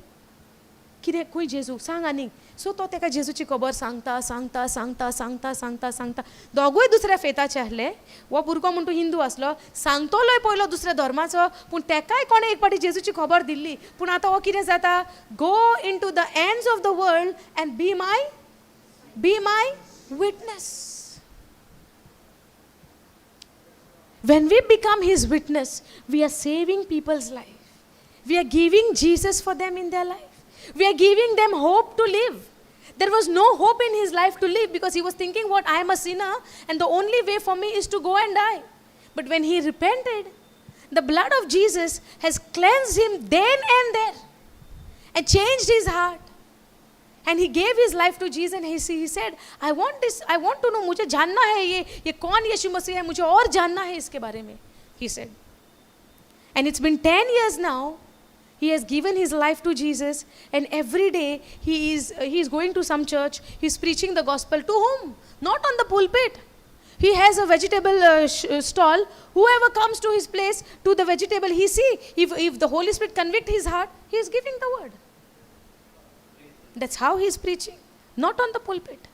कितें खंय जेजू सांग आनीक. सो तो ताका जेजूची खबर सांगता सांगता सांगता सांगता सांगता सांगता. दोगूय दुसऱ्या फेताचे आसले. हो भुरगो म्हण तूं हिंदू आसलो, सांगतलोय पयलो दुसऱ्या धर्माचो, पूण ताकाय कोणें एक फावटी जेजूची खबर दिल्ली. पूण आतां हो कितें जाता, go into the ends of the world and be my witness. When we become his witness, we are saving people's life. We are giving Jesus for them in their life. We are giving them hope to live. There was no hope in his life to live because he was thinking, what, I am a sinner and the only way for me is to go and die. But when he repented, the blood of Jesus has cleansed him then and there and changed his heart. And he gave his life to Jesus and he said, I want this, I want to know, मुझे जानना है ये कौन यीशु मसीह है, मुझे और जानना है इसके बारे में, he said. And it's been 10 years now. He has given his life to Jesus, and every day he is going to some church. He is preaching the gospel to whom? Not on the pulpit. He has a vegetable stall. Whoever comes to his place, to the vegetable, he see, if the Holy Spirit convict his heart, he is giving the word. That's how he is preaching. Not on the pulpit,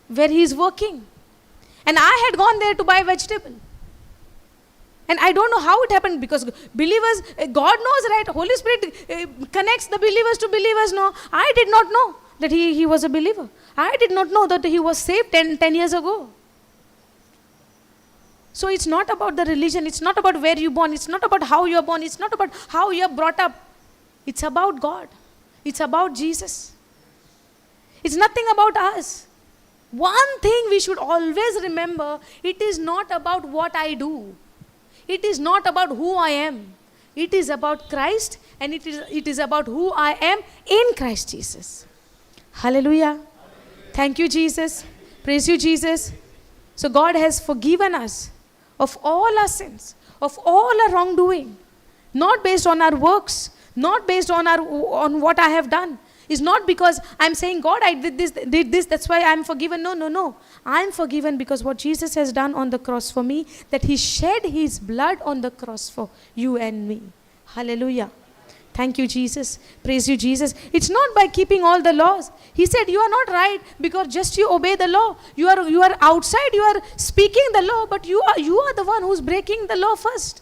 where he is working. And I had gone there to buy vegetable. And I don't know how it happened, because believers, God knows, right? Holy Spirit connects the believers to believers. No, I did not know that he was a believer. I did not know that he was saved 10 years ago. So it's not about the religion. It's not about where you're born. It's not about how you're born. It's not about how you're brought up. It's about God. It's about Jesus. It's nothing about us. One thing we should always remember, it is not about what I do. It is not about who I am. It is about Christ, and it is about who I am in Christ Jesus. Hallelujah. Thank you, Jesus. Praise you, Jesus. So God has forgiven us of all our sins, of all our wrongdoing, not based on our works, not based on what I have done. It's not because I'm saying, God, I did this, that's why I'm forgiven. No, no, no. I'm forgiven because what Jesus has done on the cross for me, that he shed his blood on the cross for you and me. Hallelujah. Thank you, Jesus. Praise you, Jesus. It's not by keeping all the laws. He said, you are not right because just you obey the law. You are outside, you are speaking the law, but you are the one who's breaking the law first.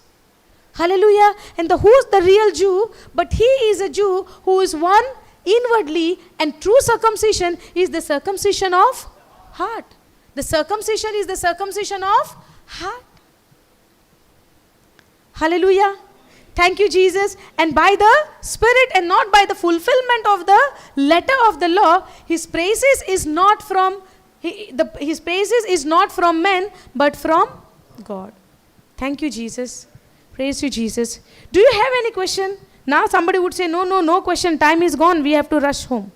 Hallelujah. And who's the real Jew? But he is a Jew who is one inwardly, and true circumcision is the circumcision of heart. The circumcision is the circumcision of heart. Hallelujah. Thank you, Jesus. And by the Spirit and not by the fulfillment of the letter of the law, his praises is not from his praises is not from men, but from God. Thank you, Jesus. Praise you, Jesus. Do you have any question? Now somebody would say, no, no, no question. Time is gone. We have to rush home.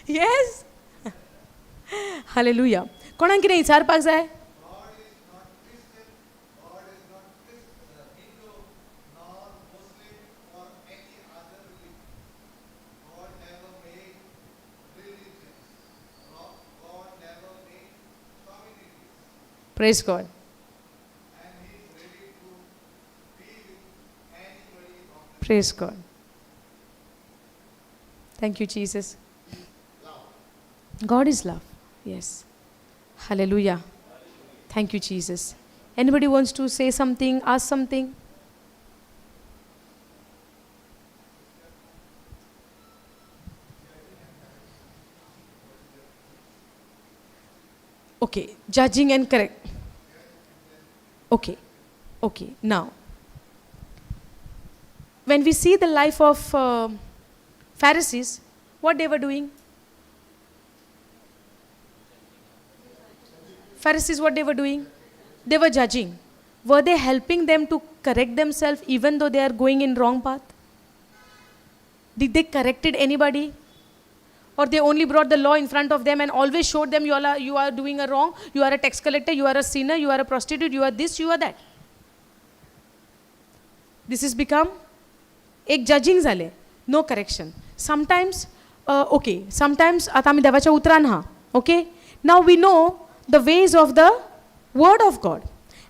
Yes? Hallelujah. कोणाक कितें विचारपाक जाय? Praise God. Praise God. Thank you, Jesus. God is love. Yes. Hallelujah. Thank you, Jesus. Anybody wants to say something, ask something? Okay, judging and correct. Okay, okay. Now, when we see the life of Pharisees, what they were doing? Pharisees, what they were doing? They were judging. Were they helping them to correct themselves even though they are going in wrong path? Did they corrected anybody? Or they only brought the law in front of them and always showed them you are doing a wrong, you are a tax collector, you are a sinner, you are a prostitute, you are this, you are that. This is become एक judging जालें, no correction. Sometimes, okay, sometimes आतां आमी देवाच्या उतरान आहा, okay? Now we know the ways of the word of God.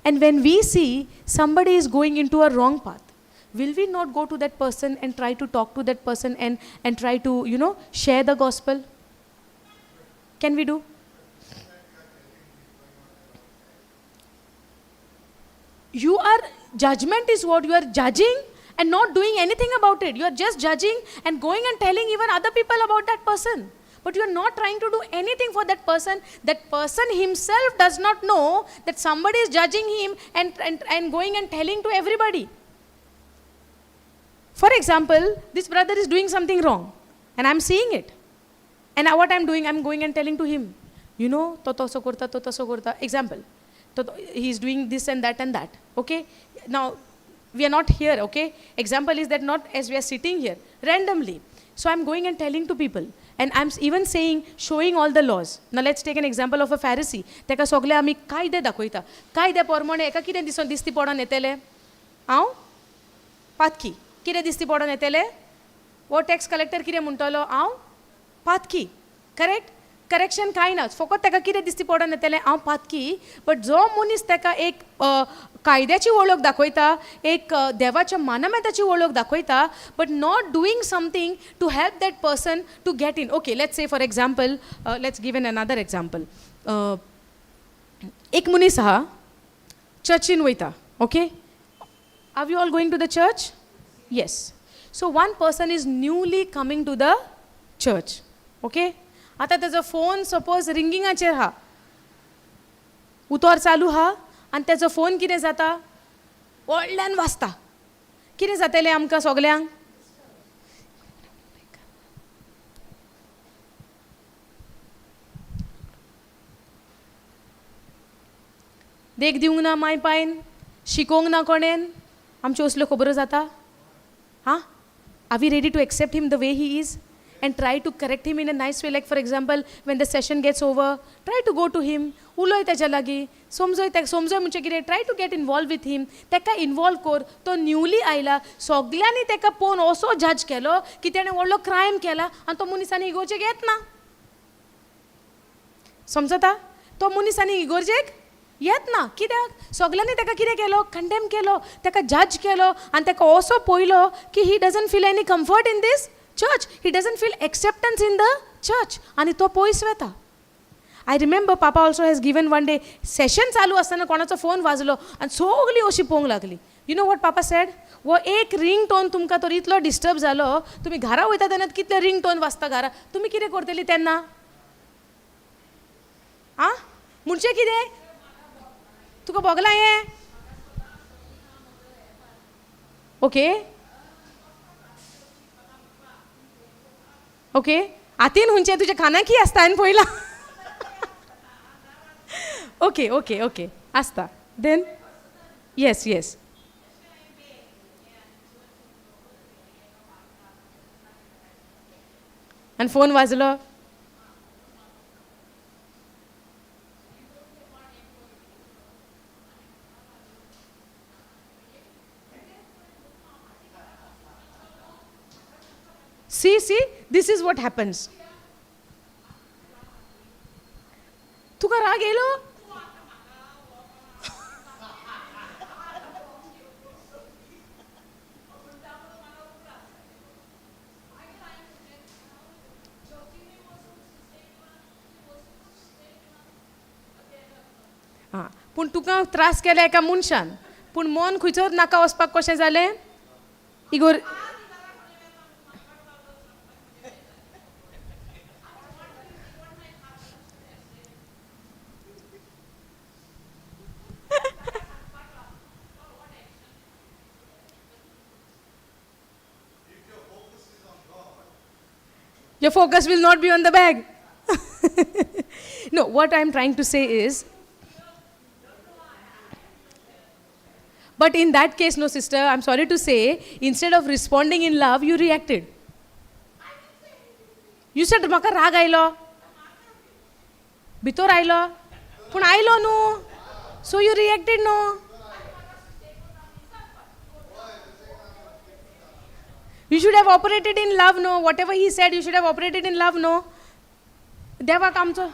And when we see somebody is going into a wrong path, will we not go to that person and try to talk to that person and try to, you know, share the gospel? Can we do? You are, judgment is what you are judging and not doing anything about it. You are just judging and going and telling even other people about that person. But you are not trying to do anything for that person. That person himself does not know that somebody is judging him and going and telling to everybody. For example, this brother is doing something wrong and I'm seeing it. And what I'm doing, I'm going and telling to him, you know, to taso korta, to taso korta. Example, he is doing this and that and that. Okay? Now, we are not here, okay? Example is that not as we are sitting here, randomly. So I'm going and telling to people. And I'm even saying, showing all the laws. Now let's take an example of a Pharisee. तेका सगळे आमी कायदे दाखयता. कायदे प्रमाणे एका कितें दिसून दिसती पडोन येतले? हांव पातकी. कितें दिसती पडोन येतले? वो टॅक्स कलेक्टर कितें म्हणटलो? हांव पातकी. करेक्ट? करेक्शन कांय ना, फकत ताका कितें दिसती पडोन येतलें? हांव पातकी. बट जो मनीस ताका एक कायद्याची वळख दाखयता, एक देवाच्या मानमेताची वळख दाखयता, but not doing something to help that person to get in. Okay, let's say for example, let's give an another example. एक मनीस आहा, चर्चीन वयता. Okay, are you all going to the church? Yes. So one person is newly coming to the church. Okay, आतां ताजो phone suppose रिंगिंगाचेर आहा, उतर चालू आहा, आनी ताजो फोन कितें जाता, व्हडल्यान वाजता. कितें जातलें आमकां सगल्यांक? देख दिवंक ना माय पायन, शिकोवंक ना कोणेन, आमच्यो असल्यो खबरो जाता. हां, are we ready to accept him the way he is and try to correct him in a nice way? Like for example, when the session gets over, try to go to him, उलय ताच्या लागीं, समजय ताका, समजय म्हणजे कितें, try to get involved with him. ताका involve कर. तो newly आयला, सगल्यांनी ताका पळोवन असो जज केलो की तेणें व्हडलो क्रायम केला आनी तो मनीस आनी इगोर्जेक येतना. समजता? तो मनीस आनी इगोर्जेक येतना. कित्याक? सगल्यांनी ताका कितें केलो? कंडेम केलो, ताका जज केलो आनी ताका असो पळयलो की he doesn't feel any comfort in this church, he doesn't feel acceptance in the church, आनी तो पयस वता. I remember papa also has given one day session चालू आसतना कोणाचो फोन वाजलो आनी सगळीं अशी पळोवंक लागली. You know what papa said? वो एक रिंग टोन तुमकां तर इतलो डिस्टर्ब जालो, तुमी घरा वयता तेन्ना कितले रिंग टोन वाजता घरा, तुमी कितें करतली तेन्ना? आं, म्हणजे कितें तुका भोगलां हें? ओके ओके, हातीन हुंचे तुज्या खानाकी आसता हांवें पळयलां. Okay okay okay, आसता. Then yes yes. आनी phone वाजलो. See, see, this is what happens. तुका राग येयलो? आं, पूण तुका त्रास केला एका मनशान, पूण मन खंयसर नाका वचपाक कशें जालें? Igor Your focus will not be on the bag. No, what I'm trying to say is, but in that case, no, sister, I'm sorry to say, instead of responding in love, you reacted. You said, म्हाका राग आयलो, भितर आयलो, पूण आयलो न्हू, so you reacted no. You should have operated in love, no. Whatever he said, you should have operated in love, no. देवाक आमचो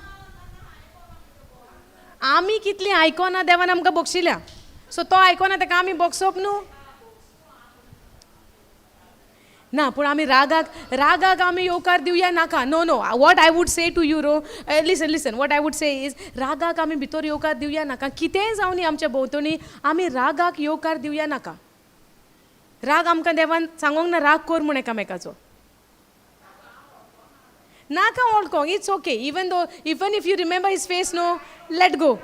आमी कितलीं आयकोना देवान आमकां बक्षिल्या, सो तो आयकोना ताका आमी बक्षप न्हू ना. पूण आमी रागाक रागाक आमी येवकार दिवया नाका. No no, what I would say to you ro, listen listen, what I would say is, रागाक आमी भितर येवकार दिवया नाका. कितेंय जावं न्ही आमच्या भोंवतणी, आमी रागाक येवकार दिवया नाका. राग आमकां देवान सांगोंक ना राग कर म्हूण एकामेकाचो नाका वळखोंक. It's okay, even though, even if you remember his face, no, let go.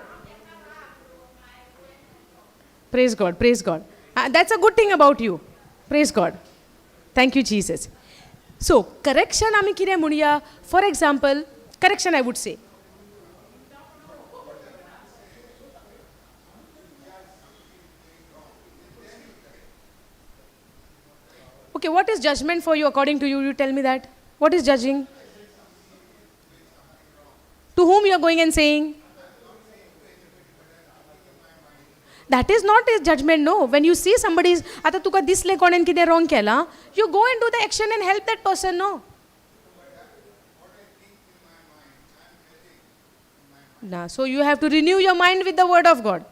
Praise God, praise God. That's a good thing about you. Praise God. Thank you Jesus. So correction आमी कितें म्हणया? For example, correction I would say, okay, what is judgment for you according to you? You tell me that. What is judging? To whom you are going and saying? That is not a judgment, no. When you see somebody is, आतां तुका दिसलें कोणेन कितें wrong केलां, you go and do the action and help that person, no. ना, so you have to renew your mind with the word of God.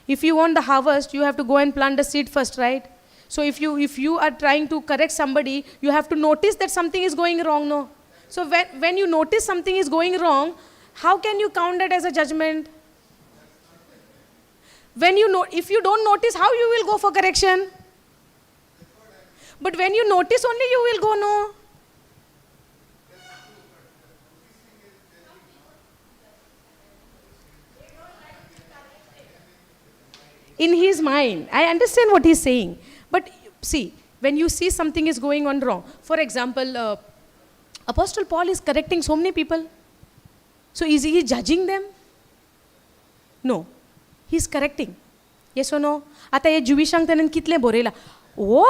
If you want the harvest, you have to go and plant the seed first, right? So if you are trying to correct somebody, you have to notice that something is going wrong, no? So when you notice something is going wrong, how can you count that as a judgment? When you know, if you don't notice, how you will go for correction? But when you notice only you will go, no? In his mind, I understand what he's saying. But see, when you see something is going on wrong, for example, Apostle Paul is correcting so many people. So is he judging them? No, he is correcting. Yes or no? आतां हे ज्युविशांक ताणें कितलें बरयलां. हो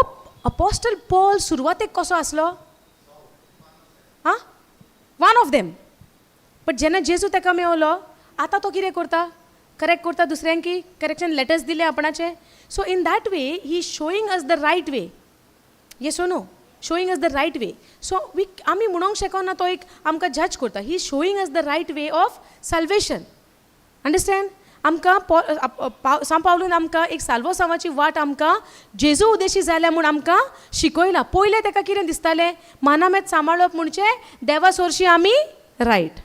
apostle Paul सुरवातेक कसो आसलो? आं, वन ऑफ देम. बट जेन्ना जेजू ताका मेवलो, आतां तो कितें करता? करेक्ट करता दुसऱ्यांक, की करेक्शन लेटर्स दिले आपणाचे. So in that way he is showing us the right way. Yes or no? Showing us the right way. So we आमी म्हणोंक शकना तो एक आमकां जज करता. He is showing us the right way of salvation. Understand? आमकां सांत पावलून आमकां एक साल्वोसांवाची वाट आमकां जेजू उदेशी जाल्या म्हूण आमकां शिकयला. पयलें ताका कितें दिसतालें? मानामेत सांबाळप म्हणजे देवा सोरशी आमी रायट.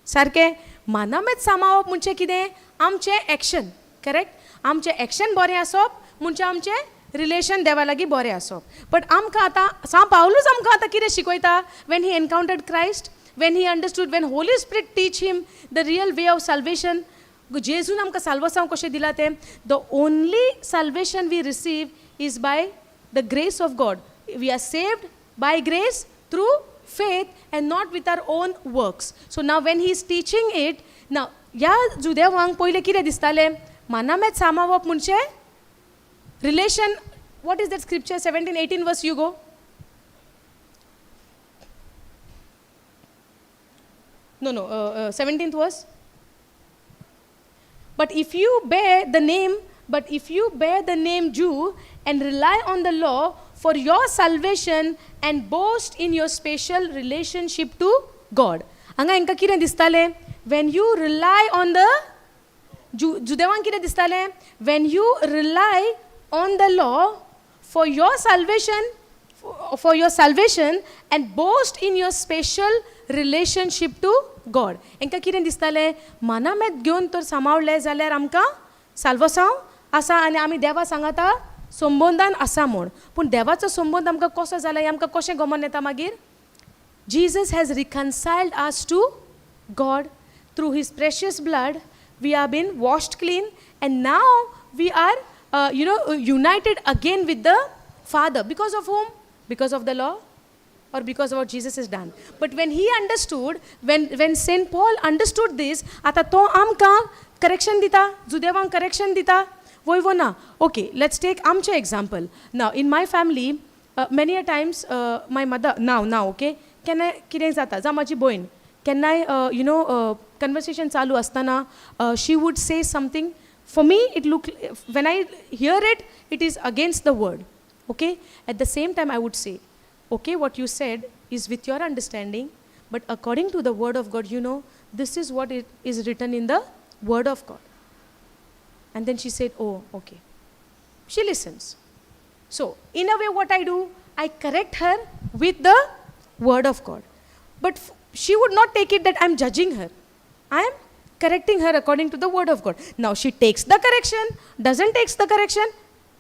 सारकें? मानामेत सांबाळप म्हणजे कितें? आमचें एक्शन. करेक्ट? आमचें एक्शन बरें आसप म्हणजे आमचें रिलेशन देवा लागीं बरें आसप. बट आमकां आतां सांत पावलूच आमकां आतां कितें शिकयता? When he encountered Christ, when he understood, when Holy Spirit teach him the real way of salvation, जेजून आमकां साल्वसांव कशें दिलां तें, the only salvation we receive is by the grace of God. We are saved by grace through faith and not with our own works. So now when he is teaching it, now ह्या जुदेवांक पयलें कितें दिसतालें, मानामेत सामावप म्हणजे relation. What is that scripture, 17-18 verse you go? No, 17th verse. But if you bear the name, but if you bear the name Jew and rely on the law for your salvation and boast in your special relationship to God. हांगा हांकां कितें दिसतालें, when you rely on the जुदेवांक कितें दिसतालें, when you rely on the law for your salvation, for your salvation and boast in your special relationship to God. हांकां कितें दिसतालें, मानामेत घेवन तर सांबाळलें जाल्यार आमकां साल्वसांव आसा आनी आमी देवा सांगाता संबंदान आसा म्हूण. पूण देवाचो संबंद आमकां कसो जाला हें आमकां कशें गमन येता मागीर? Jesus has reconciled us to God through his precious blood. We have been washed clean and now we are united again with the Father. Because of whom? Because of the law or because of what Jesus has done. But when he understood, when Saint Paul understood this, आता तो आमकां correction दिता, जुदेवांक correction दिता, वय वो ना. Okay, let's take आमचें example. Now in my family, many a times my mother, now okay, केन्नाय कितें जाता, जावं म्हाजी भयण केन्नाय कन्वर्सेशन चालू आसतना she would say something. For me it look, when I hear it, it is against the word. Okay, at the same time I would say, okay, what you said is with your understanding, but according to the word of God, you know, this is what it is written in the word of God. And then she said, oh, okay. She listens. So, in a way what I do, I correct her with the word of God. But she would not take it that I am judging her. I am correcting her according to the word of God. Now, she takes the correction, doesn't take the correction,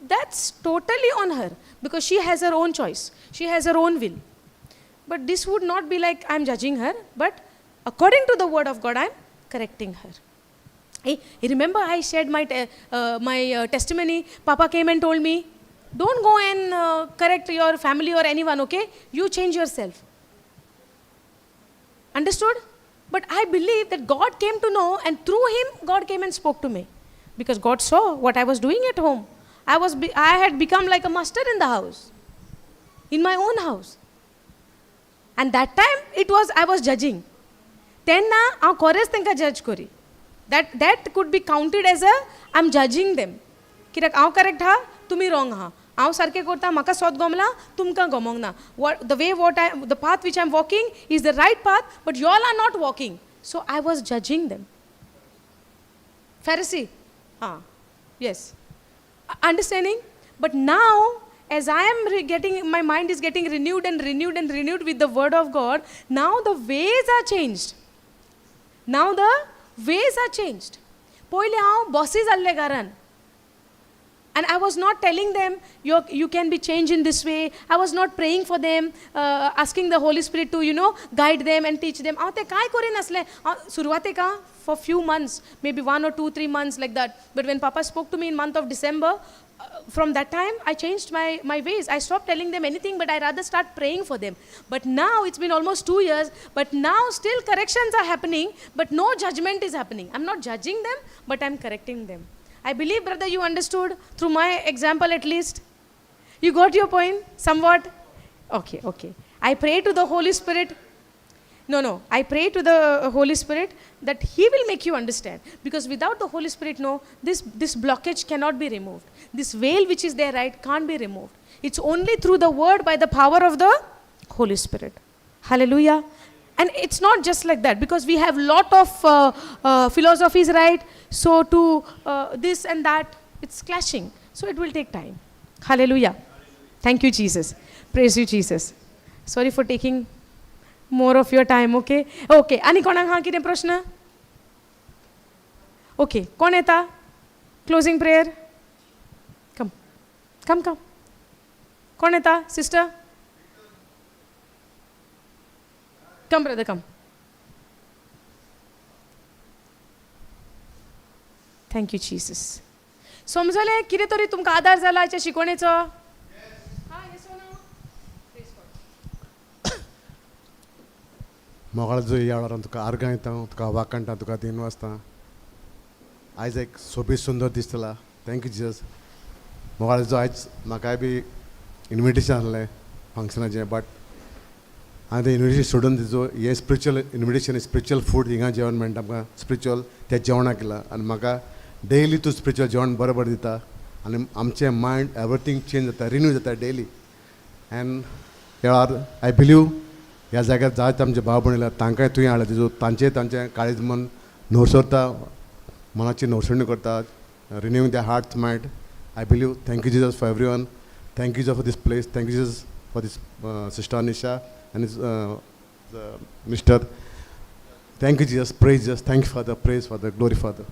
that's totally on her, because she has her own choice. She has her own will. But this would not be like I'm judging her, but according to the word of God, I'm correcting her. Hey, remember I shared my testimony. Papa came and told me, don't go and correct your family or anyone, okay? You change yourself. Understood? But I believe that God came to know, and through him, God came and spoke to me. Because God saw what I was doing at home. I had become like a master in the house, in my own house. And that time, I was judging. Tenna, हांव खरेंच तांकां जज करी. That could be counted as a, I'm judging them. कित्याक हांव correct आहा, तुमी wrong आहा. हांव सारकें करता, म्हाका सोद गमला, तुमकां गमोंक ना. The path which I'm walking is the right path, but you all are not walking. So I was judging them. Pharisee. Yes. Understanding? But now, as I am getting, my mind is getting renewed and renewed and renewed with the word of God, now the ways are changed. Now the ways are changed. पयलें हांव bossy जाल्लें घरान. And I was not telling them, you can be changed in this way. I was not praying for them, asking the Holy Spirit to, guide them and teach them. हांव तें कांय करिनासलें. सुरवातेक for few months, maybe 1 or 2, 3 months like that. But when Papa spoke to me in month of December, from that time, I changed my ways. I stopped telling them anything, but I rather start praying for them. But now, it's been almost 2 years, but now still corrections are happening, but no judgment is happening. I'm not judging them, but I'm correcting them. I believe, brother, you understood through my example at least. You got your point somewhat? Okay, okay. I pray to the Holy Spirit. No. I pray to the Holy Spirit that He will make you understand. Because without the Holy Spirit, no, this blockage cannot be removed. This veil which is there, right, can't be removed. It's only through the word by the power of the Holy Spirit. Hallelujah. And it's not just like that, because we have lot of philosophies, right? So to this and that, it's clashing. So it will take time. Hallelujah. Thank you, Jesus. Praise you, Jesus. Sorry for taking more of your time, okay? Okay. Ani konak ha kite prashna? Okay. Kon eta? Closing prayer? Come. Come, come. Kon eta, sister? Come, brother, come. Thank you, Jesus. समजले कितें तरी तुमकां आदार जाला हाच्या शिकवणेचो? मोगाळ जो ह्या वेळार तुका आर्गां दिता, तुका वाखाणटा, तुका दिनवासता वाचता. आयज एक सोबीत सुंदर दिसतला. Thank you Jesus. मोगाळ जो आयज म्हाकाय बी इनविटेशन आहलें फंक्शनाचें, बट हांवें तें इनविटेशन सोडून दिजो हें स्पिरिच्युअल इनविटेशन, स्पिरिच्युअल फूड हिंगा जेवण मेळटा आमकां, स्पिरिच्युअल तें जेवणाक केलां. आनी म्हाका डेली तूं स्पिरिच्युअल जेवण बरें बरें दिता आनी आमचें मायंड एवरीथींग चेंज जाता, रिन्यू जाता डेली. एंड ह्या वेळार I believe ह्या जाग्यार जायते आमचे भाव भयण येयल्या, तांकांय तुवें हाडला तिजो तांचें तांचें काळीज मन नवसरता, मनाची नवसरणी करता, renewing the heart mind. I believe. Thank you Jesus for every one. Thank you Jesus for this place. Thank you Jesus for this sister Anisha आनी mister. Thank you Jesus. Praise Jesus. Thank you father. Praise father. Glory father.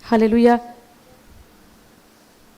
Hallelujah.